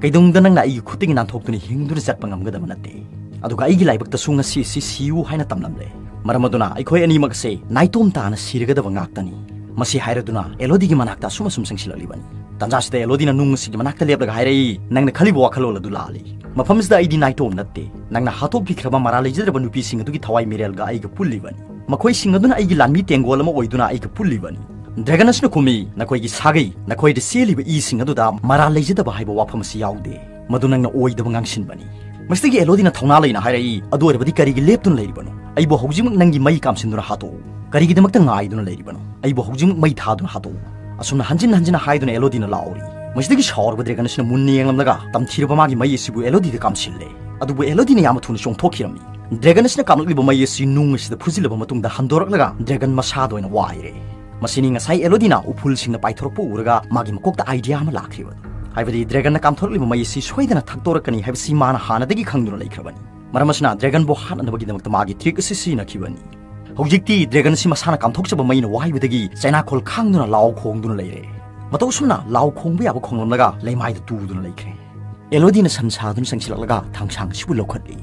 ꯀꯩꯗꯧꯅꯨꯡꯗ ꯅꯪꯅ ꯑꯩꯒꯤ ꯈꯨꯠꯇꯒꯤ ꯅꯥꯟꯊꯣꯛꯇꯨꯅ ꯍꯤꯡꯗꯨꯅ ꯆꯠꯄ ꯉꯝꯒꯗꯕ ꯅꯠꯇꯦ꯫ ꯑꯗꯨꯒ ꯑꯩꯒꯤ ꯂꯥꯏꯕꯛꯇꯁꯨ ꯉꯁꯤ ꯑꯁꯤ ꯁꯤꯌꯨ ꯍꯥꯏꯅ ꯇꯝꯂꯝꯂꯦ꯫ ꯃꯔꯝ ꯑꯗꯨꯅ ꯑꯩꯈꯣꯏ ꯑꯅꯤꯃꯛ ꯑꯁꯦ ꯅꯥꯏꯇꯣꯝ ꯇꯥꯅ ꯁꯤꯔꯒꯗꯕ ꯉꯥꯛꯇꯅꯤ꯫" ꯃꯁꯤ ꯍꯥꯏꯔꯗꯨꯅ ꯑꯦꯂꯣꯗꯤꯒꯤ ꯃꯅꯥꯛꯇ ꯑꯁꯨꯝ ꯑꯁꯨꯝ ꯆꯪꯁꯤꯜꯂꯛꯂꯤꯕꯅꯤ꯫ ꯇꯥꯟꯖꯥꯁꯤꯗ ꯑꯦꯂꯣꯗꯤꯅ ꯅꯨꯡ ꯑꯁꯤꯒꯤ ꯃꯅꯥꯛꯇ ꯂꯦꯞꯂꯒ ꯍꯥꯏꯔꯛꯏ, "ꯅꯪꯅ ꯈꯜꯂꯤꯕ ꯋꯥꯈꯜꯂꯣꯟ ꯑꯗꯨ ꯂꯥꯜꯂꯤ꯫ ꯃꯐꯝꯁꯤꯗ ꯑꯩꯗꯤ ꯅꯥꯏꯇꯣꯝ ꯅꯠꯇꯦ꯫ ꯅꯪꯅ ꯍꯥꯠꯇꯣꯛꯄꯤꯈ꯭ꯔꯕ ꯃꯔꯥꯜ ꯂꯩꯖꯗ꯭ꯔꯕ ꯅꯨꯄꯤꯁꯤꯡ ꯑꯗꯨꯒꯤ ꯊꯋꯥꯏ ꯃꯤꯔꯦꯜꯒ ꯑꯩꯒ ꯄꯨꯜꯂꯤꯕꯅꯤ꯫ ꯃꯈꯣꯏꯁꯤꯡ ꯑꯗꯨꯅ ꯑꯩꯒꯤ ꯂꯥꯟꯃꯤ ꯇꯦꯡꯒꯣꯜ ꯑꯃ ꯑꯣꯏꯗꯨꯅ ꯑꯩꯒ ꯄꯨꯜꯂꯤꯕꯅꯤ꯫" ꯗ꯭ꯔꯦꯒꯟ ꯑꯁꯤꯅ ꯈꯨꯝꯃꯤ, "ꯅꯈꯣꯏꯒꯤ ꯁꯥꯒꯩ, ꯅꯈꯣꯏꯗ ꯆꯦꯜꯂꯤꯕ ꯏꯁꯤꯡ ꯑꯗꯨꯗ ꯃꯔꯥꯜ ꯂꯩꯖꯗꯕ ꯍꯥꯏꯕ ꯋꯥꯐꯝ ꯑꯁꯤ ꯌꯥꯎꯗꯦ꯫ ꯃꯗꯨ ꯅꯪꯅ ꯑꯣꯏꯗꯕ ꯉꯥꯡꯁꯤꯟꯕꯅꯤ꯫" ꯃꯁꯤꯗꯒꯤ ꯑꯦꯂꯣꯗꯤꯅ ꯊꯧꯅꯥ ꯂꯩꯅ ꯍꯥꯏꯔꯛꯏ, "ꯑꯗꯨ ꯑꯣꯏꯔꯕꯗꯤ ꯀꯔꯤꯒꯤ ꯂꯦꯞꯇꯨꯅ ꯂꯩꯔꯤꯕꯅꯣ? ꯑꯩꯕꯨ ꯍꯧꯖꯤꯛꯃꯛ ꯅꯪꯒꯤ ꯃꯩ ꯀꯥꯝꯁꯤꯟꯗꯨꯅ ꯍꯥꯠꯇꯣꯛꯎ꯫ ꯀꯔꯤꯒꯤꯗꯃꯛꯇ ꯉꯥꯏꯗꯨꯅ ꯂꯩꯔꯤꯕꯅꯣ? ꯑꯩꯕꯨ ꯍꯧꯖꯤꯛꯃꯛ ꯃꯩ ꯊꯥꯗꯨꯅ ꯍꯥꯠꯇꯣꯛꯎ꯫" ꯑꯁꯨꯝꯅ ꯍꯟꯖꯤꯟ ꯍꯟꯖꯤꯟꯅ ꯍꯥꯏꯗꯨꯅ ꯑꯦꯂꯣꯗꯤꯅ ꯂꯥꯎꯔꯤ꯫ ꯃꯁꯤꯗꯒꯤ ꯁꯥꯎꯔꯕ ꯗ꯭ꯔꯦꯒꯟ ꯑꯁꯤꯅ ꯃꯨꯟꯅ ꯌꯦꯡꯂꯝꯂꯒ ꯇꯝꯊꯤꯔꯕ ꯃꯥꯒꯤ ꯃꯩ ꯑꯁꯤꯕꯨ ꯑꯦꯂꯣꯗꯤꯗ ꯀꯥꯝꯁꯤꯜꯂꯦ꯫ ꯑꯗꯨꯕꯨ ꯑꯦꯂꯣꯗꯤꯅ ꯌꯥꯝꯅ ꯊꯨꯅ ꯆꯣꯡꯊꯣꯛꯈꯤꯔꯝꯃꯤ꯫ ꯗ꯭ꯔꯦꯒꯟ ꯑꯁꯤꯅ ꯀꯥꯝꯂꯛꯂꯤꯕ ꯃꯩ ꯑꯁꯤ ꯅꯨꯡ ꯑꯁꯤꯗ ꯐꯨꯖꯤꯜꯂꯕ ꯃꯇꯨꯡꯗ ꯍꯟꯗꯣꯔꯛꯂꯒ ꯗ꯭ꯔꯦꯒꯟ ꯃꯁꯥꯗ ꯑꯣꯏꯅ ꯋꯥꯏꯔꯦ꯫ ꯃꯁꯤꯅꯤ ꯉꯁꯥꯏ ꯑꯦꯂꯣꯗꯤꯅ ꯎꯐꯨꯜꯁꯤꯡꯅ ꯄꯥꯏꯊꯣꯔꯛꯄ ꯎꯔꯒ ꯃꯥꯒꯤ ꯃꯀꯣꯛꯇ ꯑꯥꯏꯗꯤꯌꯥ ꯑꯃ ꯂꯥꯛꯈ꯭ꯔꯤꯕ ꯑꯗꯨ꯫ ꯍꯥꯏꯕꯗꯤ ꯗ꯭ꯔꯦꯒꯟꯅ ꯀꯥꯝꯊꯣꯔꯛꯂꯤꯕ ꯃꯩ ꯑꯁꯤ ꯁꯣꯏꯗꯅ ꯊꯛꯇꯣꯔꯛꯀꯅꯤ ꯍꯥꯏꯕꯁꯤ ꯃꯥꯅ ꯍꯥꯟꯅꯗꯒꯤ ꯈꯪꯗꯨꯅ ꯂꯩꯈ꯭ꯔꯕꯅꯤ꯫ ꯃꯔꯝ ꯑꯁꯤꯅ ꯗ꯭ꯔꯦꯒꯟꯕꯨ ꯍꯥꯠꯅꯅꯕꯒꯤꯗꯃꯛꯇ ꯃꯥꯒꯤ ꯇ꯭ꯔꯤꯛ ꯑꯁꯤ ꯁꯤꯖꯤꯟꯅꯈꯤꯕꯅꯤ꯫ ꯍꯧꯖꯤꯛꯇꯤ ꯗ꯭ꯔꯦꯒꯟ ꯑꯁꯤ ꯃꯁꯥꯅ ꯀꯥꯝꯊꯣꯛꯆꯕ ꯃꯩꯅ ꯋꯥꯏꯕꯗꯒꯤ ꯆꯩꯅꯥꯈꯣꯜ ꯈꯥꯡꯗꯨꯅ ꯂꯥꯎ ꯈꯣꯡꯗꯨꯅ ꯂꯩꯔꯦ꯫ ꯃꯇꯧ ꯑꯁꯨꯝꯅ ꯂꯥꯎ ꯈꯣꯡꯕ ꯌꯥꯕ ꯈꯣꯡꯂꯝꯂꯒ ꯂꯩꯃꯥꯏꯗ ꯇꯨꯗꯨꯅ ꯂꯩꯈ꯭ꯔꯦ꯫ ꯑꯦꯂꯣꯗꯤꯅ ꯁꯟ ꯁꯥꯗꯨꯅ ꯆꯪꯁꯤꯜꯂꯛꯂꯒ ꯊꯥꯡꯁꯥꯡ ꯑꯁꯤꯕꯨ ꯂꯧꯈꯠꯂꯤ꯫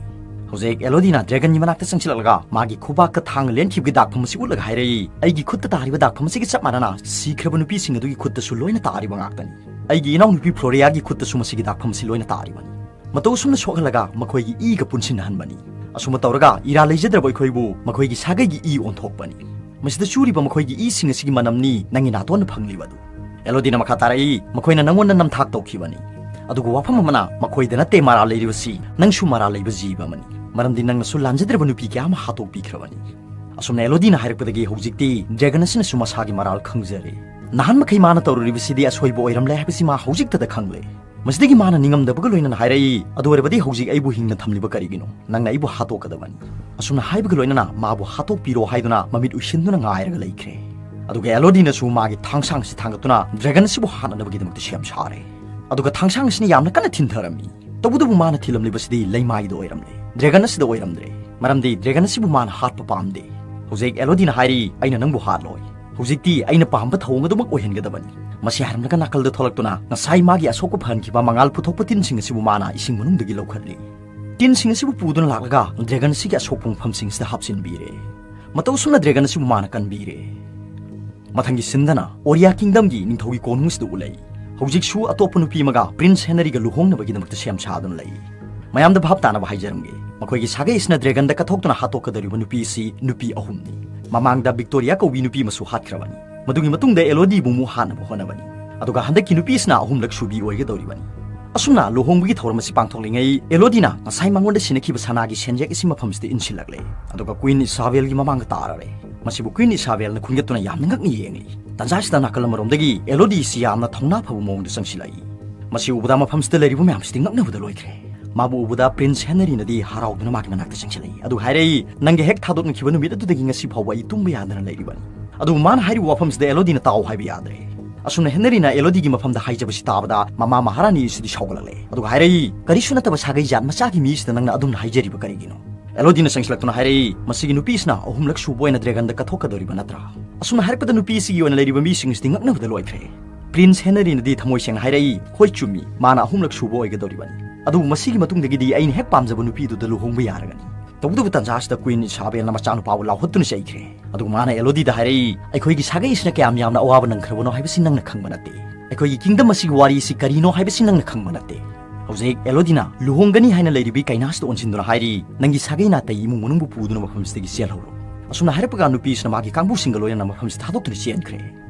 ꯍꯧꯖꯤꯛ ꯑꯦꯂꯣꯗꯤꯅ ꯗ꯭ꯔꯦꯒꯟꯒꯤ ꯃꯅꯥꯛꯇ ꯆꯪꯁꯤꯜꯂꯛꯂꯒ ꯃꯥꯒꯤ ꯈꯨꯕꯥꯛꯀ ꯊꯥꯡꯅ ꯂꯦꯟꯈꯤꯕꯒꯤ ꯗꯥꯛꯐꯝ ꯑꯁꯤ ꯎꯠꯂꯒ ꯍꯥꯏꯔꯛꯏ, "ꯑꯩꯒꯤ ꯈꯨꯠꯇ ꯇꯥꯔꯤꯕ ꯗꯥꯛꯐꯝ ꯑꯁꯤꯒ ꯆꯞ ꯃꯥꯟꯅꯅ ꯁꯤꯈ꯭ꯔꯕ ꯅꯨꯄꯤꯁꯤꯡ ꯑꯗꯨꯒꯤ ꯈꯨꯠꯇꯁꯨ ꯂꯣꯏꯅ ꯇꯥꯔꯤꯕ ꯉꯥꯛꯇꯅꯤ꯫ ꯑꯩꯒꯤ ꯏꯅꯥꯎꯅꯨꯄꯤ ꯐ꯭ꯂꯣꯔꯤꯌꯥꯒꯤ ꯈꯨꯠꯇꯁꯨ ꯃꯁꯤꯒꯤ ꯗꯥꯛꯐꯝ ꯑꯁꯤ ꯂꯣꯏꯅ ꯇꯥꯔꯤꯕꯅꯤ꯫" ꯃꯇꯧ ꯑꯁꯨꯝꯅ ꯁꯣꯛꯍꯜꯂꯒ ꯃꯈꯣꯏꯒꯤ ꯏꯒ ꯄꯨꯟꯁꯤꯟꯅꯍꯟꯕꯅꯤ꯫ ꯑꯁꯨꯝꯅ ꯇꯧꯔꯒ ꯏꯔꯥ ꯂꯩꯖꯗ꯭ꯔꯕ ꯑꯩꯈꯣꯏꯕꯨ ꯃꯈꯣꯏꯒꯤ ꯁꯥꯒꯩꯒꯤ ꯏ ꯑꯣꯟꯊꯣꯛꯄꯅꯤ꯫ ꯃꯁꯤꯗ ꯆꯨꯔꯤꯕ ꯃꯈꯣꯏꯒꯤ ꯏꯁꯤꯡ ꯑꯁꯤꯒꯤ ꯃꯅꯝꯅꯤ ꯅꯪꯒꯤ ꯅꯥꯇꯣꯟꯅ ꯐꯪꯂꯤꯕ ꯑꯗꯨ꯫ ꯑꯦꯂꯣꯗꯤꯅ ꯃꯈꯥ ꯇꯥꯔꯛꯏ, "ꯃꯈꯣꯏꯅ ꯅꯪꯉꯣꯟꯗ ꯅꯝꯊꯥꯛ ꯇꯧꯈꯤꯕꯅꯤ꯫ ꯑꯗꯨꯒ ꯋꯥꯐꯝ ꯑꯃꯅ, ꯃꯈꯣꯏꯗ ꯅꯠꯇꯦ ꯃꯔꯥꯜ ꯂꯩꯔꯤꯕꯁꯤ, ꯅꯪꯁꯨ ꯃꯔꯥꯜ ꯂꯩꯕ ꯖꯤꯕ ꯑꯃꯅꯤ꯫ ꯃꯔꯝꯗꯤ ꯅꯪꯅꯁꯨ ꯂꯥꯟꯖꯗ꯭ꯔꯕ ꯅꯨꯄꯤ ꯀꯌꯥ ꯑꯃ ꯍꯥꯠꯇꯣꯛꯄꯤꯈ꯭ꯔꯕꯅꯤ꯫" ꯑꯁꯨꯝꯅ ꯑꯦꯂꯣꯗꯤꯅ ꯍꯥꯏꯔꯛꯄꯗꯒꯤ ꯍꯧꯖꯤꯛꯇꯤ ꯗ꯭ꯔꯦꯒꯟ ꯑꯁꯤꯅꯁꯨ ꯃꯁꯥꯒꯤ ꯃꯔꯥꯜ ꯈꯪꯖꯔꯦ꯫ ꯅꯍꯥꯟ ꯃꯈꯩ ꯃꯥꯅ ꯇꯧꯔꯨꯔꯤꯕꯁꯤꯗꯤ ꯑꯁꯣꯏꯕ ꯑꯣꯏꯔꯝꯂꯦ ꯍꯥꯏꯕꯁꯤ ꯃꯥ ꯍꯧꯖꯤꯛꯇꯗ ꯈꯪꯂꯦ꯫ ꯃꯁꯤꯗꯒꯤ ꯃꯥꯅ ꯅꯤꯡꯉꯝꯗꯕꯒ ꯂꯣꯏꯅꯅ ꯍꯥꯏꯔꯛꯏ, "ꯑꯗꯨ ꯑꯣꯏꯔꯕꯗꯤ ꯍꯧꯖꯤꯛ ꯑꯩꯕꯨ ꯍꯤꯡꯅ ꯊꯝꯂꯤꯕ ꯀꯔꯤꯒꯤꯅꯣ? ꯅꯪꯅ ꯑꯩꯕꯨ ꯍꯥꯠꯇꯣꯛꯀꯗꯕꯅꯤ꯫" ꯑꯁꯨꯝꯅ ꯍꯥꯏꯕꯒ ꯂꯣꯏꯅꯅ ꯃꯥꯕꯨ ꯍꯥꯠꯇꯣꯛꯄꯤꯔꯣ ꯍꯥꯏꯗꯨꯅ ꯃꯃꯤꯠ ꯎꯏꯁꯤꯟꯗꯨꯅ ꯉꯥꯏꯔꯒ ꯂꯩꯈ꯭ꯔꯦ꯫ ꯑꯗꯨꯒ ꯑꯦꯂꯣꯗꯤꯅꯁꯨ ꯃꯥꯒꯤ ꯊꯥꯡꯁꯥꯡꯁꯤ ꯊꯥꯡꯒꯠꯇꯨꯅ ꯗ꯭ꯔꯦꯒꯟ ꯑꯁꯤꯕꯨ ꯍꯥꯠꯅꯅꯕꯒꯤꯗꯃꯛꯇ ꯁꯦꯝ ꯁꯥꯔꯦ꯫ ꯑꯗꯨꯒ ꯊꯥꯡꯁꯥꯡ ꯑꯁꯤꯅ ꯌꯥꯝꯅ ꯀꯟꯅ ꯊꯤꯟꯊꯔꯝꯃꯤ꯫ ꯇꯧꯕꯇꯕꯨ ꯃꯥꯅ ꯊꯤꯜꯂꯝꯂꯤꯕꯁꯤꯗꯤ ꯂꯩꯃꯥꯏꯗ ꯑꯣꯏꯔꯝꯂꯦ, ꯗ꯭ꯔꯦꯒꯟ ꯑꯁꯤꯗ ꯑꯣꯏꯔꯝꯗ꯭ꯔꯦ꯫ ꯃꯔꯝꯗꯤ ꯗ꯭ꯔꯦꯒꯟ ꯑꯁꯤꯕꯨ ꯃꯥꯅ ꯍꯥꯠꯄ ꯄꯥꯝꯗꯦ꯫ ꯍꯧꯖꯤꯛ ꯑꯦꯂꯣꯗꯤꯅ ꯍꯥꯏꯔꯤ, "ꯑꯩꯅ ꯅꯪꯕꯨ ꯍꯥꯠꯂꯣꯏ꯫ ꯍꯧꯖꯤꯛꯇꯤ ꯑꯩꯅ ꯄꯥꯝꯕ ꯊꯧꯑꯣꯡ ꯑꯗꯨꯃꯛ ꯑꯣꯏꯍꯟꯒꯗꯕꯅꯤ꯫" ꯃꯁꯤ ꯍꯥꯏꯔꯝꯂꯒ ꯅꯥꯀꯜꯗ ꯊꯣꯛꯂꯛꯇꯨꯅ ꯉꯁꯥꯏ ꯃꯥꯒꯤ ꯑꯁꯣꯛꯄ ꯐꯍꯟꯈꯤꯕ ꯃꯉꯥꯜ ꯄꯨꯊꯣꯛꯄ ꯇꯤꯟꯁꯤꯡ ꯑꯁꯤꯕꯨ ꯃꯥꯅ ꯏꯁꯤꯡ ꯃꯅꯨꯡꯗꯒꯤ ꯂꯧꯈꯠꯂꯤ꯫ ꯇꯤꯟꯁꯤꯡ ꯑꯁꯤꯕꯨ ꯄꯨꯗꯨꯅ ꯂꯥꯛꯂꯒ ꯗ꯭ꯔꯦꯒꯟ ꯑꯁꯤꯒꯤ ꯑꯁꯣꯛꯄ ꯃꯐꯝꯁꯤꯡꯁꯤꯗ ꯍꯥꯞꯆꯤꯟꯕꯤꯔꯦ꯫ ꯃꯇꯧ ꯑꯁꯨꯝꯅ ꯗ꯭ꯔꯦꯒꯟ ꯑꯁꯤꯕꯨ ꯃꯥꯅ ꯀꯟꯕꯤꯔꯦ꯫ ꯃꯊꯪꯒꯤ ꯁꯤꯟꯗꯅ ꯑꯣꯔꯤꯌꯥ ꯀꯤꯡꯗꯝꯒꯤ ꯅꯤꯡꯊꯧꯒꯤ ꯀꯣꯅꯨꯡꯁꯤꯗ ꯎꯠꯂꯛꯏ꯫ ꯍꯧꯖꯤꯛꯁꯨ ꯑꯇꯣꯞꯄ ꯅꯨꯄꯤ ꯑꯃꯒ ꯄ꯭ꯔꯤꯟꯁ ꯍꯦꯅꯔꯤꯒ ꯂꯨꯍꯣꯡꯅꯕꯒꯤꯗꯃꯛꯇ ꯁꯦꯝ ꯁꯥꯗꯨꯅ ꯂꯩ꯫ ꯃꯌꯥꯝꯗ ꯚꯥꯞ ꯇꯥꯅꯕ ꯍꯥꯏꯖꯔꯝꯒꯦ, ꯃꯈꯣꯏꯒꯤ ꯁꯥꯒꯩ ꯑꯁꯤꯅ ꯗ꯭ꯔꯦꯒꯟꯗ ꯀꯠꯊꯣꯛꯇꯨꯅ ꯍꯥꯠꯇꯣꯛꯀꯗꯧꯔꯤꯕ ꯅꯨꯄꯤ ꯑꯁꯤ ꯅꯨꯄꯤ ꯑꯍꯨꯝꯅꯤ꯫ ꯃꯃꯥꯡꯗ ꯚꯤꯛꯇꯣꯔꯤꯌꯥ ꯀꯧꯕꯤ ꯅꯨꯄꯤ ꯑꯃꯁꯨ ꯍꯥꯠꯈ꯭ꯔꯕꯅꯤ꯫ ꯃꯗꯨꯒꯤ ꯃꯇꯨꯡꯗ ꯑꯦꯂꯣꯗꯤꯕꯨ ꯑꯃꯨꯛ ꯍꯥꯠꯅꯕ ꯍꯣꯠꯅꯕꯅꯤ꯫ ꯑꯗꯨꯒ ꯍꯟꯗꯛꯀꯤ ꯅꯨꯄꯤ ꯑꯁꯤꯅ ꯑꯍꯨꯝꯂꯛ ꯁꯨꯕꯤ ꯑꯣꯏꯒꯗꯧꯔꯤꯕꯅꯤ꯫ ꯑꯁꯨꯝꯅ ꯂꯨꯍꯣꯡꯕꯒꯤ ꯊꯧꯔꯝ ꯑꯁꯤ ꯄꯥꯡꯊꯣꯛꯂꯤꯉꯩ ꯑꯦꯂꯣꯗꯤꯅ ꯉꯁꯥꯏ ꯃꯉꯣꯟꯗ ꯁꯤꯟꯅꯈꯤꯕ ꯁꯅꯥꯒꯤ ꯁꯦꯟꯌꯦꯛ ꯑꯁꯤ ꯃꯐꯝꯁꯤꯗ ꯏꯟꯁꯤꯜꯂꯛꯂꯦ꯫ ꯑꯗꯨꯒ ꯀ꯭ꯋꯤꯟ ꯏꯁꯥꯕꯦꯜꯒꯤ ꯃꯃꯥꯡꯗ ꯇꯥꯔꯔꯦ꯫ ꯃꯁꯤꯕꯨ ꯀ꯭ꯋꯤꯟ ꯏꯁꯥꯕꯦꯜꯅ ꯈꯨꯟꯒꯠꯇꯨꯅ ꯌꯥꯝꯅ ꯉꯛꯅ ꯌꯦꯡꯂꯤ꯫ ꯇꯥꯟꯖꯥꯁꯤꯗ ꯅꯥꯀꯜ ꯑꯃꯔꯣꯝꯗꯒꯤ ꯑꯦꯂꯣꯗꯤ ꯑꯁꯤ ꯌꯥꯝꯅ ꯊꯧꯅꯥ ꯐꯕ ꯃꯑꯣꯡꯗ ꯆꯪꯁꯤꯜꯂꯛꯏ꯫ ꯃꯁꯤ ꯎꯕꯗ ꯃꯐꯝꯁꯤꯗ ꯂꯩꯔꯤꯕ ꯃꯌꯥꯝꯁꯤꯗꯤ ꯉꯛꯅꯕꯗ ꯂꯣꯏꯈ꯭ꯔꯦ꯫ ꯃꯥꯕꯨ ꯎꯕꯗ ꯄ꯭ꯔꯤꯟꯁ ꯍꯦꯅꯔꯤꯅꯗꯤ ꯍꯔꯥꯎꯗꯨꯅ ꯃꯥꯒꯤ ꯃꯅꯥꯛꯇ ꯆꯪꯁꯤꯜꯂꯛꯏ꯫ ꯑꯗꯨꯒ ꯍꯥꯏꯔꯛꯏ, "ꯅꯪꯒ ꯍꯦꯛ ꯊꯥꯗꯣꯛꯅꯈꯤꯕ ꯅꯨꯃꯤꯠ ꯑꯗꯨꯗꯒꯤ ꯉꯁꯤ ꯐꯥꯎꯕ ꯑꯩ ꯇꯨꯝꯕ ꯌꯥꯗꯅ ꯂꯩꯔꯤꯕꯅꯤ꯫" ꯑꯗꯨꯕꯨ ꯃꯥꯅ ꯍꯥꯏꯔꯤꯕ ꯋꯥꯐꯝꯁꯤꯗ ꯑꯦꯂꯣꯗꯤꯅ ꯇꯥꯎ ꯍꯥꯏꯕ ꯌꯥꯗ꯭ꯔꯦ꯫ ꯑꯁꯨꯝꯅ ꯍꯦꯅꯔꯤꯅ ꯑꯦꯂꯣꯗꯤꯒꯤ ꯃꯐꯝꯗ ꯍꯥꯏꯖꯕꯁꯤ ꯇꯥꯕꯗ ꯃꯃꯥ ꯃꯍꯥꯔꯥꯅꯤ ꯑꯁꯤꯗꯤ ꯁꯥꯎꯒꯠꯂꯛꯂꯦ꯫ ꯑꯗꯨꯒ ꯍꯥꯏꯔꯛꯏ, "ꯀꯔꯤꯁꯨ ꯅꯠꯇꯕ ꯁꯥꯒꯩ ꯖꯥꯠ ꯃꯆꯥꯒꯤ ꯃꯤꯁꯤꯗ ꯅꯪꯅ ꯑꯗꯨꯝꯅ ꯍꯥꯏꯖꯔꯤꯕ ꯀꯔꯤꯒꯤꯅꯣ?" ꯑꯦꯂꯣꯗꯤꯅ ꯆꯪꯁꯤꯜꯂꯛꯇꯨꯅ ꯍꯥꯏꯔꯛꯏ, "ꯃꯁꯤꯒꯤ ꯅꯨꯄꯤꯁꯤꯅ ꯑꯍꯨꯝꯂꯛ ꯁꯨꯕ ꯑꯣꯏꯅ ꯗ꯭ꯔꯦꯒꯟꯗ ꯀꯠꯊꯣꯛꯀꯗꯧꯔꯤꯕ ꯅꯠꯇ꯭ꯔꯥ?" ꯑꯁꯨꯝꯅ ꯍꯥꯏꯔꯛꯄꯗ ꯅꯨꯄꯤ ꯑꯁꯤꯒꯤ ꯑꯣꯏꯅ ꯂꯩꯔꯤꯕ ꯃꯤꯁꯤꯡ ꯑꯁꯤꯗꯤ ꯉꯛꯅꯕꯗ ꯂꯣꯏꯈ꯭ꯔꯦ꯫ ꯄ꯭ꯔꯤꯟꯁ ꯍꯦꯅꯔꯤꯅꯗꯤ ꯊꯃꯣꯏ ꯁꯦꯡꯅ ꯍꯥꯏꯔꯛꯏ, "ꯍꯣꯏ, ꯆꯨꯝꯃꯤ, ꯃꯥꯅ ꯑꯍꯨꯝꯂꯛ ꯁꯨꯕ ꯑꯣꯏꯒꯗꯧꯔꯤꯕꯅꯤ꯫ ꯑꯗꯨꯕꯨ ꯃꯁꯤꯒꯤ ꯃꯇꯨꯡꯗꯒꯤꯗꯤ ꯑꯩꯅ ꯍꯦꯛ ꯄꯥꯝꯖꯕ ꯅꯨꯄꯤꯗꯨꯗ ꯂꯨꯍꯣꯡꯕ ꯌꯥꯔꯒꯅꯤ꯫" ꯇꯧꯕꯇꯕꯨ ꯇꯥꯟꯖꯥ ꯑꯁꯤꯗ ꯀ꯭ꯋꯤꯟ ꯏꯁꯥꯕꯦꯜꯅ ꯃꯆꯥꯅꯨꯄꯥꯕꯨ ꯂꯥꯎꯍꯠꯇꯨꯅ ꯆꯩꯈ꯭ꯔꯦ꯫ ꯑꯗꯨꯒ ꯃꯥꯅ ꯑꯦꯂꯣꯗꯤꯗ ꯍꯥꯏꯔꯛꯏ, "ꯑꯩꯈꯣꯏꯒꯤ ꯁꯥꯒꯩ ꯑꯁꯤꯅ ꯀꯌꯥꯝ ꯌꯥꯝꯅ ꯑꯋꯥꯕ ꯅꯪꯈ꯭ꯔꯕꯅꯣ ꯍꯥꯏꯕꯁꯤ ꯅꯪꯅ ꯈꯪꯕ ꯅꯠꯇꯦ꯫ ꯑꯩꯈꯣꯏꯒꯤ ꯀꯤꯡꯗꯝ ꯑꯁꯤꯒꯤ ꯋꯥꯔꯤ ꯑꯁꯤ ꯀꯔꯤꯅꯣ ꯍꯥꯏꯕꯁꯤ ꯅꯪꯅ ꯈꯪꯕ ꯅꯠꯇꯦ꯫ ꯍꯧꯖꯤꯛ ꯑꯦꯂꯣꯗꯤꯅ ꯂꯨꯍꯣꯡꯒꯅꯤ ꯍꯥꯏꯅ ꯂꯩꯔꯤꯕꯤ ꯀꯩꯅꯥꯁꯤꯗ ꯑꯣꯟꯁꯤꯟꯗꯨꯅ ꯍꯥꯏꯔꯤ, 'ꯅꯪꯒꯤ ꯁꯥꯒꯩ ꯅꯥꯇꯩ ꯏꯃꯨꯡ ꯃꯅꯨꯡꯕꯨ ꯄꯨꯗꯨꯅ ꯃꯐꯝꯁꯤꯗꯒꯤ ꯆꯦꯜꯍꯧꯔꯣ.'" ꯑꯁꯨꯝꯅ ꯍꯥꯏꯔꯛꯄꯒ ꯅꯨꯄꯤꯁꯤꯅ ꯃꯥꯒꯤ ꯀꯥꯡꯕꯨꯁꯤꯡꯒ ꯂꯣꯏꯅꯅ ꯃꯐꯝꯁꯤ ꯊꯥꯗꯣꯛꯇꯨꯅ ꯆꯦꯟꯈ꯭ꯔꯦ꯫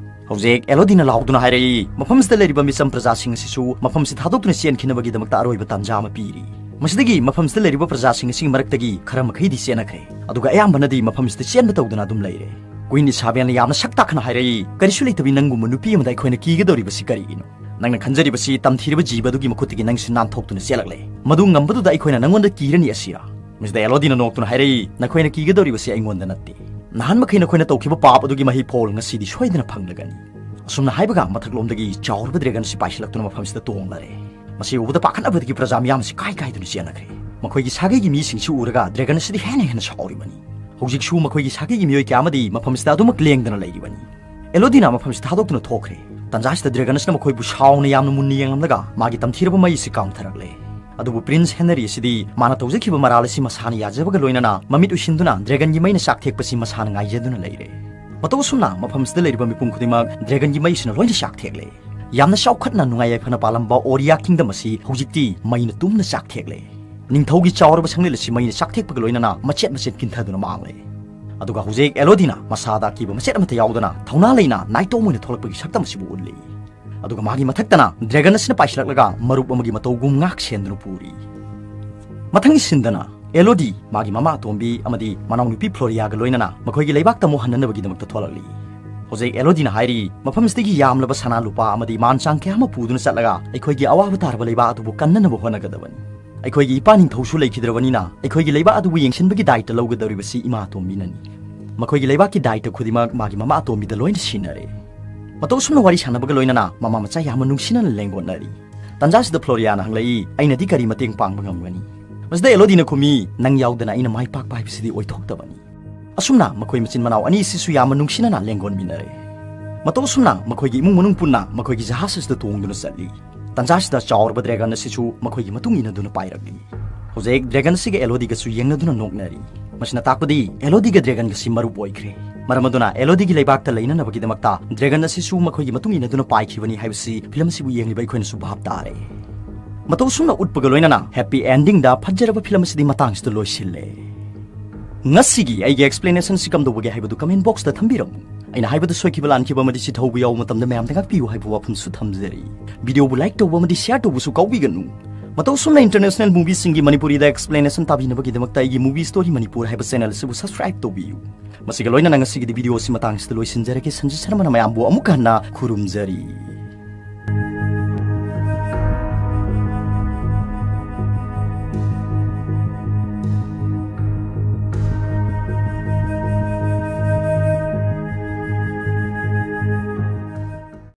ꯍꯧꯖꯤꯛ ꯑꯦꯂꯣꯗꯤꯅ ꯂꯥꯎꯗꯨꯅ ꯍꯥꯏꯔꯛꯏ, "ꯃꯐꯝꯁꯤꯗ ꯂꯩꯔꯤꯕ ꯃꯤꯆꯝ ꯄ꯭ꯔꯖꯥꯁꯤꯡ ꯑꯁꯤꯁꯨ ꯃꯐꯝꯁꯤ ꯊꯥꯗꯣꯛꯇꯨꯅ ꯆꯦꯟꯈꯤꯅꯕꯒꯤꯗꯃꯛꯇ ꯑꯔꯣꯏꯕ ꯇꯥꯟꯖꯥ ꯑꯃ ꯄꯤꯔꯤ꯫ ꯃꯁꯤꯗꯒꯤ ꯃꯐꯝꯁꯤꯗ ꯂꯩꯔꯤꯕ ꯄ꯭ꯔꯖꯥꯁꯤꯡ ꯑꯁꯤꯒꯤ ꯃꯔꯛꯇꯒꯤ ꯈꯔ ꯃꯈꯩꯗꯤ ꯆꯦꯟꯅꯈ꯭ꯔꯦ, ꯑꯗꯨꯒ ꯑꯌꯥꯝꯕꯅꯗꯤ ꯃꯐꯝꯁꯤꯗ ꯆꯦꯟꯕ ꯇꯧꯗꯨꯅ ꯑꯗꯨꯝ ꯂꯩꯔꯦ꯫" ꯀ꯭ꯋꯤꯟ ꯏꯁꯥꯕꯦꯜꯅ ꯌꯥꯝꯅ ꯁꯛ ꯇꯥꯛꯈꯅ ꯍꯥꯏꯔꯛꯏ, "ꯀꯔꯤꯁꯨ ꯂꯩꯇꯕꯤ ꯅꯪꯒꯨꯝꯕ ꯅꯨꯄꯤ ꯑꯃꯗ ꯑꯩꯈꯣꯏꯅ ꯀꯤꯒꯗꯧꯔꯤꯕꯁꯤ ꯀꯔꯤꯒꯤꯅꯣ? ꯅꯪꯅ ꯈꯟꯖꯔꯤꯕꯁꯤ ꯇꯝꯊꯤꯔꯕ ꯖꯤꯕ ꯑꯗꯨꯒꯤ ꯃꯈꯨꯠꯇꯒꯤ ꯅꯪꯁꯨ ꯅꯥꯟꯊꯣꯛꯇꯨꯅ ꯆꯦꯜꯂꯛꯂꯦ꯫ ꯃꯗꯨ ꯉꯝꯕꯗꯨꯗ ꯑꯩꯈꯣꯏꯅ ꯅꯪꯉꯣꯟꯗ ꯀꯤꯔꯅꯤ ꯑꯁꯤꯔꯥ?" ꯃꯁꯤꯗ ꯑꯦꯂꯣꯗꯤꯅ ꯅꯣꯛꯇꯨꯅ ꯍꯥꯏꯔꯛꯏ, "ꯅꯈꯣꯏꯅ ꯀꯤꯒꯗꯧꯔꯤꯕꯁꯤ ꯑꯩꯉꯣꯟꯗ ꯅꯠꯇꯦ꯫ ꯅꯍꯥꯟ ꯃꯈꯩ ꯅꯈꯣꯏꯅ ꯇꯧꯈꯤꯕ ꯄꯥꯞ ꯑꯗꯨꯒꯤ ꯃꯍꯩ ꯐꯣꯜ ꯉꯁꯤꯗꯤ ꯁꯣꯏꯗꯅ ꯐꯪꯂꯒꯅꯤ꯫" ꯑꯁꯨꯝꯅ ꯍꯥꯏꯕꯒ ꯃꯊꯛꯂꯣꯝꯗꯒꯤ ꯆꯥꯎꯔꯕ ꯗ꯭ꯔꯦꯒꯟ ꯑꯁꯤ ꯄꯥꯏꯁꯤꯜꯂꯛꯇꯨꯅ ꯃꯐꯝꯁꯤꯗ ꯇꯣꯡꯂꯔꯦ꯫ ꯃꯁꯤ ꯎꯕꯗ ꯄꯥꯈꯠꯅꯕꯗꯒꯤ ꯄ꯭ꯔꯖꯥ ꯃꯤꯌꯥꯝ ꯑꯁꯤ ꯀꯥꯏ ꯀꯥꯏꯗꯨꯅ ꯆꯦꯟꯅꯈ꯭ꯔꯦ꯫ ꯃꯈꯣꯏꯒꯤ ꯁꯥꯒꯩꯒꯤ ꯃꯤꯁꯤꯡꯁꯤ ꯎꯔꯒ ꯗ꯭ꯔꯦꯒꯟ ꯑꯁꯤꯗꯤ ꯍꯦꯟꯅ ꯍꯦꯟꯅ ꯁꯥꯎꯔꯤꯕꯅꯤ꯫ ꯍꯧꯖꯤꯛꯁꯨ ꯃꯈꯣꯏꯒꯤ ꯁꯥꯒꯩꯒꯤ ꯃꯤꯑꯣꯏ ꯀꯌꯥ ꯑꯃꯗꯤ ꯃꯐꯝꯁꯤꯗ ꯑꯗꯨꯃꯛ ꯂꯦꯡꯗꯅ ꯂꯩꯔꯤꯕꯅꯤ꯫ ꯑꯦꯂꯣꯗꯤꯅ ꯃꯐꯝꯁꯤ ꯊꯥꯗꯣꯛꯇꯨꯅ ꯊꯣꯛꯈ꯭ꯔꯦ꯫ ꯇꯥꯟꯖꯥꯁꯤꯗ ꯗ꯭ꯔꯦꯒꯟ ꯑꯁꯤꯅ ꯃꯈꯣꯏꯕꯨ ꯁꯥꯎꯅ ꯌꯥꯝꯅ ꯃꯨꯟꯅ ꯌꯦꯡꯂꯝꯂꯒ ꯃꯥꯒꯤ ꯇꯝꯊꯤꯔꯕ ꯃꯩ ꯑꯁꯤ ꯀꯥꯝꯊꯔꯛꯂꯦ꯫ ꯑꯗꯨꯕꯨ ꯄ꯭ꯔꯤꯟꯁ ꯍꯦꯅꯔꯤ ꯑꯁꯤꯗꯤ ꯃꯥꯅ ꯇꯧꯖꯈꯤꯕ ꯃꯔꯥꯜ ꯑꯁꯤ ꯃꯁꯥꯅ ꯌꯥꯖꯕꯒ ꯂꯣꯏꯅꯅ ꯃꯃꯤꯠ ꯎꯏꯁꯤꯟꯗꯨꯅ ꯗ꯭ꯔꯦꯒꯟꯒꯤ ꯃꯩꯅ ꯆꯥꯛꯊꯦꯛꯄꯁꯤ ꯃꯁꯥꯅ ꯉꯥꯏꯖꯗꯨꯅ ꯂꯩꯔꯦ꯫ ꯃꯇꯧ ꯑꯁꯨꯝꯅ ꯃꯐꯝꯁꯤꯗ ꯂꯩꯔꯤꯕ ꯃꯤꯄꯨꯝ ꯈꯨꯗꯤꯡꯃꯛ ꯗ꯭ꯔꯦꯒꯟꯒꯤ ꯃꯩꯁꯤꯅ ꯂꯣꯏꯅ ꯆꯥꯛꯊꯦꯛꯂꯦ꯫ ꯌꯥꯝꯅ ꯆꯥꯎꯈꯠꯅ ꯅꯨꯡꯉꯥꯏ ꯌꯥꯏꯐꯅ ꯄꯥꯜꯂꯝꯕ ꯑꯣꯔꯤꯌꯥ ꯀꯤꯡꯗꯝ ꯑꯁꯤ ꯍꯧꯖꯤꯛꯇꯤ ꯃꯩꯅ ꯇꯨꯝꯅ ꯆꯥꯛꯊꯦꯛꯂꯦ꯫ ꯅꯤꯡꯊꯧꯒꯤ ꯆꯥꯎꯔꯕ ꯁꯪꯂꯦꯟ ꯑꯁꯤ ꯃꯩꯅ ꯆꯥꯛꯊꯦꯛꯄꯒ ꯂꯣꯏꯅꯅ ꯃꯆꯦꯠ ꯃꯆꯦꯠ ꯀꯤꯟꯊꯗꯨꯅ ꯃꯥꯡꯂꯦ꯫ ꯑꯗꯨꯒ ꯍꯧꯖꯤꯛ ꯑꯦꯂꯣꯗꯤꯅ ꯃꯁꯥꯗ ꯑꯀꯤꯕ ꯃꯆꯦꯠ ꯑꯃꯠꯇ ꯌꯥꯎꯗꯅ ꯊꯧꯅꯥ ꯂꯩꯅ ꯅꯥꯏꯇꯣꯝ ꯑꯣꯏꯅ ꯊꯣꯛꯂꯛꯄꯒꯤ ꯁꯛꯇꯝ ꯑꯁꯤꯕꯨ ꯎꯠꯂꯤ꯫ ꯑꯗꯨꯒ ꯃꯥꯒꯤ ꯃꯊꯛꯇꯅ ꯗ꯭ꯔꯦꯒꯟ ꯑꯁꯤꯅ ꯄꯥꯏꯁꯤꯜꯂꯛꯂꯒ ꯃꯔꯨꯞ ꯑꯃꯒꯤ ꯃꯇꯧꯒꯨꯝ ꯉꯥꯛ ꯁꯦꯟꯗꯨꯅ ꯄꯨꯔꯤ꯫ ꯃꯊꯪꯒꯤ ꯁꯤꯟꯗꯅ ꯑꯦꯂꯣꯗꯤ ꯃꯥꯒꯤ ꯃꯃꯥ ꯑꯇꯣꯝꯕꯤ ꯑꯃꯗꯤ ꯃꯅꯥꯎꯅꯨꯄꯤ ꯐ꯭ꯂꯣꯔꯤꯌꯥꯒ ꯂꯣꯏꯅꯅ ꯃꯈꯣꯏꯒꯤ ꯂꯩꯕꯥꯛꯇ ꯑꯃꯨꯛ ꯍꯟꯅꯅꯕꯒꯤꯗꯃꯛꯇ ꯊꯣꯛꯂꯛꯂꯤ꯫ ꯍꯧꯖꯤꯛ ꯑꯦꯂꯣꯗꯤꯅ ꯍꯥꯏꯔꯤ, ꯃꯐꯝ ꯑꯁꯤꯗꯒꯤ ꯌꯥꯝꯂꯕ ꯁꯅꯥ ꯂꯨꯄꯥ ꯑꯃꯗꯤ ꯃꯥꯟ ꯆꯥꯡ ꯀꯌꯥ ꯑꯃ ꯄꯨꯗꯨꯅ ꯆꯠꯂꯒ ꯑꯩꯈꯣꯏꯒꯤ ꯑꯋꯥꯕ ꯇꯥꯔꯕ ꯂꯩꯕꯥꯛ ꯑꯗꯨꯕꯨ ꯀꯟꯅꯅꯕ ꯍꯣꯠꯅꯒꯗꯕꯅꯤ꯫ ꯑꯩꯈꯣꯏꯒꯤ ꯏꯄꯥ ꯅꯤꯡꯊꯧꯁꯨ ꯂꯩꯈꯤꯗ꯭ꯔꯕꯅꯤꯅ ꯑꯩꯈꯣꯏꯒꯤ ꯂꯩꯕꯥꯛ ꯑꯗꯨꯕꯨ ꯌꯦꯡꯁꯤꯟꯕꯒꯤ ꯗꯥꯏꯇ ꯂꯧꯒꯗꯧꯔꯤꯕꯁꯤ ꯏꯃꯥ ꯑꯇꯣꯝꯕꯤꯅꯅꯤ꯫ ꯃꯈꯣꯏꯒꯤ ꯂꯩꯕꯥꯛꯀꯤ ꯗꯥꯏꯇ ꯈꯨꯗꯤꯡꯃꯛ ꯃꯥꯒꯤ ꯃꯃꯥ ꯑꯇꯣꯝꯕꯤꯗ ꯂꯣꯏꯅ ꯁꯤꯟꯅꯔꯦ꯫ ꯃꯇꯧ ꯑꯁꯨꯝꯅ ꯋꯥꯔꯤ ꯁꯥꯟꯅꯕꯒ ꯂꯣꯏꯅꯅ ꯃꯃꯥ ꯃꯆꯥ ꯌꯥꯝꯅ ꯅꯨꯡꯁꯤꯅꯅ ꯂꯦꯡꯒꯣꯠꯅꯔꯤ꯫ ꯇꯟꯖꯥꯁꯤꯗ ꯐ꯭ꯂꯣꯔꯤꯌꯥꯅ ꯍꯪꯂꯛꯏ, "ꯑꯩꯅꯗꯤ ꯀꯔꯤ ꯃꯇꯦꯡ ꯄꯥꯡꯕ ꯉꯝꯒꯅꯤ?" ꯃꯁꯤꯗ ꯑꯦꯂꯣꯗꯤꯅ ꯈꯨꯝꯃꯤ, "ꯅꯪ ꯌꯥꯎꯗꯅ ꯑꯩꯅ ꯃꯥꯏ ꯄꯥꯛꯄ ꯍꯥꯏꯕꯁꯤꯗꯤ ꯑꯣꯏꯊꯣꯛꯇꯕꯅꯤ꯫" ꯑꯁꯨꯝꯅ ꯃꯈꯣꯏ ꯃꯆꯤꯟ ꯃꯅꯥꯎ ꯑꯅꯤ ꯑꯁꯤꯁꯨ ꯌꯥꯝꯅ ꯅꯨꯡꯁꯤꯅꯅ ꯂꯦꯡꯒꯣꯟꯃꯤꯟꯅꯔꯦ꯫ ꯃꯇꯧ ꯑꯁꯨꯝꯅ ꯃꯈꯣꯏꯒꯤ ꯏꯃꯨꯡ ꯃꯅꯨꯡ ꯄꯨꯟꯅ ꯃꯈꯣꯏꯒꯤ ꯖꯍꯥꯖ ꯑꯁꯤꯗ ꯇꯣꯡꯗꯨꯅ ꯆꯠꯂꯤ꯫ ꯇꯟꯖꯥꯁꯤꯗ ꯆꯥꯎꯔꯕ ꯗ꯭ꯔꯦꯒꯟ ꯑꯁꯤꯁꯨ ꯃꯈꯣꯏꯒꯤ ꯃꯇꯨꯡ ꯏꯟꯅꯗꯨꯅ ꯄꯥꯏꯔꯛꯂꯤ꯫ ꯍꯧꯖꯤꯛ ꯗ꯭ꯔꯦꯒꯟ ꯑꯁꯤꯒ ꯑꯦꯂꯣꯗꯤꯒꯁꯨ ꯌꯦꯡꯅꯗꯨꯅ ꯅꯣꯛꯅꯔꯤ꯫ ꯃꯁꯤꯅ ꯇꯥꯛꯄꯗꯤ ꯑꯦꯂꯣꯗꯤꯒ ꯗ꯭ꯔꯦꯒꯟꯒꯁꯤ ꯃꯔꯨꯞ ꯑꯣꯏꯈ꯭ꯔꯦ꯫ ꯃꯔꯝ ꯑꯗꯨꯅ ꯑꯦꯂꯣꯗꯤꯒꯤ ꯂꯩꯕꯥꯛꯇ ꯂꯩꯅꯅꯕꯒꯤꯗꯃꯛꯇ ꯗ꯭ꯔꯦꯒꯟ ꯑꯁꯤꯁꯨ ꯃꯈꯣꯏꯒꯤ ꯃꯇꯨꯡ ꯏꯟꯅꯗꯨꯅ ꯄꯥꯏꯈꯤꯕꯅꯤ ꯍꯥꯏꯕꯁꯤ ꯐꯤꯂꯝ ꯑꯁꯤꯕꯨ ꯌꯦꯡꯂꯤꯕ ꯑꯩꯈꯣꯏꯅꯁꯨ ꯚꯥꯞ ꯇꯥꯔꯦ꯫ ꯃꯇꯧ ꯑꯁꯨꯝꯅ ꯎꯠꯄꯒ ꯂꯣꯏꯅꯅ ꯍꯦꯄꯤ ꯑꯦꯟꯗꯤꯡꯗ ꯐꯖꯔꯕ ꯐꯤꯂꯝ ꯑꯁꯤꯗꯤ ꯃꯇꯥꯡꯁꯤꯗ ꯂꯣꯏꯁꯤꯜꯂꯦ꯫ ꯉꯁꯤꯒꯤ ꯑꯩꯒꯤ ꯑꯦꯛꯁꯄ꯭ꯂꯦꯅꯦꯁꯟꯁꯤ ꯀꯝꯗꯧꯕꯒꯦ ꯍꯥꯏꯕꯗꯨ ꯀꯃꯦꯟ ꯕꯣꯛꯁꯇ ꯊꯝꯕꯤꯔꯝꯃꯨ꯫ ꯑꯩꯅ ꯍꯥꯏꯕꯗ ꯁꯣꯏꯈꯤꯕ ꯂꯥꯟꯈꯤꯕ ꯑꯃꯗꯤ ꯁꯤꯊꯧꯕ ꯌꯥꯎꯕ ꯃꯇꯝꯗ ꯃꯌꯥꯝꯗ ꯉꯥꯛꯄꯤꯌꯨ ꯍꯥꯏꯕ ꯋꯥꯐꯝꯁꯨ ꯊꯝꯖꯔꯤ꯫ ꯚꯤꯗꯤꯑꯣꯕꯨ ꯂꯥꯏꯛ ꯇꯧꯕ ꯑꯃꯗꯤ ꯁꯤꯌꯥꯔ ꯇꯧꯕꯁꯨ ꯀꯥꯎꯕꯤꯒꯅꯨ꯫ ꯃꯇꯧ ꯑꯁꯨꯝꯅ ꯏꯟꯇꯔꯅꯦꯁꯅꯦꯜ ꯃꯨꯚꯤꯁꯤꯡꯒꯤ ꯃꯅꯤꯄꯨꯔꯤꯗ ꯑꯦꯛꯁꯄ꯭ꯂꯦꯅꯦꯁꯟ ꯇꯥꯕꯤꯅꯕꯒꯤꯗꯃꯛꯇ ꯑꯩꯒꯤ ꯃꯨꯚꯤ ꯁ꯭ꯇꯣꯔꯤ ꯃꯅꯤꯄꯨꯔ ꯍꯥꯏꯕ ꯆꯦꯅꯦꯜ ꯑꯁꯤꯕꯨ ꯁꯕꯁꯀ꯭ꯔꯥꯏꯕ ꯇꯧꯕꯤꯌꯨ꯫ ꯃꯁꯤꯒ ꯂꯣꯏꯅꯅ ꯉꯁꯤꯒꯤꯗꯤ ꯚꯤꯗꯤꯑꯣ ꯑꯁꯤ ꯃꯇꯥꯡꯁꯤꯗ ꯂꯣꯏꯁꯤꯟꯖꯔꯒꯦ꯫ ꯁꯟꯖꯤꯠ ꯁꯔꯃꯅ ꯃꯌꯥꯝꯕꯨ ꯑꯃꯨꯛ ꯍꯟꯅ ꯈꯨꯔꯨꯝꯖꯔꯤ꯫